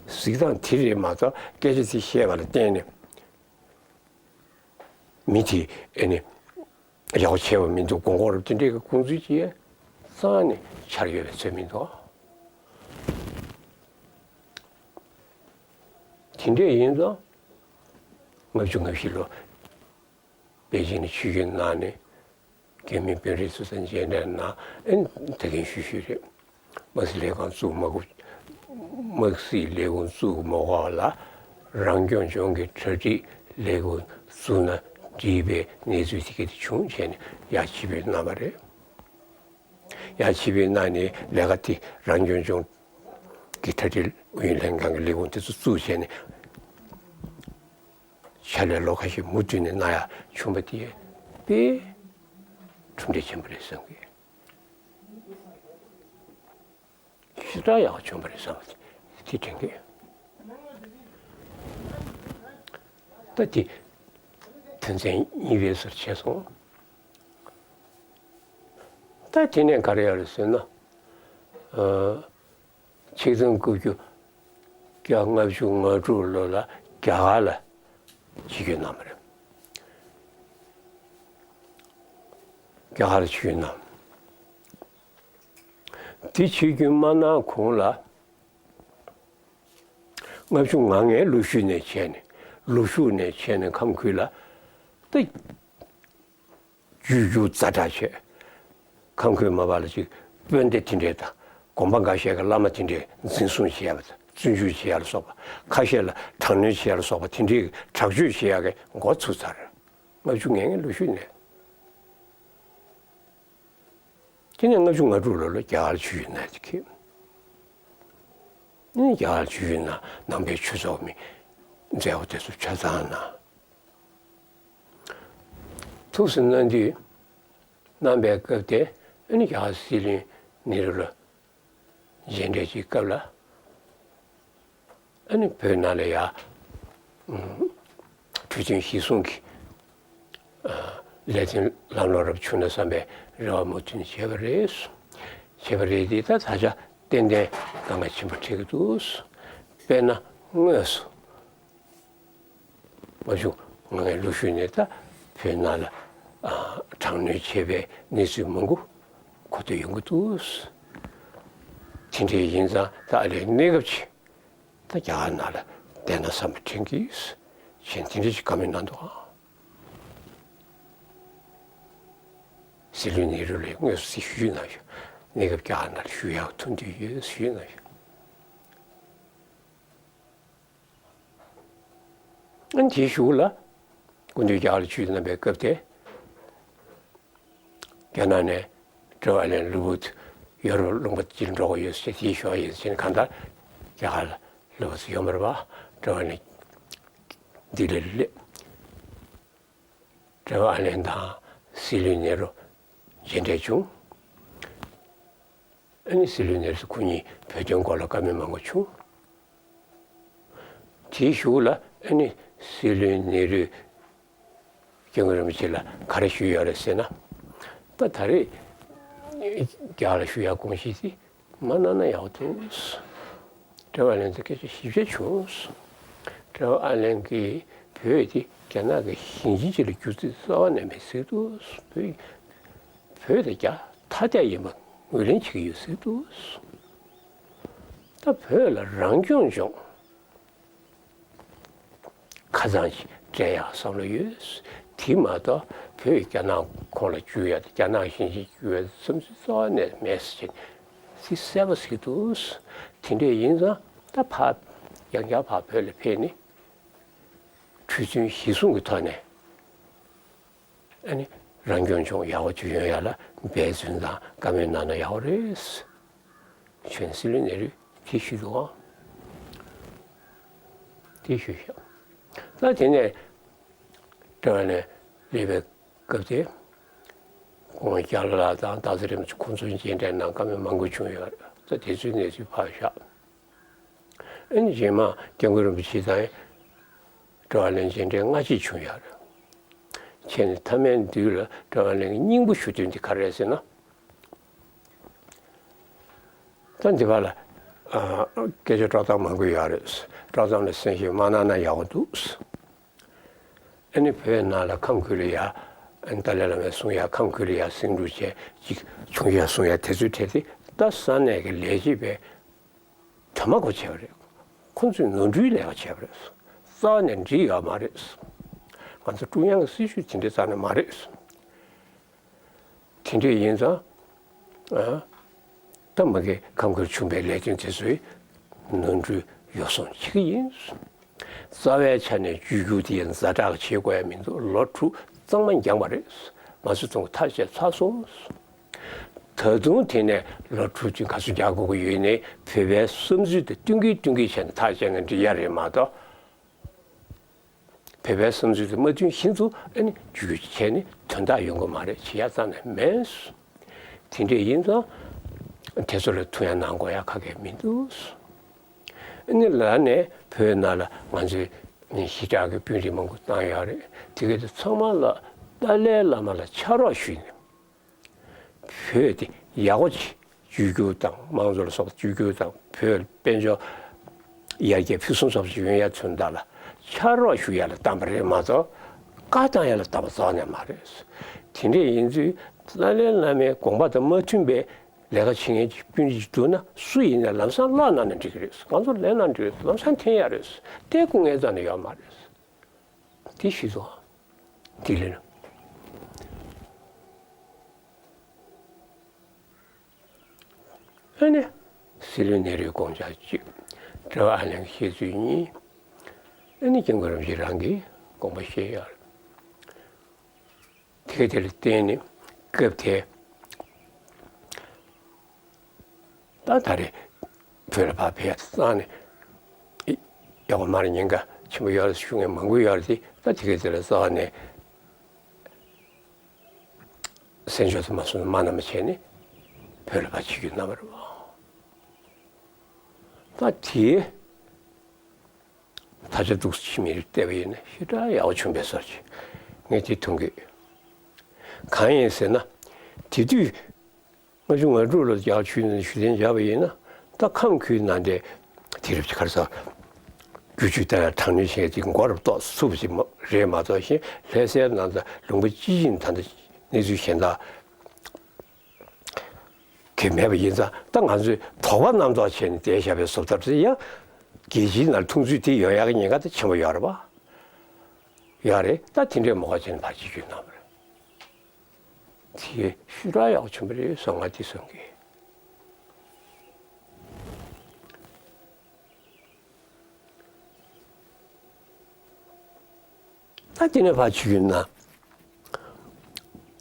གཟིགས་སྟངས་དེ་རེད་མ་གཏོགས་སྐད་ཆ་དེ་བཤད་པ་ལ་བརྟེན་ནས་མི་དེ་ཨེ་ནི་ཡག་པོ་བྱས་པ་མི་འདུག་དགོངས་སྐོར་དེ་འདྲའི་དགོངས་ཚུལ་ཅིག་རྩ་བ་ནས་འཆར་ཡོད་པའི་ཚོད་མི་འདུག་དེ་འདྲས་ཡིན་ཙང་ལྔ་བཅུ་ང་བཞི་ལོ་པེ་ཅིང་ནས་ཆིབས་བསྒྱུར་གནང་ནས་རྒྱ་མི་དཔོན་རིགས་ཚོ་དང་མཇལ་འཕྲད་གནང་། ཨེ་ད་གིན་ཞུས་ཞུས་རེད། དམག་སྲིད་ལས་ཁུངས་བཙུགས་མ་དགོས། དམག་སྲིད་ལས་ཁུངས་བཙུགས་མ་དགོས་པ་ལ་རང་སྐྱོང་ལྗོངས་ཀྱི་གྲ་སྒྲིག་ལས་ཁུངས་བཙུགས་ན་འགྲིག་པའི་གནས་ཚུལ་དེ་ག་དེ་བྱུང་བྱས་ནས་ཡར་ཆིབས་བསྒྱུར་གནང་བ་རེད། ཡར་ཆིབས་བསྒྱུར་གནང་ནས་ལས་ཀ་དེ་རང་སྐྱོང་ལྗོངས་ཀྱི་གྲ་སྒྲིག་ཨུ་ཡོན་ལྷན་ཁང་གི་ལས་ཁུངས་དེ་ཚོ་བཙུགས་བྱས་ནས་ཕྱག་ལས་ལོ་ཁ་ཤས་མུ་མཐུད་ནས་གནང་ཡ་བྱུང་བ་དེ་དཔེ་གྲུབ་འབྲས་ཆེན་པོ་རེད་བསམ་གི། ཞེ་དྲག་ཡག་པོ་བྱུང་བ་རེད་བསམ་པ་དེ་དྲན་གི། ད་དེ་དོན་ཚན་གཉིས་པའི་ཟུར་བྱས་སོང་། ད་དེ་ནས་ག་རེ་ཡོད་རེད་ཟེར་ན། ཨ། ཆིག་སྟོང་དགུ་བརྒྱ་ལྔ་བཅུ་ང་དྲུག་ལོ་ལ་རྒྱ་གར་ལ་ཆིབས་བསྒྱུར་གནང་བ་རེད། རྒྱ་གར་ལ་ཆིབས་བསྒྱུར་གནང་། དེ་ཆིབས་བསྒྱུར་མ་གནང་གོང་ལ་ལྔ་བཅུ་ང་ལྔའི་ལོ་ཤུལ་ནས་བྱས་ནས་ལོ་ཤུལ་ནས་བྱས་ནས་ཁམས་ཁུལ་ལ་ད་བསྒྱུར་བཅོས་ཛ་དྲག་བྱས། ཁམས་ཁུལ་མ་པ་ལ་ཅིག་དཔོན་སྡེ་དེ་འདྲས་དང་དགོན་པ་འགའ་ཤས་ཀྱི་བླ་མ་དེ་འདྲས་འཛིན་བཟུང་བྱེད་ཡ་བ་དང་བཙོན་འཇུག་བྱེད་ཡ་ལ་སོགས་པ། ཁ་ཤས་ལ་དྲག་གནོན་བྱེད་ཡ་ལ་སོགས་པ་དེ་འདྲས་དྲག་སྤྱོད་བྱེད་ཡ་གི་འགོ་ཚུགས་ཚར། ལྔ་བཅུ་ང་ལྔའི་ལོ་ཤུལ་ནས། དེ་ནས་ལྔ་བཅུ་ང་དྲུག་ལོ་ལ་རྒྱ་གར་ཆིབས་བསྒྱུར་གནང་ཡ་དེ་ཁེལ། ཨ་ནི་རྒྱ་གར་ཆིབས་བསྒྱུར་གནང་། ནང་པའི་ཆོས་ཚོགས་མི་མཛད་སྒོ་དེ་ཚོ་ཆ་ཚང་གནང་། ཐུགས་སུ་གནང་དུས་གནང་པའི་སྐབས་དེ་ཨ་ནི་རྒྱ་གར་སྲིད་བློན་ནེ་རུ་ལ་མཇལ་འཕྲད་ཀྱི་སྐབས་ལ། ཨ་ནི་བོད་ནང་ལ་ཡ། ཨུམ། གྲོས་མཐུན་གཞིར་བཟུང་གི་ཨ་ལས་དོན་ལམ་ལྷོང་རབ་བྱུང་ན་བསམ་པའི་རེ་བ་མུ་མཐུད་ནས་བྱས་པ་རེད། བྱས་པ་རེད་དེ་ད་ད་ཆ་ཏན་ཏན་གང་ག་ཕྱིན་པ་འཕྲད་ཀྱི་འདུག་དཔེར་ན་ དངོས་སུ་མ་བྱུང་། ང་ངའི་ལོ་རྒྱུས་ནས་ད་བོད་ནང་ལ་ཨ་དྲག་གནོན་བྱས་པའི་གནས་ཚུལ་མང་པོ་གོ་ཐོས་ཡོང་གི་འདུག། དེ་འདྲ་ཡིན་ཙང་ད་ཨ་ལས་གནས་སྐབས་ཅིག་ད་རྒྱ་གར་ནང་ལ་བསྡད་ན་བསམ་པ་དྲན་གྱིས། གཞན་དེ་འདྲ་ཞིག་བཀའ་མོལ་གནང་འདུག་ཨང་། སྲིད་བློན་ནེ་རུ་ལ་དངོས་སུ་ཞུས་གནང་ཞུ། གནས་སྐབས་རྒྱ་གར་ནང་ལ་བཞུགས་ཡག་ཐུགས་འདུན་ཡོད་ཞུས་གནང་ཞུ། ཨ་ནི་དེའི་གཞུག་ལ་སྐུ་མདུན་རྒྱ་གར་ཆིབས་བསྒྱུར་གནང་པའི་སྐབས་དེ། རྒྱ་ནག་ནས་ཀྲེན་ཝུ་ཨའེ་ལན་གློ་བུར་དུ་ཡོ་རོབ་ལུང་པ་ཅིག་འགྲོ་དགོས་ཡོད་ཟེར། དེའི་ཞོར་ཡིན་ཟེར་ནས། གང་ལྟར་རྒྱ་གར་ལ་གློ་བུར་དུ་ཡོང་བ་རེད་པ། ཀྲེན་ཝུ་ཨའེ་ལན་ལྡི་ལིར་སླེབས། ཀྲེན་ཝུ་ཨའེ་ལན་དང་སྲིད་བློན་ནེ་རུ་མཇལ་འཕྲད་བྱུང་། ཨ་ནི་སྲིད་བློན་ནེ་རུ་ཁོ་གཉིས་བོད་དོན་སྐོར་ལ་བཀའ་མོལ་མང་པོ་བྱུང་། དེའི་གཞུག་ལ་ཨ་ནི་སྲིད་བློན་ནེ་རུས་སྐྱབས་མགོན་རིན་པོ་ཆེ་ལ་ག་རེ་ཞུས་ཡོད་རེད་ཟེར་ན། ད་ད་རེས་རྒྱ་གར་ལ་ཞུ་ཡག་དགོངས་གཞི་དེ་མ་གནང་ན་ཡག་འདུག། ཀྲེན་ཝུ་ཨའེ་ལན་དུ་སྐད་ཆ་ཞིབ་ཆ་བྱུང་། ཀྲེན་ཝུ་ཨའེ་ལན་གྱིས་བོད་དེ་རྒྱ་ནག་གི་ཞིང་ཆེན་ཅིག་ལ་འགྱུར་རྩིས་རྩ་བ་ནས་མེད་ཟེར་འདུག། བོད་བོད་དེ་རྒྱ་ཐ་དད་ཡིན་པ་ངོས་ལེན་བྱེད་ཀྱི་ཡོད་ཟེར་འདུག། ད་བོད་ལ་རང་སྐྱོང་ལྗོངས་ཁ་ཚང་ཞིག་སྤྲད་ཡག་བསམ་བློ་ཡོད། དེ་མ་གཏོགས་བོད་རྒྱ་ནག་ཁོངས་ལ་འཇུག་ཡག་དང་རྒྱ་ནག་གཞིས་བྱེས་འཇུག་ཡག་བསམ་ཚུལ་རྩ་བ་ནས་མེད་ཟེར། དེ་གསལ་པོ་ཟེར་གྱི་འདུག། དེ་འདྲ་ཡིན་ཙང་ད་ཕར་ཡང་བསྐྱར་ཕར་བོད་ལ་ཕེབས་ནས་གྲོས་མཐུན་གཞིར་བཟུང་གི་ཐོག་ནས། ཨ་ནི་རང་སྐྱོང་ལྗོངས་ཡག་པོ་ཅིག་ཡོང་ཡག་ལ་འབད་བརྩོན་དང་བཀའ་མོལ་གནང་ན་ཡག་པོ་རེད། ཁྱོད་སྲིད་བློན་ནེ་རུས་དེ་ཞུས་འདུག་ཨང་། དེ་ཞུས་ཤག། ད་དེ་ནས་ཀྲེན་ཝུ་ཨའེ་ལན་སླེབས་པའི་སྐབས་དེ། ཁོང་རྒྱ་ལོ་ལགས་དང་སྟག་འཚེར་རིན་པོ་ཆེ་ཁོང་ཚོ་མཇལ་འཕྲད་གནང་། བཀའ་མོལ་མང་པོ་བྱུང་ཡོད་རེད། ད་དེ་ཚོའི་གནས་ཚུལ་ཕར་བཞག། ཨ་ནི་རྗེས་མ་སྐྱབས་མགོན་རིན་པོ་ཆེ་དང་ཀྲེན་ཝུ་ཨའེ་ལན་མཇལ་འཕྲད་སྔ་ཕྱི་བྱུང་ཡོད་རེད། བྱས་ནས་མཐའ་མའི་མདུན་ལ་ཀྲེན་ཝུ་ཨའེ་ལན་གྱི་སྙིང་པོ་ཞུ་དོན་དེ་ག་རེ་རེད་ཟེར་ན། ད་འདི་བར་ལ་ཨ་སྐད་ཆ་དཀྲོག་གཏམ་མང་པོ་ཡོད་རེད། དཀྲོག་གཏམ་ལ་གསན་བཞེས་མ་གནང་ན་ཡག་པོ་འདུག། ཨ་ནི་བོད་ནང་ལ་ཁམས་ཁུལ་ལ་ཡ། ཨ་ནི་ཏཱ་ལའི་བླ་མས་གསུང་ཡ། ཁམས་ཁུལ་ལ་ཡ་སེང་འབྲུག་བཅས་ཅིག་བྱུང་ཡ་གསུང་ཡ་དེ་ཚོའི་གྲས་དེ་ད་ས་གནས་ཀྱི་ལས་བྱེད་པའི་དོན་མ་གོ་བྱས་པ་རེད། ཁོང་ཚོས་ནོར་འཁྲུལ་ལས་ཀ་བྱས་པ་རེད། རྩ་བ་ནས་འགྲིག་ཡོད་མ་རེད། ང་ཚོ་ཀྲུང་དབྱང་གི་སྲིད་བྱུས་དེ་འདྲའི་རྩ་ནས་མ་རེད། དེ་འདྲ་ཡིན་ཙང་། ཨ། ད་མ་གི་ཁམས་ཁུལ་བྱུང་བའི་ལས་དོན་དེ་ཚོའི་ནོར་འཁྲུལ་ཡོ་བསྲང་བྱེད་ཀྱི་ཡིན། རྩ་བའི་ཆ་ནས་བཅོས་བསྒྱུར་དེ་ཛ་དྲག་བྱེད་དགོས་ཡ་མི་འདུག། ལོ་དྲུག་གཙང་མ་འགྱངས་པ་རེད། མ་སུ་ཚང་ཐག་བཅད་ཚར་སོང་། ད་དུང་དེ་ནས་ལོ་དྲུག་ཅུ་ག་ཚོད་རྒྱག་དགོས་ཀྱི་ཡོད་ནའི་བོད་པའི་བསམ་ཚུལ་དེ་བསྟུན་གྱིན་བསྟུན་གྱིན་བྱས་ནས་ཐག་བཅད་ན་འགྲིག་ཡ་རེད་མ་གཏོགས། བོད་པའི་བསམ་ཚུལ་དེ་མ་མཐུན་བཞིན་དུ་ཨ་ནི་བཅོས་བསྒྱུར་བྱས་ནས་དོན་དག་ཡོང་གི་མ་རེད། བྱེད་ཡ་རྩ་ནས་མེད། དེ་འདྲ་ཡིན་ཙང་དེ་ཚོ་ལ་ཐུགས་ཡ་གནང་དགོས་ཡ་ག་གེ་མི་འདུག། ཨ་ནི་ལར་ནས་བོད་ནང་ལ་ང་ཚོའི་ཞི་དྲག་གི་དཔོན་རིགས་མང་པོ་བཏང་ཡོད་རེད། དེ་ག་དེ་ཚང་མ་ལ་ཏཱ་ལའི་བླ་མ་ལ་ཕྱག་རོགས་ཞུས་ནས། བོད་དེ་ཡག་པོ་ཅིག་བཅོས་བསྒྱུར་དང་། དམངས་གཙོ་ལ་སོགས་པ་བཅོས་བསྒྱུར་དང་། བོད་དཔལ་འབྱོར་ཡར་རྒྱས་ཕུན་སུམ་ཚོགས་པ་ཞིག་ཡོང་ཡ་ཚུན་བདག་ལ་ཕྱག་རོགས་ཞུ་ཡ་ལ་བཏང་པ་རེད་མ་གཏོགས། བཀའ་བཏང་ཡ་ལ་བཏང་པ་རྩ་བ་ནས་མ་རེད། དེ་འདྲ་ཡིན་དུས་ཏཱ་ལའི་བླ་མའི་དགོངས་པ་དང་མ་མཐུན་པའི་ལས་ཀ་བྱེད་མཁན་གྱི་དཔོན་རིགས་ཅིག་འདུག་ན། སུ་ཡིན་ན་ལམ་སང་བརླག་གནང་ན་འགྲིག་གི་རེད། ང་ཚོ་ལེན་གནང་འགྲིག་རེད། ལམ་སང་འཐེན་ཡ་རེད། དེ་སྐུ་ངལ་རྩ་ནས་ཡོད་མ་རེད། དེ་ཞུས་སོང་། དེ་ལས་ཨ་ནི་སྲིད་བློན་ནེ་རུའི་དགོངས་འཆར་གཅིག། ཀྲེན་ཝུ་ཨའེ་ལན་གྱི་བཤད་ཚུལ་གཉིས། ཨ་ནི་སྐྱབས་མགོན་རིན་པོ་ཆེ་རང་གིས་དགོངས་པ་བཞེས་ཡོད་རེད། དེ་དེ་ལ་བརྟེན་ནས་སྐབས་དེ། ད་ད་རེས་བོད་ལ་ཕར་ཕེབས་ཡ་དེ་རྩ་ནས་ཡག་པོ་མ་རེད། ཉེན་ཁ་ཆེན་པོ་ཡོད་རེད་ཞུ་མཁན་མང་པོ་ཡོད་རེད་དེ། ད་དེ་ག་དེ་ལ་རྩ་བ་ནས་གསན་ཕྱོགས་དེ་མ་བཟུང་ན་མ་ན་མ་བྱས་ནས་བོད་ལ་ཕར་ཆིབས་བསྒྱུར་གནང་བ་རེད་པ། ད་དེ། ད་ཆ་འདུག་སེ་ཕྱི་མིག་བལྟས་པ་ཡིན་ན་ཞེ་དྲག་ཡག་པོ་བྱུང་བའི་བཟོ་ཅིག་ངས་དེ་མཐོང་གི། གང་ཡིན་ཟེར་ན། དེ་དུས་ལྔ་བཅུ་ང་དྲུག་ལོར་རྒྱ་གར་ཆིབས་བསྒྱུར་ཞུ་གཏན་བཞག་པ་ཡིན་ན། ད་ཁམས་ཁུལ་ནང་དེ་དུས་རབས་ཀྱི་ག་རེ་ཟེར། ཆུ་ཆུ་ལྟར་དྲག་གནོན་བྱས་ཏེ་མགོ་རུ་གཏོགས་ཚུགས་པ་ཞིག་མ་རེད་མ་གཏོགས་ཤིང་། ལྷ་སའི་ནང་དུ་ལུང་པ་ཅི་ཡིན་ད་ལྟ་གནས་ཚུལ་གཞན་དག་གི་མེད་པ་ཡིན་ཙང་། ད་ང་ཚོས་དོགས་པ་རྣམ་རྟོག་བྱས་ནས་བསྡད་བཞག་པའི་བཟོ་ལྟ་དེ་ཡང་རྒྱལ་སྤྱིའི་ནང་མཐོང་ཚུལ་དེ་ཡོང་ཡག་གི་ཉེན་ཁ་དེ་ཆེན་པོ་ཡོད་རེད་པ། ཡོད་རེད། ད་དེ་འདྲའི་མ་དགོས་བྱས་ནས་ཕར་ཕྱིར་བསྐྱོད་གནང་བ་རེད། དེ་ཞེ་དྲག་ཡག་པོ་བྱུང་བ་རེད་བསམ། ང་དེ་བསམ་གི། ད་དེ་ནས་ཕར་ཕྱིར་བསྐྱོད་ན་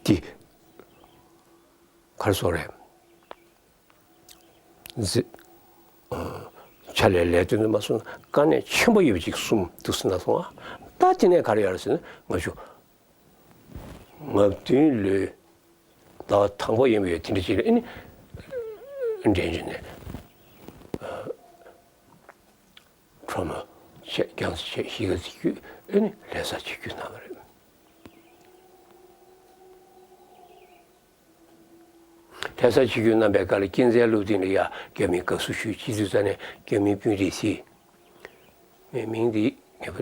དེ་ག་རེ་ཟེར་དགོས་རེད། འཛི། ཕྱག་ལས་ལས་དོན་དུ་མ་སོང་ན་དཀའ་གནད་ཆེན་པོ་ཡོད་པ་ཅིག་གསུངས་འདུག་ཟེར་ན་སོང་ཨ། ད་དེ་ནས་ག་རེ་ཡོད་རེད་ཟེར་ན། ང་ཚོ་ལྔ་བདུན་ལོའི་ཟླ་བ་དང་པོ་ཡིན་པ་ཡོད། དེ་འདྲ་ཅིག་ལ་ཨེ་ནི་འབྲས་ལྗོངས་ནས་ཁྲོམ་བྱས། རྒྱང་བསྒྲགས་བྱས། གཞིས་ཀ་རྩེ་བསྐྱོད། ཨེ་ནི་ལྷ་ས་ཕྱིར་བསྐྱོད་གནང་བ་རེད། ལྷ་ས་ཕྱིར་བསྐྱོད་གནང་པའི་སྐབས་ལ་སྐྱེད་ཚལ་སློབ་སྡིངས་ལ་ཡ་རྒྱ་མིས་དགའ་བསུ་ཞུས། སྤྱི་འཐུས་རྩ་ནས་རྒྱ་མིའི་དཔོན་རིགས་ཚོས། ངས་མིང་འདི་ངེས་པ་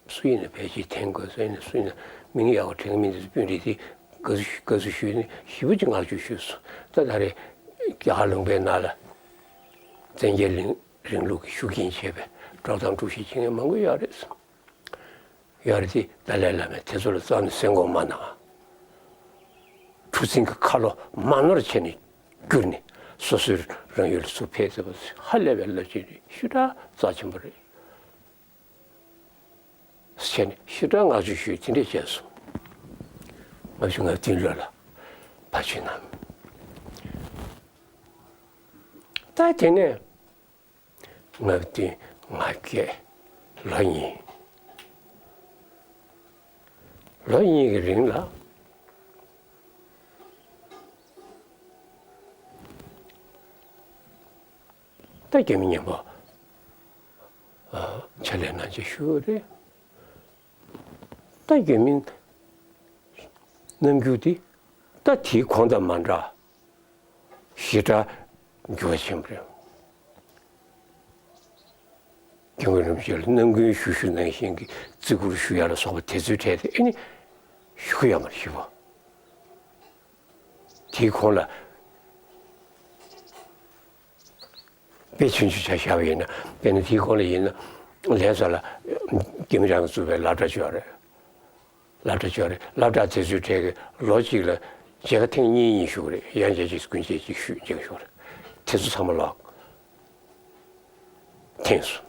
སུ་ཡིན་ན་ཕལ་ཆེར་དྲན་དགོས། སུ་ཡིན་ན། སུ་ཡིན་ན་མིང་ཡག་པོ་དྲན་གྱི་མི་འདུག་དཔོན་རིགས་ཚོས་དགའ་བསུ་ཞུ། དགའ་བསུ་ཞུས་ནས་ཞེ་པོ་ཅིག་བསྔགས་བརྗོད་ཞུས་སོང་། ད་ད་རེས་རྒྱ་གར་ལུང་པའི་ནང་ལ་བཙན་རྒྱལ་གླིང་རིང་ལུགས་ཀྱི་ཤུགས་རྐྱེན་བྱས་པའི་དཀྲོག་གཏམ་དཀྲུག་ཤིང་བྱེད་མཁན་མང་པོ་ཡོད་རེད། ཡོད་རེད་དེ། ཏཱ་ལའི་བླ་མས་དེ་ཚོ་ལ་རྩ་ནས་གསན་དགོངས་མ་གནང་། གྲུ་གཟིངས་ཀྱི་ཁ་ལོ་མ་ནོར་བྱས་ནས་བསྐྱུར་ནས་སོ་སོའི་རང་ཡུལ་ལ་ཚུར་ཕེབས་ཐུབ་པ་ཧ་ལས་པའི་རླབས་ཆེན་རེད། ཞེ་དྲག་རྩ་ཆེན་པོ་རེད་བྱས་ནས་ཞེ་དྲག་བསྔགས་བརྗོད་ཞུས། དེ་འདྲས་བྱས་སོང་། ལྔ་བཅུ་ང་བདུན་ལོ་ལ་ཕར་ཕྱིན་གནང་། ད་དེ་ནས་ལྔ་བདུན་ང་བརྒྱད། ལོ་གཉིས། ལོ་གཉིས་ཀྱི་རིང་ལ་ད་རྒྱ་མི་མཉམ་པོ་ཕྱག་ལས་གནང་བྱས་བཞུགས་རེད། ད་རྒྱ་མིའི་རྣམ་འགྱུར་དེ་ད་དེའི་གོང་དང་མ་འདྲ། ཞེ་དྲག་འགྱུར་བ་ཕྱིན་པ་རེད། སྐྱབས་མགོན་རིན་པོ་ཆེ་ལ་རྣམ་ཀུན་ཞུ་ཞུ་ནང་བཞིན་གྱི་བརྩི་བཀུར་ཞུ་ཡ་ལ་སོགས་པ་དེ་ཚོའི་གྲས་དེ་ཨེ་ནི་ཞུ་གི་ཡོད་མ་རེད། ཞུ་བ་དེའི་གོང་ལ། དཔེ་ཆུང་ཆུང་ཆ་བཞག་པ་ཡིན་ན། དཔེར་ན་དེའི་གོང་ལ་ཡིན་ན། ལྷ་ས་ལ་རྒྱ་མི་རང་གིས་བཙུགས་པའི་སློབ་གྲྭ་ཅིག་ཡོད་རེད། སློབ་གྲྭ་ཅིག་ཡོད་རེད། སློབ་གྲྭ་དེ་ཚོའི་གྲས་ཀྱིས་ལོ་གཅིག་ལ་མཇལ་ཁ་ཐེངས་གཉིས་གཉིས་ཞུ་གི་རེད། དབྱར་མཇལ་གཅིག་དགུན་མཇལ་གཅིག་ཞུ། མཇལ་ཁ་ཞུ་གི་རེད། དེ་ཚོ་ཚང་མ་ལོག་ཐེངས་སོང་།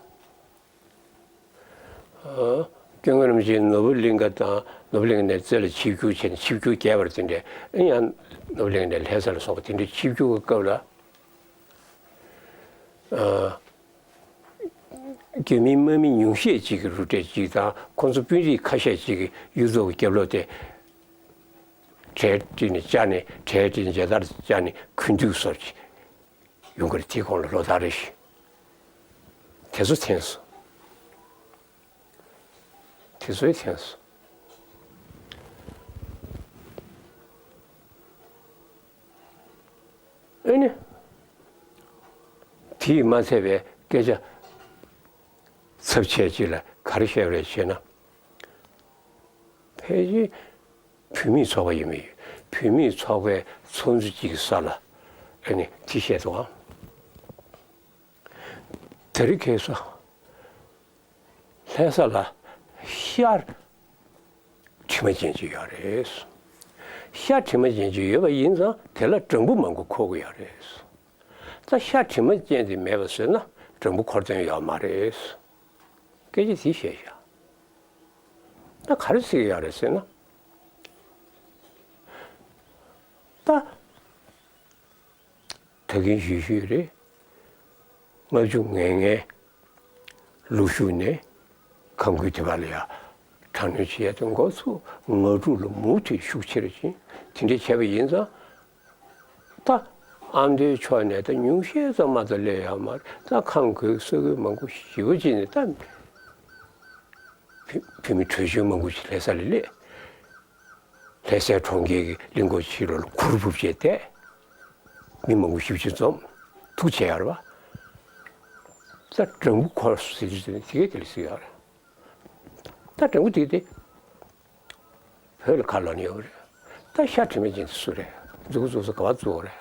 ཨ། སྐྱབས་མགོན་རིན་པོ་ཆེ་ནོར་བུ་གླིང་ག་དང་། ནོར་བུ་གླིང་ག་ནས་རྩེ་ལ་ཆིབས་བསྒྱུར་བྱས་ནས་ཆིབས་བསྒྱུར་རྒྱས་པ་རེད། དེ་འདྲའི་ཨེ་ཡང་ནོར་བུ་གླིང་ག་ནས་ལྷ་ས་ལ་སོགས་པ་དེ་འདྲའི་ཆིབས་བསྒྱུར་གྱི་སྐབས་ལ། ཨ། རྒྱ་མིའི་དམག་མི་ཉུང་ཤས་ཅིག་གི་རུ་སྒྲིག་ཅིག་དང་། ཁོང་ཚོ་དཔོན་རིགས་ཁ་ཤས་ཅིག་གི་གཡུ་མཚོ་གི་རྒྱབ་ལོགས་དེ་གྲལ་བསྒྲིགས་ནས་བཅར་ནས། གྲལ་བསྒྲིགས་ནས་མཇལ་དར་བཅར་ནས་གུས་འདུད་སོགས་ཀྱིས་ཡོང་གི་རེད། དེའི་གོང་ལ་ལོ་ལྟར་རེ་བཞིན་དེ་ཚོ་ཐེངས་སོང་། དེ་ཚོའི་ཐེངས་སོང་། ཨེ་ནི། དེས་མ་ཚད་པའི་སྐད་ཆ་ཚབས་ཆེ་ཅིག་ལ་ག་རེ་བཤད་པ་རེད་ཅེ་ན། ཕལ་ཆེར་བུད་མེད་ཚོགས་པ་ཡིན་མི་ཡོད། བུད་མེད་ཚོགས་པའི་ཚོགས་འདུ་གཅིག་གི་ས་ལ་ཨ་ནི་དེ་བཤད་འདུག་ཨང་། དེ་རིང་ཁ་སང་ལྷ་ས་ལ་ཤར་དྲི་མ་ཅན་ཅིག་ཡོད་རེད། ཤར་དྲི་མ་ཅན་ཅིག་ཡོད་པ་ཡིན་ཙང་དེ་ལ་སྦྲང་བུ་མང་པོ་འཁོར་གྱི་ཡོད་རེད། ད་ཤར་དྲི་མ་ཅན་དེ་མེད་པ་བཟོས་ན་སྦྲང་བུ་འཁོར་དོན་ཡོད་མ་རེད། སྐད་ཆ་དེ་བཤད་བཞག་ད་ག་རེ་ཟེར་གྱི་ཡོད་རེད་ཟེར་ན། ད་ད་གིན་ཞུས་ཞུས་རེད། ལྔ་བཅུ་ང་ལྔའི་ལོ་གཞུག་ནས་ཁམས་ཁུལ་དེ་བ་ལ་ཡ་དྲག་གནོན་བྱེད་ཡ་དེ་འགོ་ཚུགས། ང་དྲུག་ལ་མུ་མཐུད་ཤུགས་ཆེ་རུ་ཕྱིན། དེ་འདྲ་བྱས་པ་ཡིན་ཙང་། ད་ཨ་མདོའི་ཕྱོགས་ནས་ད་ཉུང་ཤས་ཙམ་མ་གཏོགས་སླེབས་ཡོད་མ་རེད། ད་ཁམས་ཁུལ་ས་ཁུལ་མང་པོ་ཞེ་པོ་ཅིག་ནས་ད་བོད་བོད་མི་བྲོས་བྱོལ་མང་པོ་ཞིག་ལྷ་ས་ལ་སླེབས། ལྷ་སའི་གྲོང་ཁྱེར་གྱི་གླིང་སྐོར་ཕྱི་ལོགས་ལ་གུར་ཕུབ་བྱས་བསྡད། མི་མང་པོ་ཞེ་པོ་ཅིག་འཛོམས། ཐུགས་རྗེ་ཆེ་ཡོད་རེད་པ། ད་སྦྲང་བུ་འཁོར་ཟེར་གྱི་དེ་གས་དེ་ལ་ཟེར་ཡོད་རེད། ད་སྦྲང་བུ་དེ་དེ་བོད་ལ་ཁ་ལོག་ནས་ཡོད་རེད། ད་ཤ་དྲི་མ་ཅན་དེ་སུ་རེད། འཛུགས་འཛུགས་ས་ག་བ་བཙུགས་རེད།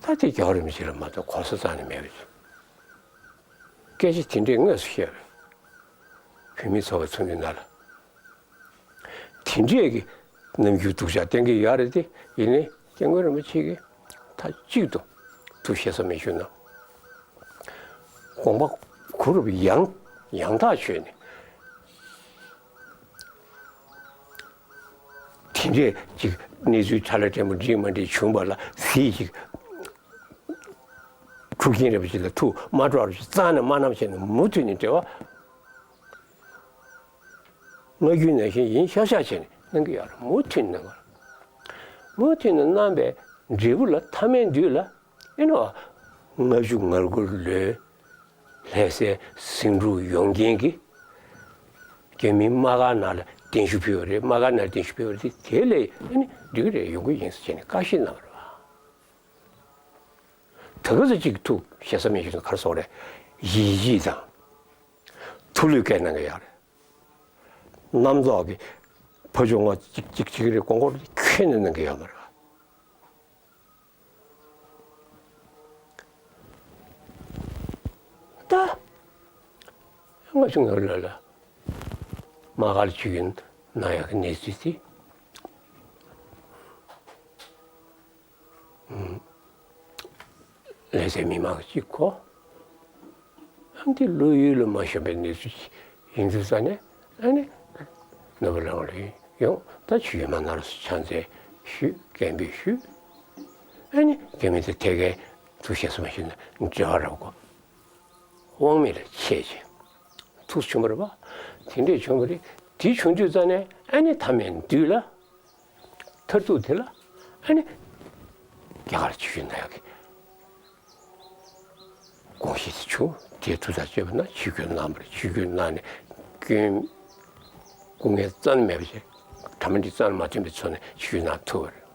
ད་དེ་རྒྱལ་བ་རིན་པོ་ཆེ་ལ་མ་གཏོགས་གོ་ས་རྩ་ནས་མེད་པ་ཅིག་སྐད་ཆ་དེ་འདྲས་དངོས་སུ་བཤད་པས་བོད་མི་ཚོགས་པའི་ཚོགས་འདུའི་ནང་ལ། དེ་འདྲས་ཀྱི་རྣམ་འགྱུར་སྡུག་ཅག་བསྟན་གྱི་ཡོད་རེད་དེ། ཡིན་ནའི་སྐྱབས་མགོན་རིན་པོ་ཆེ་གིས་མཐའ་གཅིག་ཏུ་ཐུགས་ཞེ་ས་མེད་ཞུ་ན། དགོངས་པ་གུ་རུ་ཡང་ཡང་དག་ཆོད་ནས། དེ་འདྲས་ཅིག་གནས་ཚུལ་ཁྲ་ལ་ཕྲན་བུ་འགྲིག་མ་འགྲིག་བྱུང་བ་ལ་གཟིགས་ཤིག་འཁྲུག་ཆེན་རིན་པོ་ཆེ་ལ་ཐུགས་མ་སྤྲོ་བར་རྩ་ནས་མ་བསྣམས་བྱས་ནས་མུ་མཐུད་ནས་འབྲེལ་བ་སྔ་རྒྱུན་ནང་བཞིན་ཡིན་ཤག་ཤག་བྱས་ནས་གནང་གི་ཡོད་རེད། མུ་མཐུད་ནས་གནང་གི་རེད། མུ་མཐུད་ནས་གནང་བའི་འབྲས་བུ་ལ་མཐའ་མའི་མདུན་ལ་ཨེ་ནོ། ལྔ་བཅུ་ང་དགུ་ལོའི་ལྷ་སའི་ཟིང་འཁྲུག་ཡོང་རྐྱེན་གྱིས་རྒྱ་མིའི་དམག་སྒར་ནང་ལ་གདན་ཞུ་ཕུལ་བ་རེད། དམག་སྒར་ནང་གདན་ཞུ་ཕུལ་བ་རེད། དེ་ལས་ཨ་ནི་འགྲིག་གི་རེད། ཡོང་གི་ཡིན་ཟེར་བྱས་ནས་བཀའ་བཞེས་གནང་བ་རེད་བ། ད་ག་ཚོད་ཅིག་ཐུགས་ཞེ་ས་མེད་ཞིག་ག་རེ་ཟེར་དགོས་རེད། ཡིད་ཆེས་དང་ཐུགས་ལུས་བསྐྱེད་གནང་གི་ཡོད་རེད། རྣམ་རྫོགས་ཀྱི་ཕ་ཆུང་ང་གཅིག་གཅིག་གཅིག་རེད། ཀོང་ཀོར་ཁྱོན་ནས་གནང་གི་ཡོད་མ་རེད་བ། ད་ང་ཆུང་ངུ་ལ་ལ་དམག་སྒར་ཆུ་རྒྱུན་ན་ཡག་གི་གནས་ཚུལ་དེ། ལྷ་སའི་མི་མང་གཅིག་གོ། ཨ་འདི་བློ་ཡུལ་ལ་མ་ཤོང་པའི་གནས་ཚུལ་ཅིག་ཡིན་དུས་ཙ་ནས་ཨ་ནི་ནོར་བུ་ལགས་ལ་ཡོང་། ད་ཆུ་ཡུལ་མ་ནར་སོ་ཕྱག་འཚལ་ཞུས། སྐད་འབོད་ཞུས། ཨ་ནི་རྒྱ་མི་དེ་ཐད་ཀའི་ཐུགས་ཞེ་ས་མ་ཞུས་ན་འབྲེལ་བ་རག་གོ། དབང་མེད་ལ་ཆད་ཅིང་ཐུགས་བྱུང་བ་རེད་པ། དེ་འདྲས་བྱུང་བ་རེད། དེ་བྱུང་དུས་ཙ་ནས་ཨ་ནི་མཐའ་མའི་མདུན་ལ། མཐར་ཐུག་དེ་ལ་ཨ་ནི་རྒྱ་གར་ཆིབས་བསྒྱུར་གནང་ཡག་གི་དགོངས་བཞེས་དེ་བྱུང་། དེ་ཐུགས་ཐག་བཅད་པ་ན་ཆིབས་བསྒྱུར་གནང་བ་རེད། ཆིབས་བསྒྱུར་གནང་ནས་སྐྱོན་སྐུ་ངལ་རྩ་ནས་མེད་པ་ཞིག་གྲ་མ་འགྲིག་རྩ་ནས་མ་ཐོན་པའི་ཚོགས་ནས་ཆིབས་བསྒྱུར་གནང་ཐུབ་པ་རེད།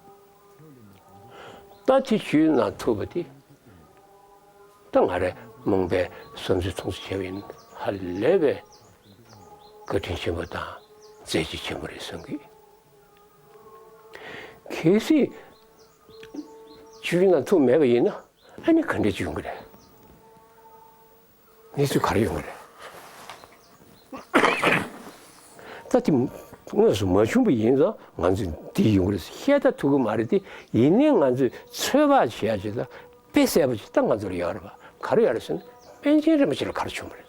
ད་དེ་ཆིབས་བསྒྱུར་གནང་ཐུབ་པ་དེ་ད་ང་རང་རྨོངས་པའི་བསམ་ཚུལ་མཐོང་ཚུལ་བྱས་པ་ཡིན། ཧ་ལས་པའི་བཀའ་དྲིན་ཆེན་པོ་དང་མཛད་རྗེས་ཆེན་པོ་རེད་བསམ་གི། གལ་སྲིད་ཆིབས་བསྒྱུར་གནང་ཐུབ་མེད་པ་ཡིན་ན་ཨ་ནི་ག་འདྲ་ཅིག་ཡོང་གི་རེད། གནས་ཚུལ་ག་རེ་ཡོང་གི་རེད། ད་དེ་དངོས་སུ་མ་བྱུང་བ་ཡིན་ཙང་ང་ཚོས་འདི་ཡོང་གི་རེད་བཤད་ད་ཐུབ་ཀྱི་མ་རེད་དེ། ཡིན་ནའི་ང་ཚོས་ཚོད་དཔག་བྱེད་ཡ་ཅིག་དང་དཔེ་གསལ་པོ་ཅིག་ད་ང་ཚོར་ཡོད་རེད་པ། ག་རེ་ཡོད་རེད་ཟེར་ན་པཎ་ཆེན་རིན་པོ་ཆེ་ལ་ག་རེ་བྱུང་བ་རེད།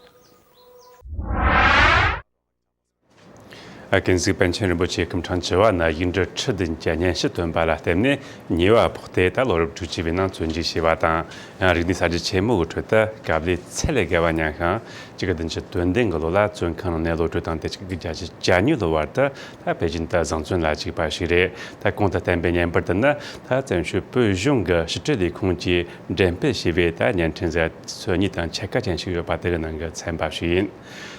ཨ། ཀུན་གཟིགས་པཎ་ཆེན་རིན་པོ་ཆེ་སྐུ་ཕྲེང་བཅུ་བ་ནི་ཡིག་འབྲུ་ཁྲི་བདུན་གྱི་སྙན་ཞུ་བཏོན་པ་ལ་བརྟེན་ནས་ཉེས་པ་ཕོག་སྟེ་ད་ལོ་རབས་དྲུག་ཅུ་པའི་ནང་བཙོན་འཇུག་བྱས་པ་དང་། ཡང་རིག་གནས་གསར་བརྗེ་ཆེན་མོ་གི་ཁྲོད་དུ་དཀའ་ལས་ཚད་ལས་བརྒལ་བ་མྱངས་ཤིང་། གཅིག་དགུ་བདུན་ཅུ་དོན་བདུན་གྱི་ལོ་ལ་བཙོན་ཁང་ནས་གློད་གྲོལ་བཏང་སྟེ་གཅིག་དགུ་བརྒྱད་ཅུ་གྱ་གཉིས་ལོ་བར་དུ་ད་ཕལ་ཆེར་ད་བཟང་བཙོན་ལ་བཅུག་པ་ཞིག་རེད། ད་གོང་དུ་བསྟན་པའི་བརྙན་པར་དེ་ནི་ད་བཙན་བྱོལ་བོད་གཞུང་གི་ཕྱི་དྲིལ་ལས་ཁུངས་ཀྱིས་འགྲེམས་སྤེལ་བྱས་པའི་ད་བརྙན་འཕྲིན་གཟའ་ཚོད་གཉིས་དང་ཕྱེད་ཀ་ཅན་ཞིག་ཡོད་པ་དེ་གི་ནང་གི་ཚན་པ་ཞིག་ཡིན།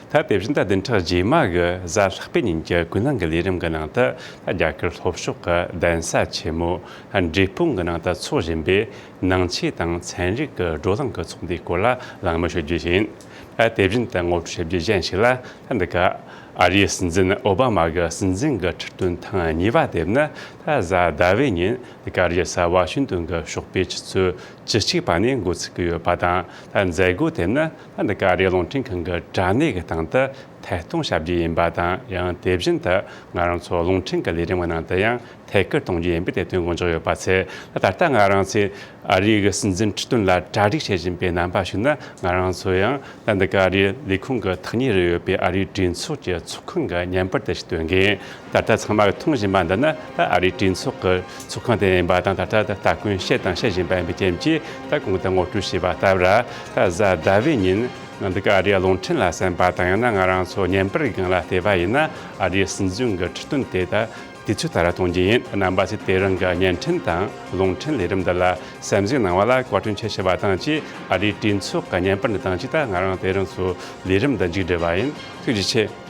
ད་དེ་བཞིན་ད་བདུན་ཕྲག་རྗེས་མ་གི་གཟའ་ལྷག་པའི་ཉིན་གྱི་ཀུན་གླེང་གི་ལས་རིམ་གྱི་ནང་དུ་ད་རྒྱ་གར་ལྷོ་ཕྱོགས་ཀྱི་གདན་ས་ཆེན་མོ་འབྲས་སྤུངས་ཀྱི་ནང་དུ་འཚོགས་བཞིན་པའི་ནང་ཆོས་དང་ཚན་རིག་གི་བགྲོ་གླེང་གི་ཚོགས་འདུའི་སྐོར་ལ་གླེང་མོལ་ཞུ་རྒྱུ་ཞིག་ཡིན། ད་དེ་བཞིན་དུ་ངོ་སྤྲོད་ཞུ་རྒྱུ་གཞན་ཞིག་ལ་ད་འདི་ག་ཨ་རིའི་སྲིད་འཛིན་ཨོ་བྷ་མ་གི་སྲིད་འཛིན་གྱི་ཁྲི་སྟོན་ཐེངས་གཉིས་པ་དེ་ནི་ད་གཟའ་ཟླ་བའི་ཉིན་འདི་ག་ཨ་རིའི་ས་ཝ་ཤིང་ཏོན་གྱི་ཞོགས་པའི་ཆུ་ཚོད་བཅུ་གཅིག་པ་ནས་འགོ་ཚུགས་ཀྱི་ཡོད་པ་དང་། ད་མཛད་སྒོ་དེ་ནི་ད་འདི་ག་ཨ་རིའི་རླུང་འཕྲིན་ཁང་གི་དྲ་གནས་ཀྱི་སྟེང་དུ་ཐད་གཏོང་བྱ་རྒྱུ་ཡིན་པ་དང་། ཡང་དེ་བཞིན་དུ་ང་རང་ཚོ་རླུང་འཕྲིན་གྱི་ལས་རིམ་གྱི་ནང་དུ་ཡང་ཐད་ཀར་གཏོང་རྒྱུ་ཡིན་པའི་དེ་དོན་དགོངས་འཇགས་ཡོད་པ་ཚེ། ད་ལྟ་ང་རང་ཚོས་ཨ་རིའི་གི་སྲིད་འཛིན་ཁྲི་སྟོན་ལ་གྲ་སྒྲིག་བྱེད་བཞིན་པའི་རྣམ་པ་ཞིག་ནི། ང་རང་ཚོ་ཡང་ད་འདི་ག་ཨ་རིའི་ལས་ཁུངས་ཀྱི་ཐག་ཉེ་རུ་ཡོད་པའི་ཨ་རིའི་གྲོས་ཚོགས་ཀྱི་ཚོགས་ཁང་གི་བརྙན་པར་དེ་ཞིག་སྟོན་གིན། ད་ལྟ་ཚང་མ་གིས་མཐོང་བཞིན་པ་འདི་ནི་ད་ཨ་རིའི་གྲོས་ཚོགས་ཀྱི་ཚོགས་ཁང་དེ་ཡིན་པ་དང་། ད་ལྟ་ད་ལྟ་སྟ་གོན་བྱས་དང་བྱེད་བཞིན་པ་ཡིན་པའི་རྐྱེན་གྱིས། ད་གོང་དུ་ངོ་སྤྲོད་བྱས་པ་ལྟར། ད་གཟའ་ཟླ་བའི་ཉིན་འདི་ག་ཨ་རིའི་རླུང་འཕྲིན་ལ་གསན་པ་དང་། ཡང་ན་ང་རང་ཚོ་བརྙན་པར་སྒང་ལ་བལྟས་པ་ཡིན་ན། ཨ་རིའི་སྲིད་འཛིན་གྱི་ཁྲི་སྟོན་དེ་ད་དུས་ཚོད་ལྟར་གཏོང་རྒྱུ་ཡིན། རྣམ་པ་ཚོས་དེ་རིང་གི་བརྙན་འཕྲིན་དང་རླུང་འཕྲིན་ལས་རིམ་འདི་ལ་གསན་གཟིགས་གནང་བ་ལ་བཀའ་དྲིན་ཆེ་ཞུ་བ་དང་བཅས། ཨ་རིའི་གྲོས་ཚོགས་ཀྱི་བརྙན་པར་འདི་དང་བཅས། ད་ང་རང་དེ་རིང་ཚོ་ལས་རིམ་འདི་མཇུག་སྒྲིལ་བ་ཡིན། ཐུགས་རྗེ་ཆེ།